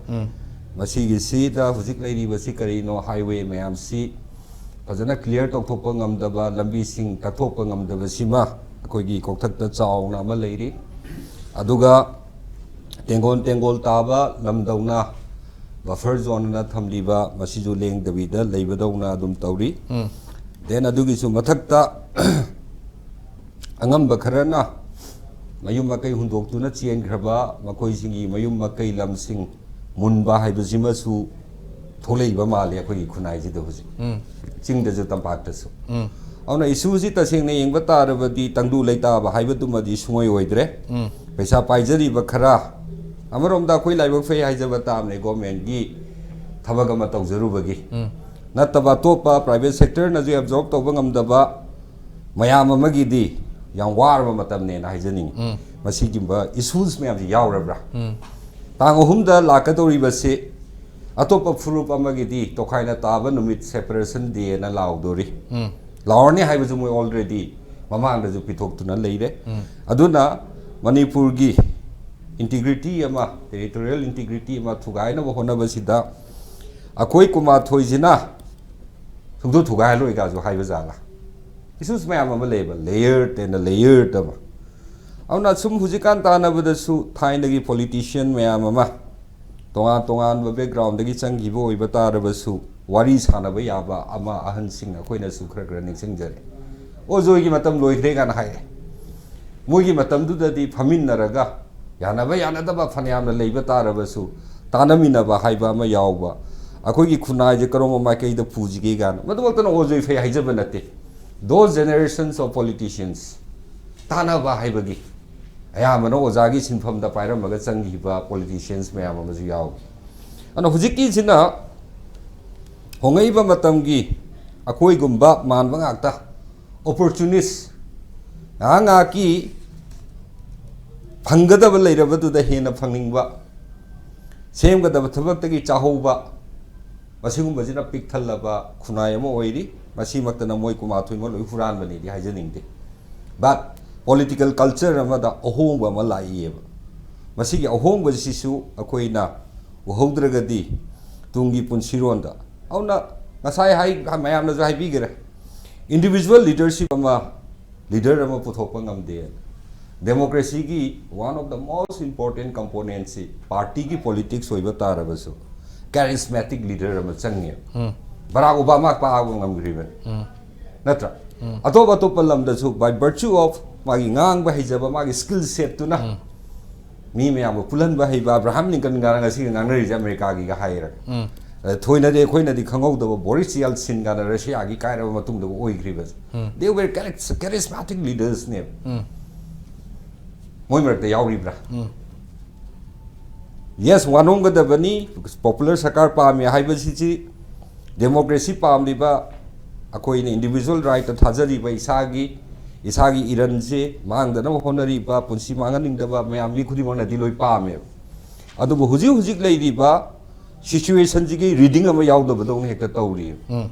ꯃꯁꯤꯒꯤꯁꯤꯗ ꯍꯧꯖꯤꯛ ꯂꯩꯔꯤꯕꯁꯤ ꯀꯔꯤꯅꯣ? ꯍꯥꯏꯋꯦ ꯃꯌꯥꯝꯁꯤ ꯐꯖꯅ ꯀ꯭ꯂꯤꯌꯥꯔ ꯇꯧꯊꯣꯛꯄ ꯉꯝꯗꯕ, ꯂꯝꯕꯤꯁꯤꯡ ꯇꯛꯊꯣꯛꯄ ꯉꯝꯗꯕꯁꯤꯃ ꯑꯩꯈꯣꯏꯒꯤ ꯀꯣꯛꯊꯛꯇ ꯆꯥꯎꯅ ꯑꯃ ꯂꯩꯔꯤ꯫ ꯑꯗꯨꯒ ꯇꯦꯡꯒꯣꯜ ꯇꯦꯡꯒꯣꯜ ꯇꯥꯕ ꯂꯝꯗꯧꯅ ꯕꯐꯔ ꯖꯣꯟ ꯑꯅ ꯊꯝꯂꯤꯕ ꯃꯁꯤꯁꯨ ꯂꯦꯡꯗꯕꯤꯗ ꯂꯩꯕꯗꯧꯅ ꯑꯗꯨꯝ ꯇꯧꯔꯤ꯫ ꯎꯝ꯫ ꯗꯦꯟ ꯑꯗꯨꯒꯤꯁꯨ ꯃꯊꯛꯇ ꯑꯉꯝꯕ ꯈꯔꯅ ꯃꯌꯨꯝ ꯃꯀꯩ ꯍꯨꯟꯗꯣꯛꯇꯨꯅ ꯆꯦꯟꯈ꯭ꯔꯕ ꯃꯈꯣꯏꯁꯤꯡꯒꯤ ꯃꯌꯨꯝ ꯃꯀꯩ ꯂꯝꯁꯤꯡ ꯃꯨꯟꯕ ꯍꯥꯏꯕꯁꯤꯃꯁꯨ ꯊꯣꯛꯂꯛꯏꯕ ꯃꯥꯜꯂꯤ ꯑꯩꯈꯣꯏꯒꯤ ꯈꯨꯟꯅꯥꯏꯁꯤꯗ ꯍꯧꯖꯤꯛ꯫ ꯎꯝ꯫ ꯆꯤꯡꯗꯁꯨ ꯇꯝꯄꯥꯛꯇꯁꯨ꯫ ꯎꯝ꯫ ꯑꯗꯨꯅ ꯏꯁꯨꯁꯤ ꯇꯁꯦꯡꯅ ꯌꯦꯡꯕ ꯇꯥꯔꯕꯗꯤ ꯇꯪꯗꯨ ꯂꯩꯇꯥꯕ ꯍꯥꯏꯕꯗꯨꯃꯗꯤ ꯁꯨꯡꯑꯣꯏ ꯑꯣꯏꯗ꯭ꯔꯦ꯫ ꯎꯝ꯫ ꯄꯩꯁꯥ ꯄꯥꯏꯖꯔꯤꯕ ꯈꯔ, ꯑꯃꯔꯣꯝꯗ ꯑꯩꯈꯣꯏ ꯂꯥꯏꯕꯛ ꯐꯩ ꯍꯥꯏꯖꯕ ꯇꯥꯕꯅꯦ, ꯒꯣꯔꯃꯦꯟꯒꯤ ꯊꯕꯛ ꯑꯃ ꯇꯧꯖꯔꯨꯕꯒꯤ꯫ ꯎꯝ꯫ ꯅꯠꯇꯕ ꯑꯇꯣꯞꯄ ꯄ꯭ꯔꯥꯏꯚꯦꯠ ꯁꯦꯛꯇꯔꯅꯁꯨ ꯑꯦꯕꯖꯣꯔꯕ ꯇꯧꯕ ꯉꯝꯗꯕ ꯃꯌꯥꯝ ꯑꯃꯒꯤꯗꯤ ꯌꯥꯝ ꯋꯥꯔꯕ ꯃꯇꯝꯅꯦꯅ ꯍꯥꯏꯖꯅꯤꯡꯉꯤ꯫ ꯃꯁꯤꯒꯨꯝꯕ ꯏꯁꯨꯁ ꯃꯌꯥꯝꯁꯤ ꯌꯥꯎꯔꯕ꯭ꯔꯥ? ꯇꯥꯡ ꯑꯍꯨꯝꯗ ꯂꯥꯛꯀꯗꯧꯔꯤꯕꯁꯤ ꯑꯇꯣꯞꯄ ꯐꯨꯔꯨꯞ ꯑꯃꯒꯤꯗꯤ ꯇꯣꯈꯥꯏꯅ ꯇꯥꯕ ꯅꯨꯃꯤꯠ, ꯁꯦꯄꯔꯦꯁꯟ ꯗꯦꯅ ꯂꯥꯎꯗꯣꯔꯤ꯫ ꯂꯥꯎꯔꯅꯤ ꯍꯥꯏꯕꯁꯨ ꯃꯣꯏ ꯑꯣꯜꯔꯦꯗꯤ ꯃꯃꯥꯡꯗꯁꯨ ꯄꯤꯊꯣꯛꯇꯨꯅ ꯂꯩꯔꯦ꯫ ꯑꯗꯨꯅ ꯃꯅꯤꯄꯨꯔꯒꯤ ꯏꯟꯇꯤꯒ꯭ꯔꯤꯇꯤ ꯑꯃ, ꯇꯦꯔꯤꯇꯣꯔꯤꯌꯦꯜ ꯏꯟꯇꯤꯒ꯭ꯔꯤꯇꯤ ꯑꯃ ꯊꯨꯒꯥꯏꯅꯕ ꯍꯣꯠꯅꯕꯁꯤꯗ ꯑꯩꯈꯣꯏ ꯀꯨꯟꯃꯥꯊꯣꯏꯁꯤꯅ ꯁꯨꯡꯊꯨ ꯊꯨꯒꯥꯏꯍꯜꯂꯣꯏꯒꯁꯨ ꯍꯥꯏꯕ ꯖꯥꯠꯂ? ꯏꯁꯨꯁ ꯃꯌꯥꯝ ꯑꯃ ꯂꯩꯕ, ꯂꯦꯌꯔ ꯇꯦꯟꯅ ꯂꯦꯌꯔ ꯑꯃ꯫ ꯑꯗꯨꯅ ꯁꯨꯝ ꯍꯧꯖꯤꯛꯀꯥꯟ ꯇꯥꯟꯅꯕꯗꯁꯨ ꯊꯥꯏꯅꯒꯤ ꯄꯣꯂꯤꯇꯤꯁꯤꯌꯟ ꯃꯌꯥꯝ ꯑꯃ, ꯇꯣꯉꯥꯟ ꯇꯣꯉꯥꯟꯕ ꯕꯦꯛꯒ꯭ꯔꯥꯎꯟꯗꯒꯤ ꯆꯪꯈꯤꯕ ꯑꯣꯏꯕ ꯇꯥꯔꯕꯁꯨ, ꯋꯥꯔꯤ ꯁꯥꯟꯅꯕ ꯌꯥꯕ ꯑꯃ ꯑꯍꯟꯁꯤꯡ ꯑꯩꯈꯣꯏꯅꯁꯨ ꯈꯔ ꯈꯔ ꯅꯤꯡꯁꯤꯡꯖꯔꯦ꯫ ꯑꯣꯖꯣꯏꯒꯤ ꯃꯇꯝ ꯂꯣꯏꯈ꯭ꯔꯦ ꯀꯥꯏꯅ ꯍꯥꯏꯔꯦ꯫ ꯃꯣꯏꯒꯤ ꯃꯇꯝꯗꯨꯗꯗꯤ ꯐꯝꯃꯤꯟꯅꯔꯒ ꯌꯥꯅꯕ ꯌꯥꯅꯗꯕ ꯐꯅꯌꯥꯝꯅ ꯂꯩꯕ ꯇꯥꯔꯕꯁꯨ, ꯇꯥꯟꯅꯃꯤꯟꯅꯕ ꯍꯥꯏꯕ ꯑꯃ ꯌꯥꯎꯕ, ꯑꯩꯈꯣꯏꯒꯤ ꯈꯨꯟꯅꯥꯏꯁꯦ ꯀꯔꯝꯕ ꯃꯥꯏꯀꯩꯗ ꯄꯨꯁꯤꯒꯦ ꯀꯥꯏꯅ, ꯃꯗꯨꯃꯛꯇꯅ ꯑꯣꯖꯣꯏ ꯐꯩ ꯍꯥꯏꯖꯕ ꯅꯠꯇꯦ꯫ Those generations of politicians, ꯇꯥꯟꯅꯕ ꯍꯥꯏꯕꯒꯤ ꯑꯌꯥꯝꯕꯅ ꯑꯣꯖꯥꯒꯤ ꯁꯤꯟꯐꯝꯗ ꯄꯥꯏꯔꯝꯃꯒ ꯆꯪꯈꯤꯕ ꯄꯣꯂꯤꯇꯤꯁꯤꯌꯟꯁ ꯃꯌꯥꯝ ꯑꯃꯁꯨ ꯌꯥꯎꯏ꯫ ꯑꯗꯨꯅ ꯍꯧꯖꯤꯛꯀꯤꯁꯤꯅ ꯍꯣꯡꯉꯛꯏꯕ ꯃꯇꯝꯒꯤ ꯑꯩꯈꯣꯏꯒꯨꯝꯕ ꯃꯥꯟꯕ ꯉꯥꯛꯇ, ꯑꯣꯄꯣꯔꯆꯨꯅꯤꯁ, ꯉꯥꯏꯍꯥꯛ ꯉꯥꯏꯍꯥꯛꯀꯤ ꯐꯪꯒꯗꯕ ꯂꯩꯔꯕꯗꯨꯗ ꯍꯦꯟꯅ ꯐꯪꯅꯤꯡꯕ, ꯁꯦꯝꯒꯗꯕ ꯊꯕꯛꯇꯒꯤ ꯆꯥꯍꯧꯕ, ꯃꯁꯤꯒꯨꯝꯕꯁꯤꯅ ꯄꯤꯛ ꯊꯜꯂꯕ ꯈꯨꯟꯅꯥꯏ ꯑꯃ ꯑꯣꯏꯔꯤ꯫ ꯃꯁꯤꯃꯛꯇꯅ ꯃꯣꯏ ꯀꯨꯟꯃꯥꯊꯣꯏꯃꯛ ꯂꯣꯏ ꯍꯨꯔꯥꯟꯕꯅꯤꯗꯤ ꯍꯥꯏꯖꯅꯤꯡꯗꯦ꯫ But political culture ꯑꯃꯗ ꯑꯍꯣꯡꯕ ꯑꯃ ꯂꯥꯛꯏꯑꯕ꯫ ꯃꯁꯤꯒꯤ ꯑꯍꯣꯡꯕꯁꯤꯁꯨ ꯑꯩꯈꯣꯏꯅ ꯎꯍꯧꯗ꯭ꯔꯒꯗꯤ ꯇꯨꯡꯒꯤ ꯄꯨꯟꯁꯤꯔꯣꯟꯗ, ꯑꯗꯨꯅ ꯉꯁꯥꯏ ꯍꯥꯏ, ꯃꯌꯥꯝꯅꯁꯨ ꯍꯥꯏꯕꯤꯈꯔꯦ, ꯏꯟꯗꯤꯕꯤꯖꯨꯋꯦꯜ ꯂꯤꯗꯔꯁꯤꯞ ꯑꯃ, ꯂꯤꯗꯔ ꯑꯃ ꯄꯨꯊꯣꯛꯄ ꯉꯝꯗꯦ꯫ ꯗꯦꯃꯣꯀ꯭ꯔꯦꯁꯤꯒꯤ one of the most important component ꯁꯤ ꯄꯥꯔꯇꯤꯒꯤ ꯄꯣꯂꯤꯇꯤꯛꯁ ꯑꯣꯏꯕ ꯇꯥꯔꯕꯁꯨ ꯀꯦꯔꯤꯁꯃꯦꯇꯤꯛ ꯂꯤꯗꯔ ꯑꯃ ꯆꯪꯉꯦꯕ꯫ ꯕꯔꯥꯛ ꯑꯣꯕꯥꯃꯥ ꯄꯥꯕ ꯉꯝꯈ꯭ꯔꯤꯕꯅꯤ, ꯅꯠꯇ꯭ꯔꯥ? ꯑꯇꯣꯞ ꯑꯇꯣꯞꯄ ꯂꯝꯗꯁꯨ by virtue of ꯃꯥꯒꯤ ꯉꯥꯡꯕ ꯍꯩꯖꯕ, ꯃꯥꯒꯤ ꯁ꯭ꯀꯤꯜ ꯁꯦꯠꯇꯨꯅ ꯃꯤ ꯃꯌꯥꯝꯕꯨ ꯄꯨꯜꯍꯟꯕ ꯍꯩꯕ, ꯑꯕ꯭ꯔꯥꯍꯥꯝ ꯂꯤꯡꯀꯟꯒ ꯉꯁꯤꯒ ꯉꯥꯡꯅꯔꯤꯁꯦ ꯑꯃꯦꯔꯤꯀꯥꯒꯤꯒ ꯍꯥꯏꯔꯒ꯫ ꯑꯗ ꯊꯣꯏꯅꯗꯤ ꯑꯩꯈꯣꯏꯅꯗꯤ ꯈꯪꯍꯧꯗꯕ ꯕꯣꯔꯤꯁ ꯌꯦꯜꯁꯤꯟ ꯀꯥꯏꯅ ꯔꯁꯤꯌꯥꯒꯤ ꯀꯥꯏꯔꯕ ꯃꯇꯨꯡꯗ ꯑꯣꯏꯈ꯭ꯔꯤꯕꯁꯦ꯫ They were charis-, charismatic leadersꯅꯦꯕ꯫ ꯃꯣꯏ ꯃꯔꯛꯇ ꯌꯥꯎꯔꯤꯕ꯭ꯔꯥ? Yes, ꯋꯥꯅꯣꯝꯒꯗꯕꯅꯤ꯫ ꯄꯣꯄꯨꯂꯔ ꯁꯔꯀꯥꯔ ꯄꯥꯝꯃꯤ ꯍꯥꯏꯕꯁꯤꯁꯤ, ꯗꯦꯃꯣꯀ꯭ꯔꯦꯁꯤ ꯄꯥꯝꯂꯤꯕ, ꯑꯩꯈꯣꯏꯅ ꯏꯟꯗꯤꯕꯤꯖꯨꯋꯦꯜ ꯔꯥꯏꯠꯇ ꯊꯥꯖꯔꯤꯕ ꯏꯁꯥꯒꯤ ꯏꯁꯥꯒꯤ ꯏꯔꯟꯁꯦ ꯃꯥꯡꯗꯅꯕ ꯍꯣꯠꯅꯔꯤꯕ, ꯄꯨꯟꯁꯤ ꯃꯥꯡꯍꯟꯅꯤꯡꯗꯕ ꯃꯌꯥꯝ ꯃꯤ ꯈꯨꯗꯤꯡꯃꯛꯅꯗꯤ ꯂꯣꯏ ꯄꯥꯝꯃꯦꯕ꯫ ꯑꯗꯨꯕꯨ ꯍꯧꯖꯤꯛ ꯍꯧꯖꯤꯛ ꯂꯩꯔꯤꯕ situation ꯁꯤꯒꯤ reading ꯑꯃ ꯌꯥꯎꯗꯕꯗꯧꯅ ꯍꯦꯛꯇ ꯇꯧꯔꯤ꯫ ꯎꯝ꯫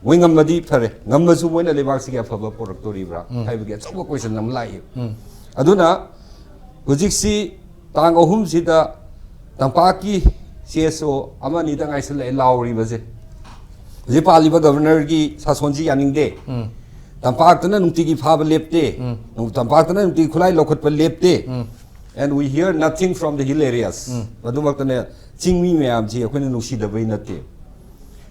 ꯃꯣꯏ ꯉꯝꯃꯗꯤ ꯐꯔꯦ, ꯉꯝꯃꯁꯨ ꯃꯣꯏꯅ ꯂꯩꯕꯥꯛꯁꯤꯒꯤ ꯑꯐꯕ ꯄꯨꯔꯛꯇꯣꯔꯤꯕ꯭ꯔꯥ ꯎꯝ꯫ ꯍꯥꯏꯕꯒꯤ ꯑꯆꯧꯕ question ꯑꯃ ꯂꯥꯛꯏ꯫ ꯎꯝ꯫ ꯑꯗꯨꯅ ꯍꯧꯖꯤꯛꯁꯤ ꯇꯥꯡ ꯑꯍꯨꯝꯁꯤꯗ ꯇꯝꯄꯥꯛꯀꯤ C S O ꯑꯃ ꯑꯅꯤꯗ ꯉꯥꯏꯁꯤꯜꯂꯛꯑꯦ ꯂꯥꯎꯔꯤꯕꯁꯦ꯫ ꯍꯧꯖꯤꯛ ꯄꯥꯜꯂꯤꯕ governorꯒꯤ ꯁꯥꯁꯣꯟꯁꯤ ꯌꯥꯅꯤꯡꯗꯦ꯫ ꯎꯝ꯫ ꯇꯝꯄꯥꯛꯇꯅ ꯅꯨꯡꯇꯤꯒꯤ ꯐꯥꯕ ꯂꯦꯞꯇꯦ꯫ ꯎꯝ꯫ ꯇꯝꯄꯥꯛꯇꯅ ꯅꯨꯡꯇꯤꯒꯤ ꯈꯨꯠꯂꯥꯏ ꯂꯧꯈꯠꯄ ꯂꯦꯞꯇꯦ꯫ ꯎꯝ꯫ And we hear nothing from the hill areas. ꯎꯝ꯫ ꯑꯗꯨꯃꯛꯇꯅꯦ, ꯆꯤꯡꯃꯤ ꯃꯌꯥꯝꯁꯤ ꯑꯩꯈꯣꯏꯅ ꯅꯨꯡꯁꯤꯗꯕꯩ ꯅꯠꯇꯦ꯫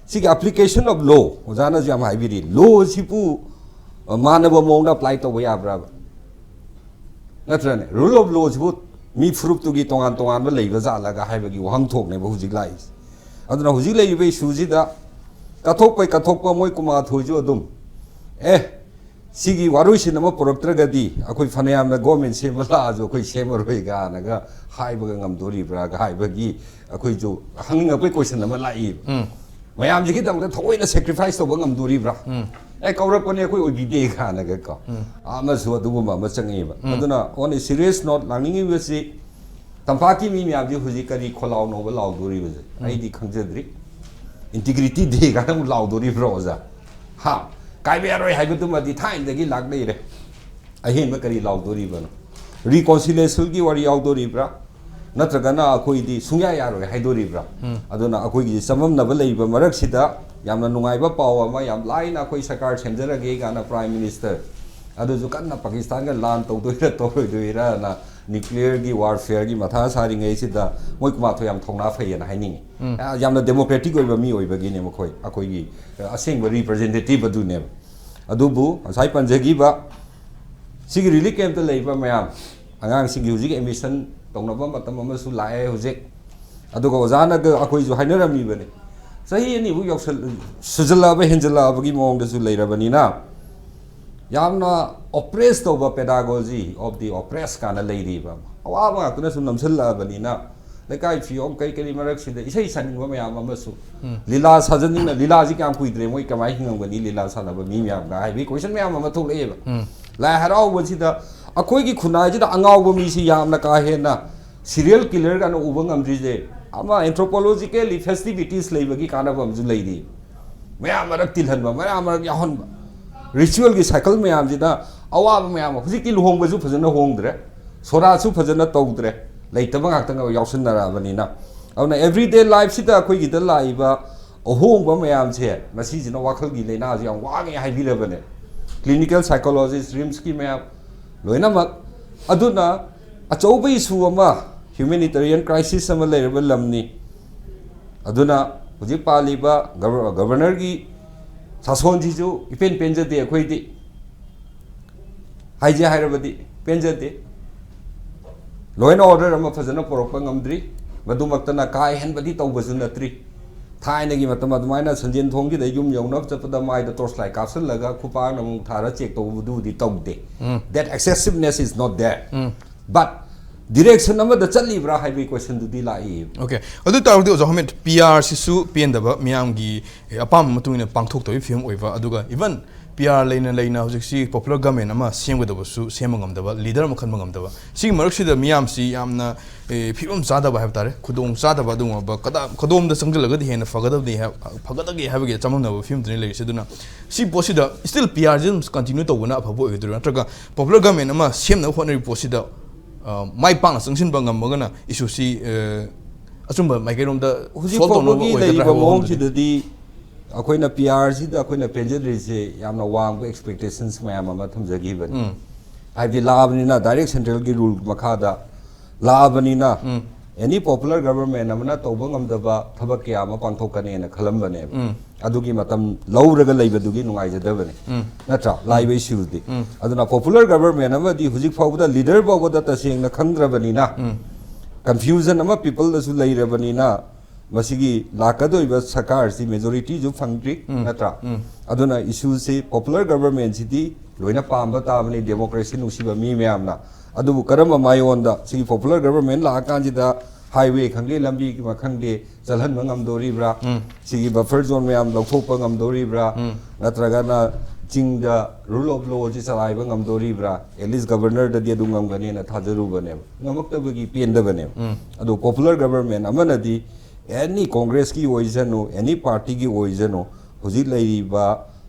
ꯁꯤꯒꯤ application of law, ꯑꯣꯖꯥꯅꯁꯨ ꯌꯥꯝ ꯍꯥꯏꯕꯤꯔꯤ, law ꯁꯤꯕꯨ, ꯑ, ꯃꯥꯟꯅꯕ ꯃꯑꯣꯡꯗ apply ꯇꯧꯕ ꯌꯥꯕ꯭ꯔꯥꯕ? ꯅꯠꯇ꯭ꯔꯅꯦ? Rule of law ꯁꯤꯕꯨ ꯃꯤ ꯐꯨꯔꯨꯞꯇꯨꯒꯤ ꯇꯣꯉꯥꯟ ꯇꯣꯉꯥꯟꯕ ꯂꯩꯕ ꯖꯥꯠꯂꯒ ꯍꯥꯏꯕꯒꯤ ꯋꯥꯍꯪꯊꯣꯛꯅꯦꯕ ꯍꯧꯖꯤꯛ ꯂꯥꯛꯏꯁꯦ꯫ ꯑꯗꯨꯅ ꯍꯧꯖꯤꯛ ꯂꯩꯔꯤꯕ issue ꯁꯤꯗ ꯀꯠꯊꯣꯛꯄꯩ ꯀꯠꯊꯣꯛꯄ, ꯃꯣꯏ ꯀꯨꯟꯃꯥꯊꯣꯏꯁꯨ ꯑꯗꯨꯝ, ꯑꯦ, ꯁꯤꯒꯤ ꯋꯥꯔꯣꯏꯁꯤꯟ ꯑꯃ ꯄꯨꯔꯛꯇ꯭ꯔꯒꯗꯤ ꯑꯩꯈꯣꯏ ꯐꯅꯌꯥꯝꯅ government ꯁꯦꯝꯕ ꯂꯥꯛꯑꯁꯨ ꯑꯩꯈꯣꯏ ꯁꯦꯝꯃꯔꯣꯏ ꯀꯥꯏꯅꯒ ꯍꯥꯏꯕꯒ ꯉꯝꯗꯣꯔꯤꯕ꯭ꯔꯥꯒ ꯍꯥꯏꯕꯒꯤ ꯑꯩꯈꯣꯏꯁꯨ ꯍꯪꯅꯤꯡꯉꯛꯄꯩ question ꯑꯃ ꯂꯥꯛꯏꯕ꯫ ꯎꯝ꯫ ꯃꯌꯥꯝꯁꯤꯒꯤꯗꯃꯛꯇ ꯊꯑꯣꯏꯅ sacrifice ꯇꯧꯕ ꯉꯝꯗꯣꯔꯤꯕ꯭ꯔꯥ? ꯎꯝ꯫ ꯑꯦ, ꯀꯧꯔꯛꯄꯅꯦ, ꯑꯩꯈꯣꯏ ꯑꯣꯏꯕꯤꯗꯦ ꯀꯥꯏꯅꯒ ꯀꯣ꯫ ꯎꯝ꯫ ꯑꯃꯁꯨ ꯑꯗꯨꯒꯨꯝꯕ ꯑꯃ ꯆꯪꯉꯛꯑꯦꯕ꯫ ꯎꯝ꯫ ꯑꯗꯨꯅ on a serious note ꯂꯥꯛꯅꯤꯡꯉꯤꯕꯁꯤ, ꯇꯝꯄꯥꯛꯀꯤ ꯃꯤ ꯃꯌꯥꯝꯁꯤ ꯍꯧꯖꯤꯛ ꯀꯔꯤ ꯈꯣꯜꯂꯥꯎꯅꯣꯕ ꯂꯥꯎꯗꯣꯔꯤꯕꯁꯦ? ꯎꯝ꯫ ꯑꯩꯗꯤ ꯈꯪꯖꯗ꯭ꯔꯤ꯫ Integrity Day ꯀꯥꯏꯅ ꯑꯃꯨꯛ ꯂꯥꯎꯗꯣꯔꯤꯕ꯭ꯔꯣ, ꯑꯣꯖꯥ? ꯍꯥ? ꯀꯥꯏꯕ ꯌꯥꯔꯣꯏ ꯍꯥꯏꯕꯗꯨꯃꯗꯤ ꯊꯥꯏꯅꯗꯒꯤ ꯂꯥꯛ ꯂꯩꯔꯦ꯫ ꯑꯍꯦꯟꯕ ꯀꯔꯤ ꯂꯥꯎꯗꯣꯔꯤꯕꯅꯣ? Reconciliation ꯒꯤ ꯋꯥꯔꯤ ꯌꯥꯎꯗꯣꯔꯤꯕ꯭ꯔꯥ? ꯅꯠꯇ꯭ꯔꯒꯅ ꯑꯩꯈꯣꯏꯗꯤ ꯁꯨꯡꯌꯥ ꯌꯥꯔꯣꯏ ꯍꯥꯏꯗꯣꯔꯤꯕ꯭ꯔꯥ? ꯎꯝ꯫ ꯑꯗꯨꯅ ꯑꯩꯈꯣꯏꯒꯤ ꯆꯃꯝꯅꯕ ꯂꯩꯔꯤꯕ ꯃꯔꯛꯁꯤꯗ ꯌꯥꯝꯅ ꯅꯨꯡꯉꯥꯏꯕ ꯄꯥꯎ ꯑꯃ, ꯌꯥꯝ ꯂꯥꯏꯅ ꯑꯩꯈꯣꯏ ꯁꯔꯀꯥꯔ ꯁꯦꯝꯖꯔꯒꯦ ꯀꯥꯏꯅ Prime Minister, ꯑꯗꯨꯁꯨ ꯀꯟꯅ ꯄꯥꯀꯤꯁꯇꯥꯟꯒ ꯂꯥꯟ ꯇꯧꯗꯣꯏꯔꯥ ꯇꯧꯔꯣꯏꯗꯣꯏꯔꯥꯅ, nuclear ꯒꯤ warfare ꯒꯤ ꯃꯊꯥ ꯁꯥꯔꯤꯉꯩꯁꯤꯗ ꯃꯣꯏ ꯀꯨꯟꯃꯥꯊꯣꯏ ꯌꯥꯝ ꯊꯧꯅꯥ ꯐꯩꯌꯦꯅ ꯍꯥꯏꯅꯤꯡꯉꯤ꯫ ꯎꯝ꯫ ꯑ, ꯌꯥꯝꯅ democratic ꯑꯣꯏꯕ ꯃꯤ ꯑꯣꯏꯕꯒꯤꯅꯦ ꯃꯈꯣꯏ, ꯑꯩꯈꯣꯏꯒꯤ, ꯑ, ꯑꯁꯦꯡꯕ representative ꯑꯗꯨꯅꯦꯕ꯫ ꯑꯗꯨꯕꯨ ꯉꯁꯥꯏ ꯄꯟꯖꯈꯤꯕ ꯁꯤꯒꯤ relief camp ꯇ ꯂꯩꯔꯤꯕ ꯃꯌꯥꯝ, ꯑꯉꯥꯡꯁꯤꯡꯒꯤ ꯍꯧꯖꯤꯛ admission ꯇꯧꯅꯕ ꯃꯇꯝ ꯑꯃꯁꯨ ꯂꯥꯛꯑꯦ ꯍꯧꯖꯤꯛ꯫ ꯑꯗꯨꯒ ꯑꯣꯖꯥꯅꯒ ꯑꯩꯈꯣꯏꯁꯨ ꯍꯥꯏꯅꯔꯝꯃꯤꯕꯅꯤ, ꯆꯍꯤ ꯑꯅꯤꯃꯨꯛ ꯌꯧꯁꯜ-, ꯁꯨꯖꯜꯂꯛꯑꯕ, ꯍꯦꯟꯖꯜꯂꯛꯑꯕꯒꯤ ꯃꯑꯣꯡꯗꯁꯨ ꯂꯩꯔꯕꯅꯤꯅ, ꯌꯥꯝꯅ oppress ꯇꯧꯕ pedagogy of the oppressed ꯀꯥꯏꯅ ꯂꯩꯔꯤꯕ, ꯑꯋꯥꯕ ꯉꯥꯛꯇꯅ ꯁꯨꯝ ꯅꯝꯁꯤꯜꯂꯛꯑꯕꯅꯤꯅ, ꯂꯩꯀꯥꯏ ꯐꯤꯌꯣꯡ ꯀꯔꯤ ꯀꯔꯤ ꯃꯔꯛꯁꯤꯗ ꯏꯁꯩ ꯁꯛꯅꯤꯡꯕ ꯃꯌꯥꯝ ꯑꯃꯁꯨ, ꯂꯤꯂꯥ ꯁꯥꯖꯅꯤꯡꯅ, ꯂꯤꯂꯥꯁꯤ ꯀꯌꯥꯝ ꯀꯨꯏꯗ꯭ꯔꯦ, ꯃꯣꯏ ꯀꯃꯥꯏꯅ ꯍꯤꯡꯉꯝꯒꯅꯤ ꯂꯤꯂꯥ ꯁꯥꯟꯅꯕ ꯃꯤ ꯃꯌꯥꯝꯒ ꯍꯥꯏꯕꯒꯤ ꯀꯣꯏꯁꯟ ꯃꯌꯥꯝ ꯑꯃ ꯊꯣꯛꯂꯛꯑꯦꯕ꯫ ꯂꯥꯏ ꯍꯔꯥꯎꯕꯁꯤꯗ ꯑꯩꯈꯣꯏꯒꯤ ꯈꯨꯟꯅꯥꯏꯁꯤꯗ ꯑꯉꯥꯎꯕ ꯃꯤꯁꯤ ꯌꯥꯝꯅ ꯀꯥ ꯍꯦꯟꯅ ꯁꯤꯔꯤꯌꯦꯜ ꯀꯤꯂꯔ ꯀꯥꯏꯅ ꯎꯕ ꯉꯝꯗ꯭ꯔꯤꯁꯦ, ꯑꯃ ꯑꯦꯟꯊ꯭ꯔꯣꯄꯣꯂꯣꯖꯤꯀꯦꯜꯂꯤ ꯐꯦꯁꯇꯤꯚꯤꯇꯤꯁ ꯂꯩꯕꯒꯤ ꯀꯥꯟꯅꯕ ꯑꯃꯁꯨ ꯂꯩꯔꯤ꯫ ꯃꯌꯥꯝ ꯃꯔꯛ ꯇꯤꯜꯍꯟꯕ, ꯃꯌꯥꯝ ꯃꯔꯛ ꯌꯥꯎꯍꯟꯕ, ꯔꯤꯆꯨꯋꯦꯜꯒꯤ ꯁꯥꯏꯀꯜ ꯃꯌꯥꯝꯁꯤꯗ ꯑꯋꯥꯕ ꯃꯌꯥꯝ ꯑꯃ, ꯍꯧꯖꯤꯛꯇꯤ ꯂꯨꯍꯣꯡꯕꯁꯨ ꯐꯖꯅ ꯍꯣꯡꯗ꯭ꯔꯦ, ꯁꯣꯔꯥꯠꯁꯨ ꯐꯖꯅ ꯇꯧꯗ꯭ꯔꯦ, ꯂꯩꯇꯕ ꯉꯥꯛꯇ ꯌꯥꯎꯁꯟꯅꯔꯛꯑꯕꯅꯤꯅ꯫ ꯑꯗꯨꯅ ꯑꯦꯕ꯭ꯔꯤꯗꯦ ꯂꯥꯏꯐꯁꯤꯗ ꯑꯩꯈꯣꯏꯒꯤꯗ ꯂꯥꯛꯏꯕ ꯑꯍꯣꯡꯕ ꯃꯌꯥꯝꯁꯦ, ꯃꯁꯤꯁꯤꯅ ꯋꯥꯈꯜꯒꯤ ꯂꯥꯏꯅꯥꯁꯦ ꯌꯥꯝ ꯋꯥꯡꯉꯦ ꯍꯥꯏꯕꯤꯔꯕꯅꯦ꯫ ꯀ꯭ꯂꯤꯅꯤꯀꯦꯜ ꯁꯥꯏꯀꯣꯂꯣꯖꯤꯁ, ꯔꯤꯝꯁꯀꯤ ꯃꯌꯥꯝ ꯂꯣꯏꯅꯃꯛ꯫ ꯑꯗꯨꯅ ꯑꯆꯧꯕ ꯏꯁꯨ ꯑꯃ, ꯍ꯭ꯌꯨꯃꯦꯅꯤꯇꯦꯔꯤꯌꯟ ꯀ꯭ꯔꯥꯏꯁꯤꯁ ꯑꯃ ꯂꯩꯔꯕ ꯂꯝꯅꯤ꯫ ꯑꯗꯨꯅ ꯍꯧꯖꯤꯛ ꯄꯥꯜꯂꯤꯕ ꯒꯕꯔ-, ꯒꯕꯔꯅꯔꯒꯤ ꯁꯥꯁꯣꯟꯁꯤꯁꯨ ꯏꯄꯦꯟ ꯄꯦꯟꯖꯗꯦ ꯑꯩꯈꯣꯏꯗꯤ꯫ ꯍꯥꯏꯖꯦ ꯍꯥꯏꯔꯕꯗꯤ ꯄꯦꯟꯖꯗꯦ꯫ ꯂꯣ ꯑꯦꯟ ꯑꯣꯔꯗꯔ ꯑꯃ ꯐꯖꯅ ꯄꯨꯔꯛꯄ ꯉꯝꯗ꯭ꯔꯤ꯫ ꯃꯗꯨꯃꯛꯇꯅ ꯀꯥ ꯍꯦꯟꯕꯗꯤ ꯇꯧꯕꯁꯨ ꯅꯠꯇ꯭ꯔꯤ꯫ ꯊꯥꯏꯅꯒꯤ ꯃꯇꯝ ꯑꯗꯨꯃꯥꯏꯅ ꯁꯟꯖꯦꯟ ꯊꯣꯡꯒꯤꯗ ꯌꯨꯝ ꯌꯧꯅꯕ ꯆꯠꯄꯗ ꯃꯥꯏꯗ ꯇꯣꯔꯆ ꯂꯥꯏꯠ ꯀꯥꯞꯁꯤꯜꯂꯒ ꯈꯨꯄꯥꯛꯅ ꯑꯃꯨꯛ ꯊꯥꯔ ꯆꯦꯛ ꯇꯧꯕꯗꯨꯕꯨꯗꯤ ꯇꯧꯗꯦ꯫ That excessiveness is not there. But direction ꯑꯃꯗ ꯆꯠꯂꯤꯕ꯭ꯔꯥ ꯍꯥꯏꯕꯒꯤ ꯀꯣꯏꯁꯟꯗꯨꯗꯤ ꯂꯥꯛꯏ꯫ ꯑꯣꯀꯦ, ꯑꯗꯨ ꯑꯣꯏ ꯇꯥꯔꯒꯗꯤ ꯑꯣꯖꯥ ꯍꯣꯃꯤꯠ, ꯄꯤ ꯑꯥꯔꯁꯤꯁꯨ ꯄꯦꯟꯗꯕ, ꯃꯤꯌꯥꯝꯒꯤ ꯑꯄꯥꯝꯕ ꯃꯇꯨꯡ ꯏꯟꯅ ꯄꯥꯡꯊꯣꯛꯇꯕꯒꯤ ꯐꯤꯕꯝ ꯑꯣꯏꯕ, ꯑꯗꯨꯒ ꯏꯚꯟ ꯄꯤ ꯑꯥꯔ ꯂꯩꯅ ꯂꯩꯅ ꯍꯧꯖꯤꯛꯁꯤ ꯄꯣꯄꯨꯂꯔ ꯒꯃꯦꯟ ꯑꯃ ꯁꯦꯝꯒꯗꯕꯁꯨ ꯁꯦꯝꯕ ꯉꯝꯗꯕ, ꯂꯤꯗꯔ ꯑꯃ ꯈꯟꯕ ꯉꯝꯗꯕ, ꯁꯤꯒꯤ ꯃꯔꯛꯁꯤꯗ ꯃꯤꯌꯥꯝꯁꯤ ꯌꯥꯝꯅ, ꯑꯦ, ꯐꯤꯕꯝ ꯆꯥꯗꯕ ꯍꯥꯏꯕ ꯇꯥꯔꯦ, ꯈꯨꯗꯣꯡ ꯆꯥꯗꯕ ꯑꯗꯨꯒꯨꯝꯕ ꯀꯗꯥ-, ꯀꯗꯣꯝꯗ ꯆꯪꯁꯤꯜꯂꯒꯗꯤ ꯍꯦꯟꯅ ꯐꯒꯗꯕꯅꯤ ꯍꯥꯏ-, ꯐꯒꯗꯒꯦ ꯍꯥꯏꯕꯒꯤ ꯆꯃꯝꯅꯕ ꯐꯤꯕꯝꯗꯨꯅꯤ ꯂꯩꯔꯤꯁꯦ꯫ ꯑꯗꯨꯅ ꯁꯤ ꯄꯣꯠꯁꯤꯗ ꯁ꯭ꯇꯤꯜ ꯄꯤ ꯑꯥꯔꯁꯤ ꯑꯗꯨꯝ ꯀꯟꯇꯤꯅ꯭ꯌꯨ ꯇꯧꯕꯅ ꯑꯐꯕ ꯑꯣꯏꯒꯗꯣꯏꯔꯥ, ꯅꯠꯇ꯭ꯔꯒ ꯄꯣꯄꯨꯂꯔ ꯒꯃꯦꯟ ꯑꯃ ꯁꯦꯝꯅꯕ ꯍꯣꯠꯅꯔꯤꯕ ꯄꯣꯠꯁꯤꯗ, ꯑ, ꯃꯥꯏ ꯄꯥꯛꯅ ꯆꯪꯁꯤꯟꯕ ꯉꯝꯃꯒꯅ ꯏꯁꯨꯁꯤ, ꯑ, ꯑꯆꯨꯝꯕ ꯃꯥꯏꯀꯩꯔꯣꯝꯗ ꯍꯧꯖꯤꯛ ꯁꯣꯜꯕ ꯇꯧꯅꯕ ꯐꯥꯎꯕꯒꯤ ꯑꯣꯏꯒꯗ꯭ꯔꯥ ꯂꯩꯔꯤꯕ ꯍꯥꯏꯕ ꯋꯥꯐꯝꯗꯨꯅꯤ꯫ ꯃꯑꯣꯡꯁꯤꯗꯗꯤ ꯑꯩꯈꯣꯏꯅ ꯄꯤ ꯑꯥꯔꯁꯤꯗ ꯑꯩꯈꯣꯏꯅ ꯄꯦꯟꯖꯗ꯭ꯔꯤꯁꯦ ꯌꯥꯝꯅ ꯋꯥꯡꯕ ꯑꯦꯛꯁꯄꯦꯛꯇꯦꯁꯟꯁ ꯃꯌꯥꯝ ꯑꯃ ꯊꯝꯖꯈꯤꯕꯅꯤ꯫ ꯎꯝ꯫ ꯍꯥꯏꯕꯗꯤ ꯂꯥꯛꯑꯕꯅꯤꯅ, ꯗꯥꯏꯔꯦꯛ ꯁꯦꯟꯇ꯭ꯔꯦꯜꯒꯤ ꯔꯨꯜ ꯃꯈꯥꯗ ꯂꯥꯛꯑꯕꯅꯤꯅ, ꯎꯝ꯫ ꯑꯦꯅꯤ ꯄꯣꯄꯨꯂꯔ ꯒꯕꯔꯃꯦꯟ ꯑꯃꯅ ꯇꯧꯕ ꯉꯝꯗꯕ ꯊꯕꯛ ꯀꯌꯥ ꯑꯃ ꯄꯥꯡꯊꯣꯛꯀꯅꯦꯅ ꯈꯜꯂꯝꯕꯅꯦꯕ꯫ ꯎꯝ꯫ ꯑꯗꯨꯒꯤ ꯃꯇꯝ ꯂꯧꯔꯒ ꯂꯩꯕꯗꯨꯒꯤ ꯅꯨꯡꯉꯥꯏꯖꯗꯕꯅꯦ꯫ ꯎꯝ꯫ ꯅꯠꯇ꯭ꯔꯥ? ꯂꯥꯛꯏꯕ ꯏꯁꯨꯗꯤ꯫ ꯎꯝ꯫ ꯑꯗꯨꯅ ꯄꯣꯄꯨꯂꯔ ꯒꯕꯔꯃꯦꯟ ꯑꯃꯗꯤ ꯍꯧꯖꯤꯛ ꯐꯥꯎꯕꯗ ꯂꯤꯗꯔ ꯐꯥꯎꯕꯗ ꯇꯁꯦꯡꯅ ꯈꯪꯗ꯭ꯔꯕꯅꯤꯅ, ꯎꯝ꯫ ꯀꯟꯐ꯭ꯌꯨꯖꯟ ꯑꯃ ꯄꯤꯄꯜꯗꯁꯨ ꯂꯩꯔꯕꯅꯤꯅ, ꯃꯁꯤꯒꯤ ꯂꯥꯛꯀꯗꯧꯔꯤꯕ ꯁꯔꯀꯥꯔꯁꯤ ꯃꯦꯖꯣꯔꯤꯇꯤꯁꯨ ꯐꯪꯗ꯭ꯔꯤ꯫ ꯎꯝ꯫ ꯅꯠꯇ꯭ꯔꯥ? ꯎꯝ꯫ ꯑꯗꯨꯅ ꯏꯁꯨꯁꯤ, ꯄꯣꯄꯨꯂꯔ ꯒꯕꯔꯃꯦꯟꯁꯤꯗꯤ ꯂꯣꯏꯅ ꯄꯥꯝꯕ ꯇꯥꯕꯅꯤ, ꯗꯦꯃꯣꯀ꯭ꯔꯦꯁꯤ ꯅꯨꯡꯁꯤꯕ ꯃꯤ ꯃꯌꯥꯝꯅ꯫ ꯑꯗꯨꯕꯨ ꯀꯔꯝꯕ ꯃꯥꯏꯌꯣꯟꯗ? ꯁꯤꯒꯤ ꯄꯣꯄꯨꯂꯔ ꯒꯕꯔꯃꯦꯟ ꯂꯥꯛꯑꯀꯥꯟꯁꯤꯗ ꯍꯥꯏꯋꯦ ꯈꯪꯗꯦ, ꯂꯝꯕꯤ ꯑꯃ ꯈꯪꯗꯦ, ꯆꯠꯍꯟꯕ ꯉꯝꯗꯣꯔꯤꯕ꯭ꯔꯥ? ꯁꯤꯒꯤ ꯕꯐꯔ ꯖꯣꯟ ꯃꯌꯥꯝ ꯂꯧꯊꯣꯛꯄ ꯉꯝꯗꯣꯔꯤꯕ꯭ꯔꯥ? ꯅꯠꯇ꯭ꯔꯒꯅ ꯆꯤꯡꯗ ꯔꯨꯜ ꯑꯣꯐ ꯂꯣꯁꯤ ꯆꯂꯥꯏꯕ ꯉꯝꯗꯣꯔꯤꯕ꯭ꯔꯥ? ꯑꯦꯠꯂꯤꯁ ꯒꯕꯔꯅꯔꯗꯗꯤ ꯑꯗꯨ ꯉꯝꯒꯅꯦꯅ ꯊꯥꯖꯔꯨꯕꯅꯦꯕ꯫ ꯉꯝꯃꯛꯇꯕꯒꯤ ꯄꯦꯟꯗꯕꯅꯦꯕ꯫ ꯑꯗꯣ ꯄꯣꯄꯨꯂꯔ ꯒꯕꯔꯃꯦꯟ ꯑꯃꯅꯗꯤ, ꯑꯦꯅꯤ ꯀꯣꯡꯒ꯭ꯔꯦꯁꯀꯤ ꯑꯣꯏꯁꯅꯨ, ꯑꯦꯅꯤ ꯄꯥꯔꯇꯤꯒꯤ ꯑꯣꯏꯁꯅꯨ, ꯍꯧꯖꯤꯛ ꯂꯩꯔꯤꯕ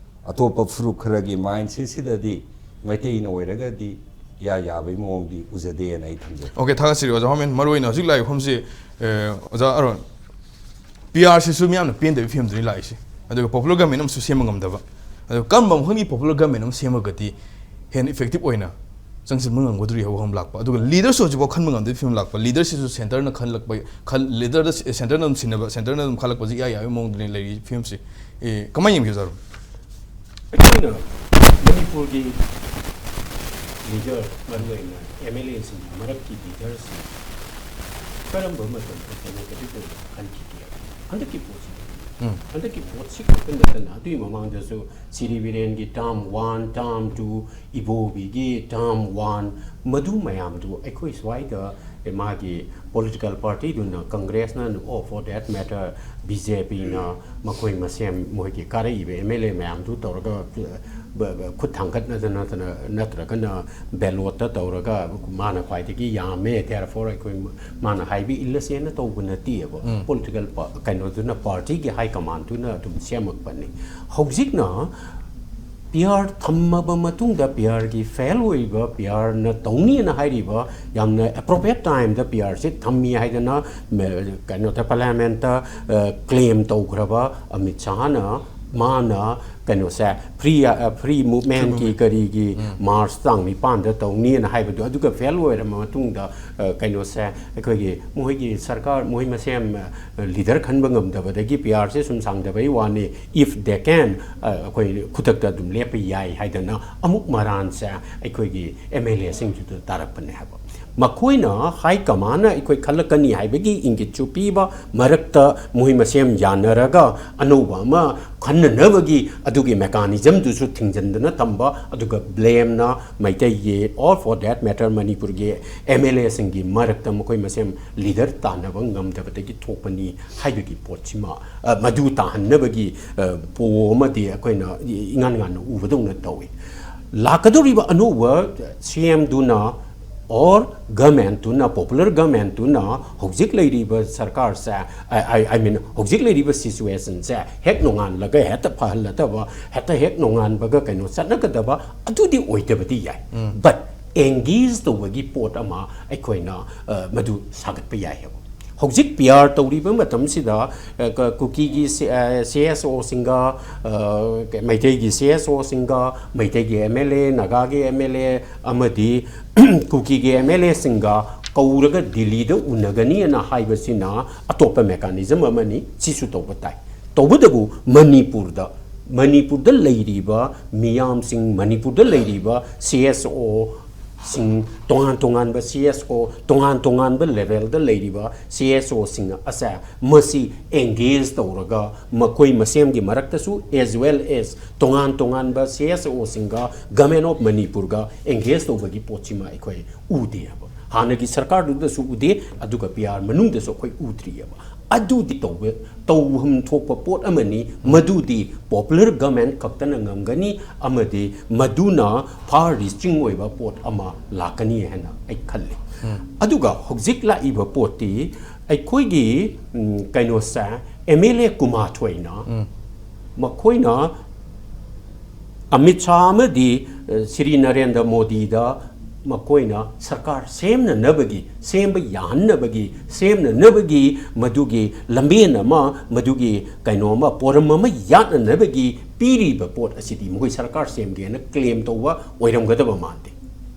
ꯑꯇꯣꯞꯄ ꯐꯨꯔꯨꯞ ꯈꯔꯒꯤ ꯃꯥꯏꯟꯁꯦꯠꯁꯤꯗꯗꯤ ꯃꯩꯇꯩꯅ ꯑꯣꯏꯔꯒꯗꯤ ꯏꯌꯥ ꯌꯥꯕꯒꯤ ꯃꯑꯣꯡꯗꯤ ꯎꯖꯗꯦꯅ ꯑꯩ ꯊꯝꯖꯩ꯫ ꯑꯣꯀꯦ, ꯊꯥꯒꯠꯆꯔꯤ ꯑꯣꯖꯥ ꯍꯣꯃꯦꯟ꯫ ꯃꯔꯨꯑꯣꯏꯅ ꯍꯧꯖꯤꯛ ꯂꯥꯛꯏꯕ ꯐꯤꯕꯝꯁꯤ, ꯑꯦ, ꯑꯣꯖꯥ ꯑꯔꯨꯟ, ꯄꯤ ꯑꯥꯔꯁꯤꯁꯨ ꯃꯤꯌꯥꯝꯅ ꯄꯦꯟꯗꯕꯒꯤ ꯐꯤꯕꯝꯗꯨꯅꯤ ꯂꯥꯛꯏꯁꯦ꯫ ꯑꯗꯨꯒ ꯄꯣꯄꯨꯂꯔ ꯒꯃꯦꯟ ꯑꯃꯁꯨ ꯁꯦꯝꯕ ꯉꯝꯗꯕ꯫ ꯑꯗꯨꯒ ꯀꯔꯝꯕ ꯃꯈꯜꯒꯤ ꯄꯣꯄꯨꯂꯔ ꯒꯃꯦꯟ ꯑꯃ ꯁꯦꯝꯃꯒꯗꯤ ꯍꯦꯟꯅ ꯏꯐꯦꯛꯇꯤꯞ ꯑꯣꯏꯅ ꯆꯪꯁꯤꯟꯕ ꯉꯝꯒꯗꯧꯔꯤ ꯍꯥꯏꯕ ꯋꯥꯐꯝ ꯂꯥꯛꯄ꯫ ꯑꯗꯨꯒ ꯂꯤꯗꯔꯁꯨ ꯍꯧꯖꯤꯛꯐꯥꯎ ꯈꯟꯕ ꯉꯝꯗꯕꯒꯤ ꯐꯤꯕꯝ ꯂꯥꯛꯄ꯫ ꯂꯤꯗꯔꯁꯤꯁꯨ ꯁꯦꯟꯇꯔꯅ ꯈꯜꯂꯛꯄ, ꯈꯜ-, ꯂꯤꯗꯔꯗ ꯁꯦ-, ꯁꯦꯟꯇꯔꯅ ꯑꯗꯨꯝ ꯁꯤꯟꯅꯕ, ꯁꯦꯟꯇꯔꯅ ꯑꯗꯨꯝ ꯈꯜꯂꯛꯄꯁꯤ ꯏꯌꯥ ꯌꯥꯕꯒꯤ ꯃꯑꯣꯡꯗꯅꯤ ꯂꯩꯔꯤ ꯐꯤꯕꯝꯁꯤ꯫ ꯑꯦ, ꯀꯃꯥꯏꯅ ꯌꯦꯡꯒꯦ, ꯁꯥꯔ? ꯑꯩꯈꯣꯏꯅ ꯃꯅꯤꯄꯨꯔꯒꯤ ꯂꯤꯗꯔ, ꯃꯔꯨꯑꯣꯏꯅ ꯑꯦꯝ ꯑꯦꯜ ꯑꯦꯁꯤꯡꯒꯤ ꯃꯔꯛꯀꯤ ꯂꯤꯗꯔꯁꯤꯡ ꯀꯔꯝꯕ ꯃꯇꯝꯗ ꯗꯦꯃꯣꯀ꯭ꯔꯦꯇꯤꯛ ꯑꯣꯏꯅ ꯈꯟꯈꯤꯒꯦ? ꯍꯟꯗꯛꯀꯤ ꯄꯣꯠꯁꯤ, ꯎꯝ꯫ ꯍꯟꯗꯛꯀꯤ ꯄꯣꯠꯁꯤ ꯈꯛꯇ ꯅꯠꯇꯅ, ꯑꯗꯨꯒꯤ ꯃꯃꯥꯡꯗꯁꯨ ꯁꯤꯔꯤ ꯕꯤꯔꯦꯟꯒꯤ ꯇꯥꯔꯝ ꯋꯥꯟ, ꯇꯥꯔꯝ ꯇꯨ, ꯏꯕꯣꯕꯤꯒꯤ ꯇꯥꯔꯝ ꯋꯥꯟ, ꯃꯗꯨ ꯃꯌꯥꯝꯗꯨ ꯑꯩꯈꯣꯏ ꯁ꯭ꯋꯥꯏꯗ ꯃꯥꯒꯤ ꯄꯣꯂꯤꯇꯤꯀꯦꯜ ꯄꯥꯔꯇꯤꯗꯨꯅ, ꯀꯪꯒ꯭ꯔꯦꯁꯅ, ꯑꯣ, for that matter, B J ꯄꯤꯅ ꯃꯈꯣꯏ ꯃꯁꯦꯟ ꯃꯣꯏꯒꯤ ꯀꯥꯔꯛꯏꯕ ꯑꯦꯝ ꯑꯦꯜ ꯑꯦ ꯃꯌꯥꯝꯗꯨ ꯇꯧꯔꯒ, ꯕ-, ꯕ-, ꯈꯨꯠ ꯊꯥꯡꯒꯠꯅꯗꯅ ꯅꯠꯇ꯭ꯔ-, ꯅꯠꯇ꯭ꯔꯒꯅ ꯕꯦꯂꯣꯠꯇ ꯇꯧꯔꯒ ꯃꯥꯅ ꯈ꯭ꯋꯥꯏꯗꯒꯤ ꯌꯥꯝꯃꯦ, therefore ꯑꯩꯈꯣꯏ ꯃꯥꯅ ꯍꯥꯏꯕ ꯏꯜꯂꯁꯦꯅ ꯇꯧꯕ ꯅꯠꯇꯦꯕ꯫ ꯎꯝ꯫ ꯄꯣꯂꯤꯇꯤꯀꯦꯜ ꯄꯥ-, ꯀꯩꯅꯣꯗꯨꯅ, ꯄꯥꯔꯇꯤꯒꯤ ꯍꯥꯏ ꯀꯃꯥꯟꯗꯨꯅ ꯑꯗꯨꯝ ꯁꯦꯝꯃꯛꯄꯅꯤ꯫ ꯍꯧꯖꯤꯛꯅ ꯄꯤ ꯑꯥꯔ ꯊꯝꯃꯕ ꯃꯇꯨꯡꯗ, ꯄꯤ ꯑꯥꯔꯒꯤ ꯐꯦꯜ ꯑꯣꯏꯕ, ꯄꯤ ꯑꯥꯔꯅ ꯇꯧꯅꯤꯅ ꯍꯥꯏꯔꯤꯕ, ꯌꯥꯝꯅ ꯑꯦꯄ꯭ꯔꯣꯄ꯭ꯔꯤꯌꯦꯠ ꯇꯥꯏꯝꯗ ꯄꯤ ꯑꯥꯔꯁꯤ ꯊꯝꯃꯤ ꯍꯥꯏꯗꯅ, ꯃ-, ꯀꯩꯅꯣꯗ, ꯄꯥꯔꯂꯤꯌꯥꯃꯦꯟꯠꯇ, ꯑ, ꯀ꯭ꯂꯦꯝ ꯇꯧꯈ꯭ꯔꯕ ꯑꯃꯤꯠ ꯁꯥꯍꯅ, ꯃꯥꯅ ꯀꯩꯅꯣꯁꯦ, ꯐ꯭ꯔꯤ, ꯑ, ꯐ꯭ꯔꯤ ꯃꯨꯚꯃꯦꯟꯠꯀꯤ, ꯐ꯭ꯔꯤ ꯃꯨꯚꯃꯦꯟꯠ꯫ ꯀꯔꯤꯒꯤ ꯎꯝ꯫ ꯃꯥꯔꯆ ꯇꯥꯡ ꯅꯤꯄꯥꯟꯗ ꯇꯧꯅꯤꯅ ꯍꯥꯏꯕꯗꯣ, ꯑꯗꯨꯒ ꯐꯦꯜ ꯑꯣꯏꯔꯕ ꯃꯇꯨꯡꯗ, ꯑ, ꯀꯩꯅꯣꯁꯦ, ꯑꯩꯈꯣꯏꯒꯤ ꯃꯣꯏꯒꯤ ꯁꯔꯀꯥꯔ, ꯃꯣꯏ ꯃꯁꯦꯟ, ꯑ, ꯂꯤꯗꯔ ꯈꯟꯕ ꯉꯝꯗꯕꯗꯒꯤ ꯄꯤ ꯑꯥꯔꯁꯦ ꯁꯨꯝ ꯁꯥꯡꯗꯕꯩ ꯋꯥꯅꯤ, if they can, ꯑ, ꯑꯩꯈꯣꯏ ꯈꯨꯗꯛꯇ ꯑꯗꯨꯝ ꯂꯦꯞꯄ ꯌꯥꯏ ꯍꯥꯏꯗꯅ ꯑꯃꯨꯛ ꯃꯔꯥꯟꯁꯦ ꯑꯩꯈꯣꯏꯒꯤ ꯑꯦꯝ ꯑꯦꯜ ꯑꯦꯁꯤꯡꯁꯤꯗ ꯇꯥꯔꯛꯄꯅꯦ ꯍꯥꯏꯕ꯫ ꯃꯈꯣꯏꯅ ꯍꯥꯏ ꯀꯃꯥꯟꯅ ꯑꯩꯈꯣꯏ ꯈꯜꯂꯛꯀꯅꯤ ꯍꯥꯏꯕꯒꯤ ꯏꯪꯒꯤꯠꯁꯨ ꯄꯤꯕ, ꯃꯔꯛꯇ ꯃꯣꯏ ꯃꯁꯦꯟ ꯌꯥꯅꯔꯒ ꯑꯅꯧꯕ ꯑꯃ ꯈꯟꯅꯅꯕꯒꯤ ꯑꯗꯨꯒꯤ ꯃꯦꯀꯥꯅꯤꯖꯝꯗꯨꯁꯨ ꯊꯤꯡꯖꯤꯟꯗꯨꯅ ꯊꯝꯕ, ꯑꯗꯨꯒ ꯕ꯭ꯂꯦꯝꯅ ꯃꯩꯇꯩꯒꯤ, or for that matter ꯃꯅꯤꯄꯨꯔꯒꯤ ꯑꯦꯝ ꯑꯦꯜ ꯑꯦꯁꯤꯡꯒꯤ ꯃꯔꯛꯇ ꯃꯈꯣꯏ ꯃꯁꯦꯟ ꯂꯤꯗꯔ ꯇꯥꯟꯅꯕ ꯉꯝꯗꯕꯗꯒꯤ ꯊꯣꯛꯄꯅꯤ ꯍꯥꯏꯕꯒꯤ ꯄꯣꯠꯁꯤꯃ, ꯑ, ꯃꯗꯨ ꯇꯥꯍꯟꯅꯕꯒꯤ, ꯑ, ꯄꯣ ꯑꯃꯗꯤ ꯑꯩꯈꯣꯏꯅ ꯏꯉꯥꯟ ꯉꯥꯟꯅ ꯎꯕꯗꯧꯅ ꯇꯧꯏ꯫ ꯂꯥꯛꯀꯗꯧꯔꯤꯕ ꯑꯅꯧꯕ ꯁꯤ ꯑꯦꯝꯗꯨꯅ or ꯒꯃꯦꯟꯇꯨꯅ, ꯄꯣꯄꯨꯂꯔ ꯒꯃꯦꯟꯇꯨꯅ ꯍꯧꯖꯤꯛ ꯂꯩꯔꯤꯕ ꯁꯔꯀꯥꯔꯁꯦ, I, I, I mean, ꯍꯧꯖꯤꯛ ꯂꯩꯔꯤꯕ ꯁꯤꯆꯨꯋꯦꯁꯟꯁꯦ ꯍꯦꯛ ꯅꯣꯡꯉꯥꯟꯂꯒ ꯍꯦꯛꯇ ꯐꯍꯜꯂꯗꯕ, ꯍꯦꯛꯇ ꯍꯦꯛ ꯅꯣꯡꯉꯥꯟꯕꯒ ꯀꯩꯅꯣ ꯆꯠꯅꯒꯗꯕ ꯑꯗꯨꯗꯤ ꯑꯣꯏꯗꯕꯗꯤ ꯌꯥꯏ꯫ ꯎꯝ꯫ But engage ꯇꯧꯕꯒꯤ ꯄꯣꯠ ꯑꯃ ꯑꯩꯈꯣꯏꯅ, ꯑ, ꯃꯗꯨ ꯁꯥꯒꯠꯄ ꯌꯥꯏ ꯍꯥꯏꯕ꯫ ꯍꯧꯖꯤꯛ ꯄꯤ ꯑꯥꯔ ꯇꯧꯔꯤꯕ ꯃꯇꯝꯁꯤꯗ, ꯑ, ꯀ-, ꯀꯨꯀꯤꯒꯤ ꯁꯤ-, ꯑ, ꯁꯤ ꯑꯦꯁ ꯑꯣꯁꯤꯡꯒ, ꯑ, ꯀ-, ꯃꯩꯇꯩꯒꯤ ꯁꯤ ꯑꯦꯁ ꯑꯣꯁꯤꯡꯒ, ꯃꯩꯇꯩꯒꯤ ꯑꯦꯝ ꯑꯦꯜ ꯑꯦ, ꯅꯥꯒꯥꯒꯤ ꯑꯦꯝ ꯑꯦꯜ ꯑꯦ ꯑꯃꯗꯤ ꯀꯨꯀꯤꯒꯤ ꯑꯦꯝ ꯑꯦꯜ ꯑꯦꯁꯤꯡꯒ ꯀꯧꯔꯒ ꯗꯤꯜꯂꯤꯗ ꯎꯅꯒꯅꯤꯅ ꯍꯥꯏꯕꯁꯤꯅ ꯑꯇꯣꯞꯄ ꯃꯦꯀꯥꯅꯤꯖꯝ ꯑꯃꯅꯤ꯫ ꯁꯤꯁꯨ ꯇꯧꯕ ꯇꯥꯏ꯫ ꯇꯧꯕꯇꯕꯨ ꯃꯅꯤꯄꯨꯔꯗ, ꯃꯅꯤꯄꯨꯔꯗ ꯂꯩꯔꯤꯕ ꯃꯤꯌꯥꯝꯁꯤꯡ, ꯃꯅꯤꯄꯨꯔꯗ ꯂꯩꯔꯤꯕ ꯁꯤ ꯑꯦꯁ ꯑꯣꯁꯤꯡ, ꯇꯣꯉꯥꯟ ꯇꯣꯉꯥꯟꯕ ꯁꯤ ꯑꯦꯁ ꯑꯣ, ꯇꯣꯉꯥꯟ ꯇꯣꯉꯥꯟꯕ ꯂꯦꯚꯦꯜꯗ ꯂꯩꯔꯤꯕ ꯁꯤ ꯑꯦꯁ ꯑꯣꯁꯤꯡ ꯑꯁꯦ ꯃꯁꯤ ꯑꯦꯡꯒꯦꯖ ꯇꯧꯔꯒ ꯃꯈꯣꯏ ꯃꯁꯦꯝꯒꯤ ꯃꯔꯛꯇꯁꯨ, as well as ꯇꯣꯉꯥꯟ ꯇꯣꯉꯥꯟꯕ ꯁꯤ ꯑꯦꯁ ꯑꯣꯁꯤꯡꯒ, Government of ꯃꯅꯤꯄꯨꯔꯒ ꯑꯦꯡꯒꯦꯖ ꯇꯧꯕꯒꯤ ꯄꯣꯠꯁꯤꯃ ꯑꯩꯈꯣꯏ ꯎꯗꯦꯕ꯫ ꯍꯥꯟꯅꯒꯤ ꯁꯔꯀꯥꯔꯗꯨꯗꯁꯨ ꯎꯗꯦ, ꯑꯗꯨꯒ ꯄꯤ ꯑꯥꯔ ꯃꯅꯨꯡꯗꯁꯨ ꯑꯩꯈꯣꯏ ꯎꯗ꯭ꯔꯤꯑꯕ꯫ ꯑꯗꯨꯗꯤ ꯇꯧꯕ, ꯇꯧꯐꯝ ꯊꯣꯛꯄ ꯄꯣꯠ ꯑꯃꯅꯤ꯫ ꯃꯗꯨꯗꯤ ꯄꯣꯄꯨꯂꯔ ꯒꯃꯦꯟ ꯈꯛꯇꯅ ꯉꯝꯒꯅꯤ, ꯑꯃꯗꯤ ꯃꯗꯨꯅ far reaching ꯑꯣꯏꯕ ꯄꯣꯠ ꯑꯃ ꯂꯥꯛꯀꯅꯤ ꯍꯥꯏꯅ ꯑꯩ ꯈꯜꯂꯤ꯫ ꯎꯝ꯫ ꯑꯗꯨꯒ ꯍꯧꯖꯤꯛ ꯂꯥꯛꯏꯕ ꯄꯣꯠꯇꯤ ꯑꯩꯈꯣꯏꯒꯤ, ꯎꯝ, ꯀꯩꯅꯣꯁꯦ, ꯑꯦꯝ ꯑꯦꯜ ꯑꯦ ꯀꯨꯟꯃꯥꯊꯣꯏꯅ, ꯎꯝ꯫ ꯃꯈꯣꯏꯅ ꯑꯃꯤꯠ ꯁꯥꯍ ꯑꯃꯗꯤ, ꯑ, ꯁ꯭ꯔꯤ ꯅꯔꯦꯟꯗ꯭ꯔ ꯃꯣꯗꯤꯗ ꯃꯈꯣꯏꯅ ꯁꯔꯀꯥꯔ ꯁꯦꯝꯅꯅꯕꯒꯤ, ꯁꯦꯝꯕ ꯌꯥꯍꯟꯅꯕꯒꯤ, ꯁꯦꯝꯅꯅꯕꯒꯤ ꯃꯗꯨꯒꯤ ꯂꯝꯕꯦꯟ ꯑꯃ, ꯃꯗꯨꯒꯤ ꯀꯩꯅꯣ ꯑꯃ, ꯄꯣꯔꯝ ꯑꯃ ꯌꯥꯠꯅꯅꯕꯒꯤ ꯄꯤꯔꯤꯕ ꯄꯣꯠ ꯑꯁꯤꯗꯤ ꯃꯈꯣꯏ ꯁꯔꯀꯥꯔ ꯁꯦꯝꯒꯦꯅ ꯀ꯭ꯂꯦꯝ ꯇꯧꯕ ꯑꯣꯏꯔꯝꯒꯗꯕ ꯃꯥꯟꯗꯦ꯫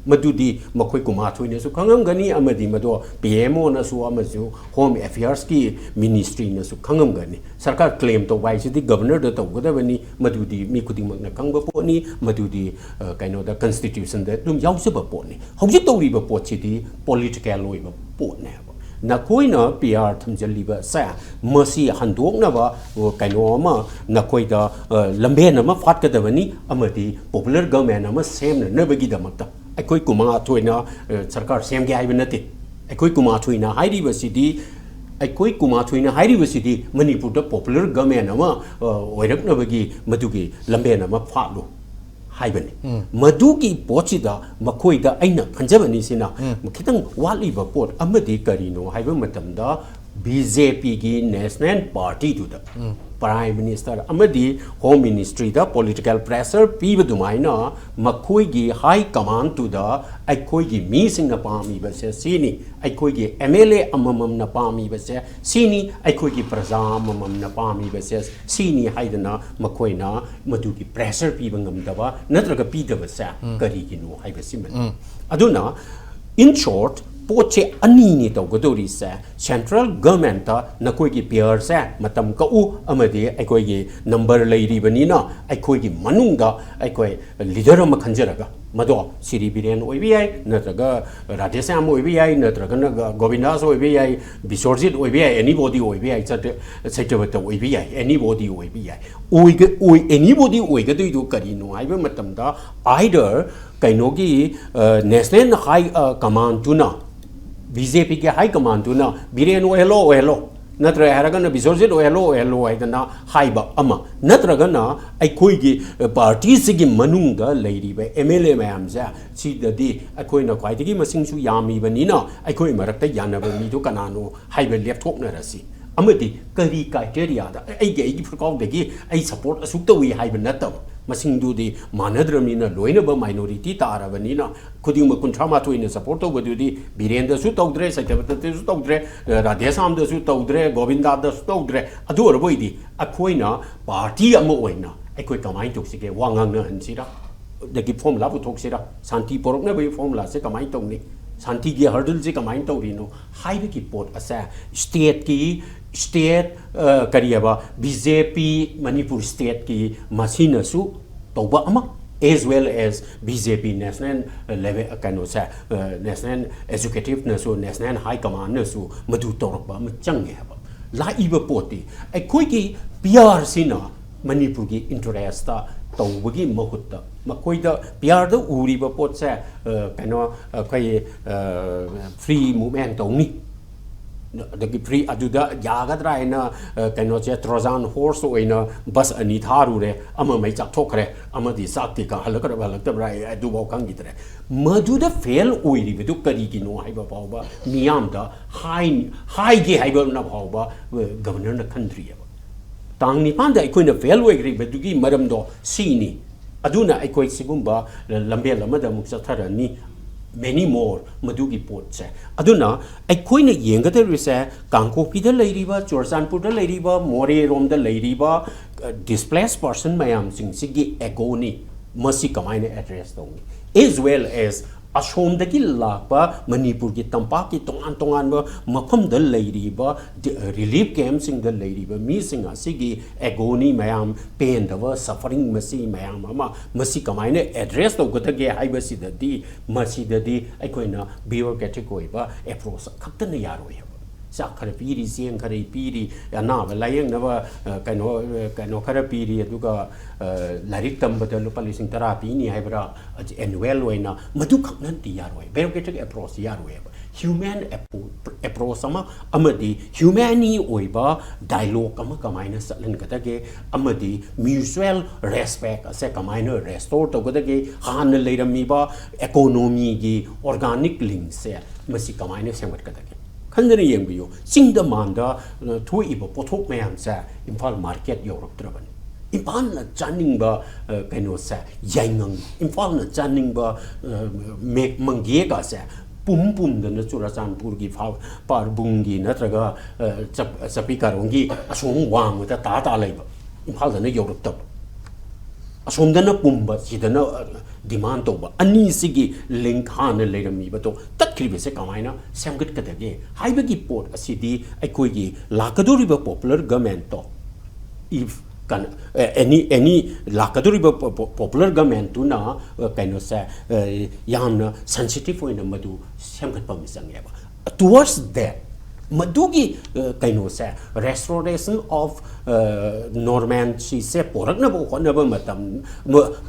ꯃꯗꯨꯗꯤ ꯃꯈꯣꯏ ꯀꯨꯃꯥꯊꯣꯏꯅꯁꯨ ꯈꯪꯉꯝꯒꯅꯤ, ꯑꯃꯗꯤ ꯃꯗꯣ ꯄꯤ ꯑꯦꯝ ꯑꯣꯅꯁꯨ ꯑꯃꯁꯨ ꯍꯣꯝ ꯑꯦꯐꯤꯌꯔꯁꯀꯤ ꯃꯤꯅꯤꯁꯇ꯭ꯔꯤꯅꯁꯨ ꯈꯪꯉꯝꯒꯅꯤ꯫ ꯁꯔꯀꯥꯔ ꯀ꯭ꯂꯦꯝ ꯇꯧꯕ ꯍꯥꯏꯁꯤꯗꯤ ꯒꯕꯔꯅꯔꯗ ꯇꯧꯒꯗꯕꯅꯤ, ꯃꯗꯨꯗꯤ ꯃꯤ ꯈꯨꯗꯤꯡꯃꯛꯅ ꯈꯪꯕ ꯄꯣꯠꯅꯤ, ꯃꯗꯨꯗꯤ ꯑ, ꯀꯩꯅꯣꯗ ꯀꯟꯁꯇꯤꯇ꯭ꯌꯨꯁꯟꯗ ꯑꯗꯨꯝ ꯌꯥꯎꯖꯕ ꯄꯣꯠꯅꯤ꯫ ꯍꯧꯖꯤꯛ ꯇꯧꯔꯤꯕ ꯄꯣꯠꯁꯤꯗꯤ ꯄꯣꯂꯤꯇꯤꯀꯦꯜ ꯑꯣꯏꯕ ꯄꯣꯠꯅꯦꯕ꯫ ꯅꯈꯣꯏꯅ ꯄꯤ ꯑꯥꯔ ꯊꯝꯖꯤꯜꯂꯤꯕꯁꯦ ꯃꯁꯤ ꯍꯟꯗꯣꯛꯅꯕ, ꯑ, ꯀꯩꯅꯣ ꯑꯃ ꯅꯈꯣꯏꯗ, ꯑ, ꯂꯝꯕꯦꯟ ꯑꯃ ꯐꯥꯠꯀꯗꯕꯅꯤ, ꯑꯃꯗꯤ ꯄꯣꯄꯨꯂꯔ ꯒꯃꯦꯟ ꯑꯃ ꯁꯦꯝꯅꯅꯕꯒꯤꯗꯃꯛꯇ ꯑꯩꯈꯣꯏ ꯀꯨꯃꯥꯊꯣꯏꯅ, ꯑ, ꯁꯔꯀꯥꯔ ꯁꯦꯝꯒꯦ ꯍꯥꯏꯕ ꯅꯠꯇꯦ꯫ ꯑꯩꯈꯣꯏ ꯀꯨꯃꯥꯊꯣꯏꯅ ꯍꯥꯏꯔꯤꯕꯁꯤꯗꯤ, ꯑꯩꯈꯣꯏ ꯀꯨꯃꯥꯊꯣꯏꯅ ꯍꯥꯏꯔꯤꯕꯁꯤꯗꯤ ꯃꯅꯤꯄꯨꯔꯗ ꯄꯣꯄꯨꯂꯔ ꯒꯃꯦꯟ ꯑꯃ, ꯑ, ꯑꯣꯏꯔꯛꯅꯕꯒꯤ ꯃꯗꯨꯒꯤ ꯂꯝꯕꯦꯟ ꯑꯃ ꯐꯥꯠꯂꯨ ꯍꯥꯏꯕꯅꯤ꯫ ꯃꯗꯨꯒꯤ ꯄꯣꯠꯁꯤꯗ ꯃꯈꯣꯏꯗ ꯑꯩꯅ ꯈꯟꯖꯕꯅꯤ ꯁꯤꯅ, ꯈꯤꯇꯪ ꯋꯥꯠꯂꯤꯕ ꯄꯣꯠ ꯑꯃꯗꯤ ꯀꯔꯤꯅꯣ ꯍꯥꯏꯕ ꯃꯇꯝꯗ, ꯕꯤ ꯖꯦ ꯄꯤꯒꯤ ꯅꯦꯁꯅꯦꯜ ꯄꯥꯔꯇꯤꯗꯨꯗ ꯄ꯭ꯔꯥꯏꯝ ꯃꯤꯅꯤꯁꯇꯔ ꯑꯃꯗꯤ ꯍꯣꯝ ꯃꯤꯅꯤꯁꯇ꯭ꯔꯤꯗ ꯄꯣꯂꯤꯇꯤꯀꯦꯜ ꯄ꯭ꯔꯦꯁꯔ ꯄꯤꯕ ꯑꯗꯨꯃꯥꯏꯅ ꯃꯈꯣꯏꯒꯤ ꯍꯥꯏ ꯀꯃꯥꯟꯗꯨꯗ ꯑꯩꯈꯣꯏꯒꯤ ꯃꯤꯁꯤꯡꯅ ꯄꯥꯝꯃꯤꯕꯁꯦ ꯁꯤꯅꯤ, ꯑꯩꯈꯣꯏꯒꯤ ꯑꯦꯝ ꯑꯦꯜ ꯑꯦ ꯑꯃꯃꯝꯅ ꯄꯥꯝꯃꯤꯕꯁꯦ ꯁꯤꯅꯤ, ꯑꯩꯈꯣꯏꯒꯤ ꯄ꯭ꯔꯖꯥ ꯑꯃꯃꯝꯅ ꯄꯥꯝꯃꯤꯕꯁꯦ ꯁꯤꯅꯤ ꯍꯥꯏꯗꯅ ꯃꯈꯣꯏꯅ ꯃꯗꯨꯒꯤ ꯄ꯭ꯔꯦꯁꯔ ꯄꯤꯕ ꯉꯝꯗꯕ ꯅꯠꯇ꯭ꯔꯒ ꯄꯤꯗꯕꯁꯦ ꯀꯔꯤꯒꯤꯅꯣ ꯍꯥꯏꯕꯁꯤꯃꯅꯤ꯫ ꯑꯗꯨꯅ, in short, ꯄꯣꯠꯁꯦ ꯑꯅꯤꯅꯤ ꯇꯧꯒꯗꯧꯔꯤꯁꯦ꯫ ꯁꯦꯟꯇ꯭ꯔꯦꯜ ꯒꯃꯦꯟꯇ ꯅꯈꯣꯏꯒꯤ ꯄꯤ ꯑꯥꯔꯁꯦ ꯃꯇꯝ ꯀꯛꯎ, ꯑꯃꯗꯤ ꯑꯩꯈꯣꯏꯒꯤ ꯅꯝꯕꯔ ꯂꯩꯔꯤꯕꯅꯤꯅ ꯑꯩꯈꯣꯏꯒꯤ ꯃꯅꯨꯡꯗ ꯑꯩꯈꯣꯏ ꯂꯤꯗꯔ ꯑꯃ ꯈꯟꯖꯔꯒ, ꯃꯗꯣ ꯁꯤꯔꯤ ꯕꯤꯔꯦꯟ ꯑꯣꯏꯕ ꯌꯥꯏ, ꯅꯠꯇ꯭ꯔꯒ ꯔꯥꯙꯦꯁ꯭ꯌꯥꯝ ꯑꯣꯏꯕ ꯌꯥꯏ, ꯅꯠꯇ꯭ꯔꯒꯅ ꯒ-, ꯒꯣꯕꯤꯟꯗꯥꯁ ꯑꯣꯏꯕ ꯌꯥꯏ, ꯕꯤꯁ꯭ꯋꯔꯖꯤꯠ ꯑꯣꯏꯕ ꯌꯥꯏ, ꯑꯦꯅꯤꯕꯣꯗꯤ ꯑꯣꯏꯕ ꯌꯥꯏ, ꯁꯠꯌ-, ꯁꯠꯌꯕ꯭ꯔꯇ ꯑꯣꯏꯕ ꯌꯥꯏ, ꯑꯦꯅꯤꯕꯣꯗꯤ ꯑꯣꯏꯕ ꯌꯥꯏ꯫ ꯑꯣꯏꯒ-, ꯑꯣꯏ-, ꯑꯦꯅꯤꯕꯣꯗꯤ ꯑꯣꯏꯒꯗꯣꯏꯗꯣ ꯀꯔꯤꯅꯣ ꯍꯥꯏꯕ ꯃꯇꯝꯗ, either ꯀꯩꯅꯣꯒꯤ, ꯑ, ꯅꯦꯁꯅꯦꯜ ꯍꯥꯏ, ꯑ, ꯀꯃꯥꯟꯗꯨꯅ, ꯕꯤ ꯖꯦ ꯄꯤꯒꯤ ꯍꯥꯏ ꯀꯃꯥꯟꯗꯨꯅ ꯕꯤꯔꯦꯟ ꯑꯣꯏꯍꯜꯂꯣ, ꯑꯣꯏꯍꯜꯂꯣ, ꯅꯠꯇ꯭ꯔꯦ ꯍꯥꯏꯔꯒꯅ ꯕꯤꯁ꯭ꯋꯔꯖꯤꯠ ꯑꯣꯏꯍꯜꯂꯣ, ꯑꯣꯏꯍꯜꯂꯣ ꯍꯥꯏꯗꯅ ꯍꯥꯏꯕ ꯑꯃ, ꯅꯠꯇ꯭ꯔꯒꯅ ꯑꯩꯈꯣꯏꯒꯤ, ꯑ, ꯄꯥꯔꯇꯤꯁꯤꯒꯤ ꯃꯅꯨꯡꯗ ꯂꯩꯔꯤꯕ ꯑꯦꯝ ꯑꯦꯜ ꯑꯦ ꯃꯌꯥꯝꯁꯦ ꯁꯤꯗꯗꯤ ꯑꯩꯈꯣꯏꯅ ꯈ꯭ꯋꯥꯏꯗꯒꯤ ꯃꯁꯤꯡꯁꯨ ꯌꯥꯝꯃꯤꯕꯅꯤꯅ ꯑꯩꯈꯣꯏ ꯃꯔꯛꯇ ꯌꯥꯅꯕ ꯃꯤꯗꯣ ꯀꯅꯥꯅꯣ ꯍꯥꯏꯕ ꯂꯦꯞꯊꯣꯛꯅꯔꯁꯤ꯫ ꯑꯃꯗꯤ ꯀꯔꯤ ꯀ꯭ꯔꯥꯏꯇꯦꯔꯤꯌꯥꯗ ꯑꯩꯒꯤ, ꯑꯩꯒꯤ ꯐꯨꯔꯀꯥꯎꯗꯒꯤ ꯑꯩ ꯁꯄꯣꯔꯠ ꯑꯁꯨꯛ ꯇꯧꯏ ꯍꯥꯏꯕ ꯅꯠꯇꯕ, ꯃꯁꯤꯡꯗꯨꯗꯤ ꯃꯥꯟꯅꯗ꯭ꯔꯕꯅꯤꯅ ꯂꯣꯏꯅꯃꯛ ꯃꯥꯏꯅꯣꯔꯤꯇꯤ ꯇꯥꯔꯕꯅꯤꯅ ꯈꯨꯗꯤꯡꯃꯛ ꯀꯨꯟꯊ꯭ꯔꯥ ꯃꯥꯊꯣꯏꯅ ꯁꯄꯣꯔꯠ ꯇꯧꯕꯗꯨꯗꯤ ꯕꯤꯔꯦꯟꯗꯁꯨ ꯇꯧꯗ꯭ꯔꯦ, ꯁꯇ꯭ꯌꯕ꯭ꯔꯇꯗꯁꯨ ꯇꯧꯗ꯭ꯔꯦ, ꯔꯥꯙꯦꯁ꯭ꯌꯥꯝꯗꯁꯨ ꯇꯧꯗ꯭ꯔꯦ, ꯒꯣꯕꯤꯟꯗꯥꯗꯁꯨ ꯇꯧꯗ꯭ꯔꯦ꯫ ꯑꯗꯨ ꯑꯣꯏꯔꯕ ꯑꯣꯏꯗꯤ ꯑꯩꯈꯣꯏꯅ ꯄꯥꯔꯇꯤ ꯑꯃ ꯑꯣꯏꯅ ꯑꯩꯈꯣꯏ ꯀꯃꯥꯏꯅ ꯇꯧꯁꯤꯒꯦ? ꯋꯥ ꯉꯥꯡꯅꯍꯟꯁꯤꯔꯥ? ꯗꯒꯤ ꯐꯣꯔꯃꯨꯂꯥ ꯄꯨꯊꯣꯛꯁꯤꯔꯥ? ꯁꯥꯟꯇꯤ ꯄꯣꯔꯛꯅꯕꯒꯤ ꯐꯣꯔꯃꯨꯂꯥꯁꯦ ꯀꯃꯥꯏꯅ ꯇꯧꯅꯤ? ꯁꯥꯟꯇꯤꯒꯤ ꯍꯔꯗꯜꯁꯦ ꯀꯃꯥꯏꯅ ꯇꯧꯔꯤꯅꯣ ꯍꯥꯏꯕꯒꯤ ꯄꯣꯠ ꯑꯁꯦ ꯁ꯭ꯇꯦꯠꯀꯤ, ꯁ꯭ꯇꯦꯠ, ꯀꯔꯤ ꯍꯥꯏꯕ, ꯕꯤ ꯖꯦ ꯄꯤ ꯃꯅꯤꯄꯨꯔ ꯁ꯭ꯇꯦꯠꯀꯤ ꯃꯁꯤꯅꯁꯨ ꯇꯧꯕ ꯑꯃ, as well as B J P national level, ꯀꯩꯅꯣꯁꯦ, ꯅꯦꯁꯅꯦꯜ ꯑꯦꯖꯨꯀꯦꯇꯤꯞꯅꯁꯨ, ꯅꯦꯁꯅꯦꯜ ꯍꯥꯏ ꯀꯃꯥꯟꯅꯁꯨ ꯃꯗꯨ ꯇꯧꯔꯛꯄ ꯑꯃ ꯆꯪꯉꯦ ꯍꯥꯏꯕ꯫ ꯂꯥꯛꯏꯕ ꯄꯣꯠꯇꯤ ꯑꯩꯈꯣꯏꯒꯤ ꯄꯤ ꯑꯥꯔꯁꯤꯅ ꯃꯅꯤꯄꯨꯔꯒꯤ ꯏꯟꯇꯔꯦꯁꯇ ꯇꯧꯕꯒꯤ ꯃꯍꯨꯠꯇ ꯃꯈꯣꯏꯗ ꯄꯤ ꯑꯥꯔꯗ ꯎꯔꯤꯕ ꯄꯣꯠꯁꯦ, ꯀꯩꯅꯣ, ꯑꯩꯈꯣꯏ ꯐ꯭ꯔꯤ ꯃꯨꯞꯃꯦꯟ ꯇꯧꯅꯤ, ꯑꯗꯒꯤ ꯐ꯭ꯔꯤ ꯑꯗꯨꯗ ꯌꯥꯒꯗ꯭ꯔꯥ ꯍꯥꯏꯅ, ꯀꯩꯅꯣꯁꯦ, ꯇ꯭ꯔꯣꯖꯥꯟ ꯍꯣꯔꯁ ꯑꯣꯏꯅ ꯕꯁ ꯑꯅꯤ ꯊꯥꯔꯨꯔꯦ, ꯑꯃ ꯃꯩ ꯆꯥꯛꯊꯣꯛꯈ꯭ꯔꯦ, ꯑꯃꯗꯤ ꯆꯥꯛꯇꯤ ꯀꯥꯍꯜꯂꯛꯀꯗ꯭ꯔꯥ ꯍꯜꯂꯛꯇꯕ꯭ꯔꯥ ꯑꯩ ꯑꯗꯨꯐꯥꯎ ꯈꯪꯈꯤꯗ꯭ꯔꯦ꯫ ꯃꯗꯨꯗ ꯐꯦꯜ ꯑꯣꯏꯔꯤꯕꯗꯨ ꯀꯔꯤꯒꯤꯅꯣ ꯍꯥꯏꯕ ꯐꯥꯎꯕ ꯃꯤꯌꯥꯝꯗ ꯍꯥꯏ-, ꯍꯥꯏꯒꯦ ꯍꯥꯏꯕꯅ ꯐꯥꯎꯕ ꯒꯕꯔꯅꯔꯅ ꯈꯟꯗ꯭ꯔꯤꯑꯕ꯫ ꯇꯥꯡ ꯅꯤꯄꯥꯟꯗ ꯑꯩꯈꯣꯏꯅ ꯐꯦꯜ ꯑꯣꯏꯈ꯭ꯔꯤꯕꯗꯨꯒꯤ ꯃꯔꯝꯗꯣ ꯁꯤꯅꯤ꯫ ꯑꯗꯨꯅ ꯑꯩꯈꯣꯏ ꯁꯤꯒꯨꯝꯕ ꯂꯝꯕꯦꯜ ꯑꯃꯗ ꯑꯃꯨꯛ ꯆꯠꯊꯔꯅꯤ, many more, ꯃꯗꯨꯒꯤ ꯄꯣꯠꯁꯦ꯫ ꯑꯗꯨꯅ ꯑꯩꯈꯣꯏꯅ ꯌꯦꯡꯒꯗꯧꯔꯤꯁꯦ, ꯀꯥꯡꯄꯣꯛꯄꯤꯗ ꯂꯩꯔꯤꯕ, ꯆꯨꯔꯆꯥꯟꯄꯨꯔꯗ ꯂꯩꯔꯤꯕ, ꯃꯣꯔꯦꯔꯣꯝꯗ ꯂꯩꯔꯤꯕ ꯗꯤꯁꯄ꯭ꯂꯦꯁ ꯄꯥꯔꯁꯟ ꯃꯌꯥꯝꯁꯤꯡꯁꯤꯒꯤ ꯑꯦꯒꯣꯅꯤ, ꯃꯁꯤ ꯀꯃꯥꯏꯅ ꯑꯦꯗ꯭ꯔꯦꯁ ꯇꯧꯅꯤ? As well as ꯑꯁꯣꯝꯗꯒꯤ ꯂꯥꯛꯄ ꯃꯅꯤꯄꯨꯔꯒꯤ ꯇꯝꯄꯥꯛꯀꯤ ꯇꯣꯉꯥꯟ ꯇꯣꯉꯥꯟꯕ ꯃꯐꯝꯗ ꯂꯩꯔꯤꯕ ꯔꯤꯂꯤꯐ ꯀꯦꯝꯞꯁꯤꯡꯗ ꯂꯩꯔꯤꯕ ꯃꯤꯁꯤꯡ ꯑꯁꯤꯒꯤ ꯑꯦꯒꯣꯅꯤ ꯃꯌꯥꯝ, ꯄꯦꯟꯗꯕ, ꯁꯐꯔꯤꯡ, ꯃꯁꯤ ꯃꯌꯥꯝ ꯑꯃ, ꯃꯁꯤ ꯀꯃꯥꯏꯅ ꯑꯦꯗ꯭ꯔꯦꯁ ꯇꯧꯒꯗꯒꯦ ꯍꯥꯏꯕꯁꯤꯗꯗꯤ, ꯃꯁꯤꯗꯗꯤ ꯑꯩꯈꯣꯏꯅ ꯕ꯭ꯌꯨꯔꯣꯀ꯭ꯔꯦꯇꯤꯛ ꯑꯣꯏꯕ ꯑꯦꯄ꯭ꯔꯣꯆ ꯈꯛꯇꯅ ꯌꯥꯔꯣꯏ ꯍꯥꯏꯕ꯫ ꯆꯥꯛ ꯈꯔ ꯄꯤꯔꯤ, ꯆꯦꯡ ꯈꯔ ꯄꯤꯔꯤ, ꯑꯅꯥꯕ ꯂꯥꯌꯦꯡꯅꯕ, ꯑ, ꯀꯩꯅꯣ, ꯑ, ꯀꯩꯅꯣ ꯈꯔ ꯄꯤꯔꯤ, ꯑꯗꯨꯒ, ꯑ, ꯂꯥꯏꯔꯤꯛ ꯇꯝꯕꯗ ꯂꯨꯄꯥ ꯂꯤꯁꯤꯡ ꯇꯔꯥ ꯄꯤꯅꯤ ꯍꯥꯏꯕ꯭ꯔꯥ, ꯑꯦꯅꯨꯋꯦꯜ ꯑꯣꯏꯅ, ꯃꯗꯨ ꯈꯛꯅꯗꯤ ꯌꯥꯔꯣꯏ꯫ ꯕ꯭ꯌꯨꯔꯣꯀ꯭ꯔꯦꯇꯤꯛ ꯑꯦꯄ꯭ꯔꯣꯆꯁꯤ ꯌꯥꯔꯣꯏꯕ꯫ ꯍ꯭ꯌꯨꯃꯦꯟ ꯑꯦꯄ꯭ꯔꯣꯆ ꯑꯃ ꯑꯃꯗꯤ ꯍ꯭ꯌꯨꯃꯦꯅꯤ ꯑꯣꯏꯕ ꯗꯥꯏꯂꯣꯒ ꯑꯃ ꯀꯃꯥꯏꯅ ꯆꯠꯍꯟꯒꯗꯒꯦ, ꯑꯃꯗꯤ ꯃ꯭ꯌꯨꯆꯨꯋꯦꯜ ꯔꯦꯁꯄꯦꯛ ꯑꯁꯦ ꯀꯃꯥꯏꯅ ꯔꯦꯁꯇꯣꯔ ꯇꯧꯒꯗꯒꯦ, ꯍꯥꯟꯅ ꯂꯩꯔꯝꯃꯤꯕ ꯏꯀꯣꯅꯣꯃꯤꯒꯤ ꯑꯣꯔꯒꯥꯅꯤꯛ ꯂꯤꯡꯁꯦ ꯃꯁꯤ ꯀꯃꯥꯏꯅ ꯁꯦꯝꯒꯠꯀꯗꯒꯦ? ꯈꯟꯗꯅ ꯌꯦꯡꯕꯤꯌꯨ, ꯆꯤꯡꯗ ꯃꯥꯟꯗ, ꯑ, ꯊꯣꯛꯏꯕ ꯄꯣꯠꯊꯣꯛ ꯃꯌꯥꯝꯁꯦ ꯏꯝꯐꯥꯜ ꯃꯥꯔꯀꯦꯠ ꯌꯧꯔꯛꯇ꯭ꯔꯕꯅꯤ꯫ ꯏꯝꯐꯥꯜꯅ ꯆꯥꯅꯤꯡꯕ, ꯑ, ꯀꯩꯅꯣꯁꯦ, ꯌꯥꯏꯉꯪ, ꯏꯝꯐꯥꯜꯅ ꯆꯥꯅꯤꯡꯕ, ꯑ, ꯃꯦ-, ꯃꯪꯒꯦꯒꯁꯦ ꯄꯨꯝ ꯄꯨꯝꯗꯅ ꯆꯨꯔꯆꯥꯟꯄꯨꯔꯒꯤ ꯐꯥ-, ꯄꯥꯔꯕꯨꯡꯒꯤ ꯅꯠꯇ꯭ꯔꯒ, ꯑ, ꯆꯞ-, ꯆꯞꯄꯤ ꯀꯥꯔꯣꯡꯒꯤ ꯑꯁꯣꯝ ꯋꯥꯡꯃꯗ ꯇꯥ ꯇꯥ ꯂꯩꯕ, ꯏꯝꯐꯥꯜꯗꯅ ꯌꯧꯔꯛꯇꯕ꯫ ꯑꯁꯣꯝꯗꯅ ꯄꯨꯝꯕ, ꯁꯤꯗꯅ ꯗꯤꯃꯥꯟ ꯇꯧꯕ, ꯑꯅꯤꯁꯤꯒꯤ ꯂꯤꯡꯛ ꯍꯥꯟꯅ ꯂꯩꯔꯝꯃꯤꯕꯗꯣ ꯇꯠꯈ꯭ꯔꯤꯕꯁꯦ ꯀꯃꯥꯏꯅ ꯁꯦꯝꯒꯠꯀꯗꯒꯦ ꯍꯥꯏꯕꯒꯤ ꯄꯣꯠ ꯑꯁꯤꯗꯤ ꯑꯩꯈꯣꯏꯒꯤ ꯂꯥꯛꯀꯗꯧꯔꯤꯕ ꯄꯣꯄꯨꯂꯔ ꯒꯃꯦꯟꯇꯣ, if ꯑꯦꯅꯤ ꯑꯦꯅꯤ ꯂꯥꯛꯀꯗꯧꯔꯤꯕ ꯄꯣꯄꯨꯂꯔ ꯒꯃꯦꯟꯇꯨꯅ ꯀꯩꯅꯣꯁꯦ, ꯌꯥꯝꯅ ꯁꯦꯟꯁꯤꯇꯤꯞ ꯑꯣꯏꯅ ꯃꯗꯨ ꯁꯦꯝꯒꯠꯄ ꯑꯃ ꯆꯪꯉꯦꯕ꯫ Towards that, ꯃꯗꯨꯒꯤ ꯀꯩꯅꯣꯁꯦ, restoration of normalcyꯁꯦ ꯄꯣꯔꯛꯅꯕ ꯍꯣꯠꯅꯕ ꯃꯇꯝ,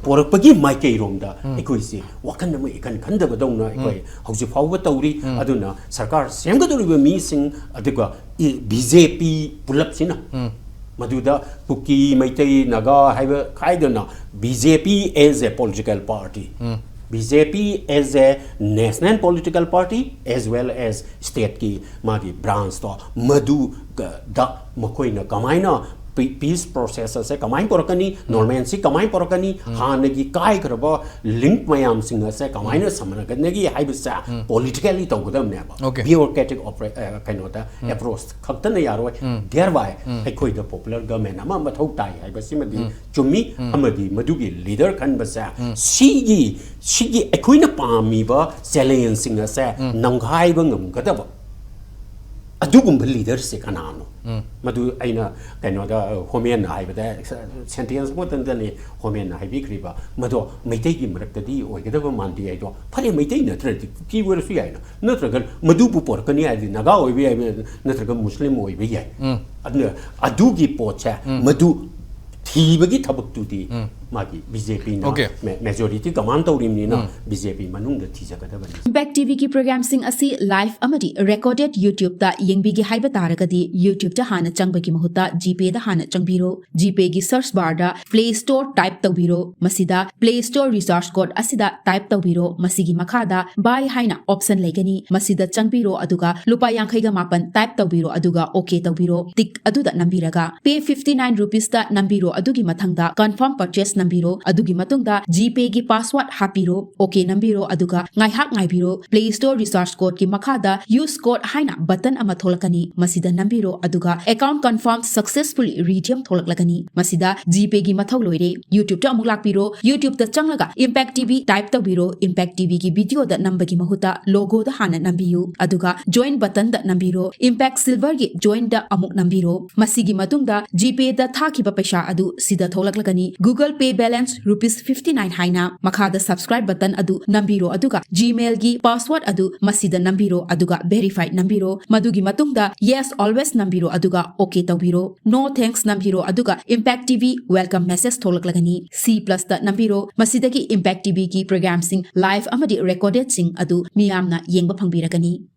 ꯄꯣꯔꯛꯄꯒꯤ ꯃꯥꯏꯀꯩꯔꯣꯝꯗ ꯑꯩꯈꯣꯏꯁꯤ ꯋꯥꯈꯜ ꯑꯃ ꯏꯈꯟ ꯈꯟꯗꯕꯗꯧꯅ ꯑꯩꯈꯣꯏ ꯍꯧꯖꯤꯛ ꯐꯥꯎꯕ ꯇꯧꯔꯤ꯫ ꯑꯗꯨꯅ ꯁꯔꯀꯥꯔ ꯁꯦꯝꯒꯗꯧꯔꯤꯕ ꯃꯤꯁꯤꯡ, ꯑꯗꯨꯒ ꯕꯤ ꯖꯦ ꯄꯤ ꯄꯨꯂꯞꯁꯤꯅ, ꯃꯗꯨꯗ ꯀꯨꯀꯤ, ꯃꯩꯇꯩ, ꯅꯥꯒꯥ ꯍꯥꯏꯕ ꯈꯥꯏꯗꯅ, B J P as a political party, B J P as a national political party as well as stateꯀꯤ ꯃꯥꯒꯤ branchꯇꯣ, ꯃꯗꯨꯗ ꯃꯈꯣꯏꯅ ꯀꯃꯥꯏꯅ peace process ꯑꯁꯦ ꯀꯃꯥꯏꯅ ꯄꯨꯔꯛꯀꯅꯤ, normalcy ꯀꯃꯥꯏꯅ ꯄꯨꯔꯛꯀꯅꯤ, ꯍꯥꯟꯅꯒꯤ ꯀꯥꯏꯈ꯭ꯔꯕ ꯂꯤꯡꯛ ꯃꯌꯥꯝꯁꯤꯡ ꯑꯁꯦ ꯀꯃꯥꯏꯅ ꯁꯝꯅꯒꯅꯤ ꯍꯥꯏꯕꯁꯦ politically ꯇꯧꯒꯗꯕꯅꯦꯕ꯫ Okay. Bureaucratic opera- ꯑ, ꯀꯩꯅꯣꯗ approach ꯈꯛꯇꯅ ꯌꯥꯔꯣꯏ꯫ Thereby ꯑꯩꯈꯣꯏꯗ ꯄꯣꯄꯨꯂꯔ ꯒꯃꯦꯟ ꯑꯃ ꯃꯊꯧ ꯇꯥꯏ ꯍꯥꯏꯕꯁꯤꯃꯗꯤ ꯆꯨꯝꯃꯤ꯫ ꯑꯃꯗꯤ ꯃꯗꯨꯒꯤ ꯂꯤꯗꯔ ꯈꯟꯕꯁꯦ, ꯁꯤꯒꯤ ꯁꯤꯒꯤ ꯑꯩꯈꯣꯏꯅ ꯄꯥꯝꯃꯤꯕ challengeꯁꯤꯡ ꯑꯁꯦ ꯅꯝꯈꯥꯏꯕ ꯉꯝꯒꯗꯕ ꯑꯗꯨꯒꯨꯝꯕ ꯂꯤꯗꯔꯁꯦ ꯀꯅꯥꯅꯣ? ꯃꯗꯨ ꯑꯩꯅ ꯀꯩꯅꯣꯗ, ꯍꯣꯃꯦꯟꯅ ꯍꯥꯏꯕꯗ, ꯁꯦꯟꯇꯦꯟꯁ ꯑꯃꯇꯪꯗꯅꯤ ꯍꯣꯃꯦꯟꯅ ꯍꯥꯏꯕꯤꯈ꯭ꯔꯤꯕ, ꯃꯗꯣ ꯃꯩꯇꯩꯒꯤ ꯃꯔꯛꯇꯗꯤ ꯑꯣꯏꯒꯗꯕ ꯃꯥꯟꯗꯦ ꯍꯥꯏꯗꯣ, ꯐꯔꯦ, ꯃꯩꯇꯩ ꯅꯠꯇ꯭ꯔꯗꯤ ꯀꯨꯀꯤ ꯑꯣꯏꯔꯁꯨ ꯌꯥꯏꯅ, ꯅꯠꯇ꯭ꯔꯒ ꯃꯗꯨꯕꯨ ꯄꯣꯔꯛꯀꯅꯤ ꯍꯥꯏꯔꯗꯤ ꯅꯥꯒꯥ ꯑꯣꯏꯕ ꯌꯥꯏ, ꯅꯠꯇ꯭ꯔꯒ ꯃꯨꯁꯂꯤꯝ ꯑꯣꯏꯕ ꯌꯥꯏ꯫ ꯑꯗꯨꯅ ꯑꯗꯨꯒꯤ ꯄꯣꯠꯁꯦ, ꯃꯗꯨ ꯊꯤꯕꯒꯤ ꯊꯕꯛꯇꯨꯗꯤ ꯃꯥꯒꯤ ꯕꯤ ꯖꯦ ꯄꯤꯅ Okay. majority command ꯇꯧꯔꯤꯕꯅꯤꯅ ꯕꯤ ꯖꯦ ꯄꯤ ꯃꯅꯨꯡꯗ ꯊꯤꯖꯒꯗꯕꯅꯤ꯫ Impact TVꯒꯤ programꯁꯤꯡ ꯑꯁꯤ live ꯑꯃꯗꯤ recorded YouTubeꯇ ꯌꯦꯡꯕꯤꯒꯦ ꯍꯥꯏꯕ ꯇꯥꯔꯒꯗꯤ, YouTubeꯇ ꯍꯥꯟꯅ ꯆꯪꯕꯒꯤ ꯃꯍꯨꯠꯇ GPayꯗ ꯍꯥꯟꯅ ꯆꯪꯕꯤꯔꯣ꯫ GPayꯒꯤ search barꯗ Play Store type ꯇꯧꯕꯤꯔꯣ꯫ ꯃꯁꯤꯗ Play Store recharge code ꯑꯁꯤꯗ type ꯇꯧꯕꯤꯔꯣ꯫ ꯃꯁꯤꯒꯤ ꯃꯈꯥꯗ Buy ꯍꯥꯏꯅ option ꯂꯩꯒꯅꯤ꯫ ꯃꯁꯤꯗ ꯆꯪꯕꯤꯔꯣ, ꯑꯗꯨꯒ ꯂꯨꯄꯥ ꯌꯥꯡꯈꯩꯒ ꯃꯥꯄꯟ type ꯇꯧꯕꯤꯔꯣ, ꯑꯗꯨꯒ OK ꯇꯧꯕꯤꯔꯣ꯫ Tick ꯑꯗꯨꯗ ꯅꯝꯕꯤꯔꯒ Pay fifty nine rupeesꯇ ꯅꯝꯕꯤꯔꯣ꯫ ꯑꯗꯨꯒꯤ ꯃꯊꯪꯗ Confirm Purchase ꯅꯝꯕꯤꯔꯣ꯫ ꯑꯗꯨꯒꯤ ꯃꯇꯨꯡꯗ GPAYꯒꯤ password ꯍꯥꯞꯄꯤꯔꯣ, OK ꯅꯝꯕꯤꯔꯣ, ꯑꯗꯨꯒ ꯉꯥꯏꯍꯥꯛ ꯉꯥꯏꯕꯤꯔꯣ꯫ Play Store research codeꯀꯤ ꯃꯈꯥꯗ Use Code ꯍꯥꯏꯅ button ꯑꯃ ꯊꯣꯛꯂꯛꯀꯅꯤ, ꯃꯁꯤꯗ ꯅꯝꯕꯤꯔꯣ, ꯑꯗꯨꯒ Account Confirmed Successfully Redeemed ꯊꯣꯛꯂꯛꯂꯒꯅꯤ꯫ ꯃꯁꯤꯗ GPAYꯒꯤ ꯃꯊꯧ ꯂꯣꯏꯔꯦ꯫ YouTubeꯇ ꯑꯃꯨꯛ ꯂꯥꯛꯄꯤꯔꯣ, YouTubeꯇ ꯆꯪꯂꯒ Impact TV type ꯇꯧꯕꯤꯔꯣ, Impact TVꯒꯤ videoꯗ ꯅꯝꯕꯒꯤ ꯃꯍꯨꯠꯇ logoꯗ ꯍꯥꯟꯅ ꯅꯝꯕꯤꯌꯨ, ꯑꯗꯨꯒ Join buttonꯗ ꯅꯝꯕꯤꯔꯣ꯫ Impact Silverꯒꯤ Joinꯗ ꯑꯃꯨꯛ ꯅꯝꯕꯤꯔꯣ꯫ ꯃꯁꯤꯒꯤ ꯃꯇꯨꯡꯗ GPAYꯗ ꯊꯥꯈꯤꯕ ꯄꯩꯁꯥ ꯑꯗꯨ ꯁꯤꯗ ꯊꯣꯛꯂꯛꯂꯒꯅꯤ꯫ Google Pay balance rupees fifty nine ꯍꯥꯏꯅ꯫ ꯃꯈꯥꯗ Subscribe button ꯑꯗꯨ ꯅꯝꯕꯤꯔꯣ, ꯑꯗꯨꯒ Gmailꯒꯤ password ꯑꯗꯨ ꯃꯁꯤꯗ ꯅꯝꯕꯤꯔꯣ, ꯑꯗꯨꯒ Verify ꯅꯝꯕꯤꯔꯣ꯫ ꯃꯗꯨꯒꯤ ꯃꯇꯨꯡꯗ Yes Always ꯅꯝꯕꯤꯔꯣ, ꯑꯗꯨꯒ OK ꯇꯧꯕꯤꯔꯣ꯫ No Thanks ꯅꯝꯕꯤꯔꯣ, ꯑꯗꯨꯒ Impact TV welcome message ꯊꯣꯛꯂꯛꯂꯒꯅꯤ꯫ C Plusꯇ ꯅꯝꯕꯤꯔꯣ꯫ ꯃꯁꯤꯗꯒꯤ Impact TVꯒꯤ programꯁꯤꯡ live ꯑꯃꯗꯤ recordedꯁꯤꯡ ꯑꯗꯨ ꯃꯤꯌꯥꯝꯅ ꯌꯦꯡꯕ ꯐꯪꯕꯤꯔꯒꯅꯤ꯫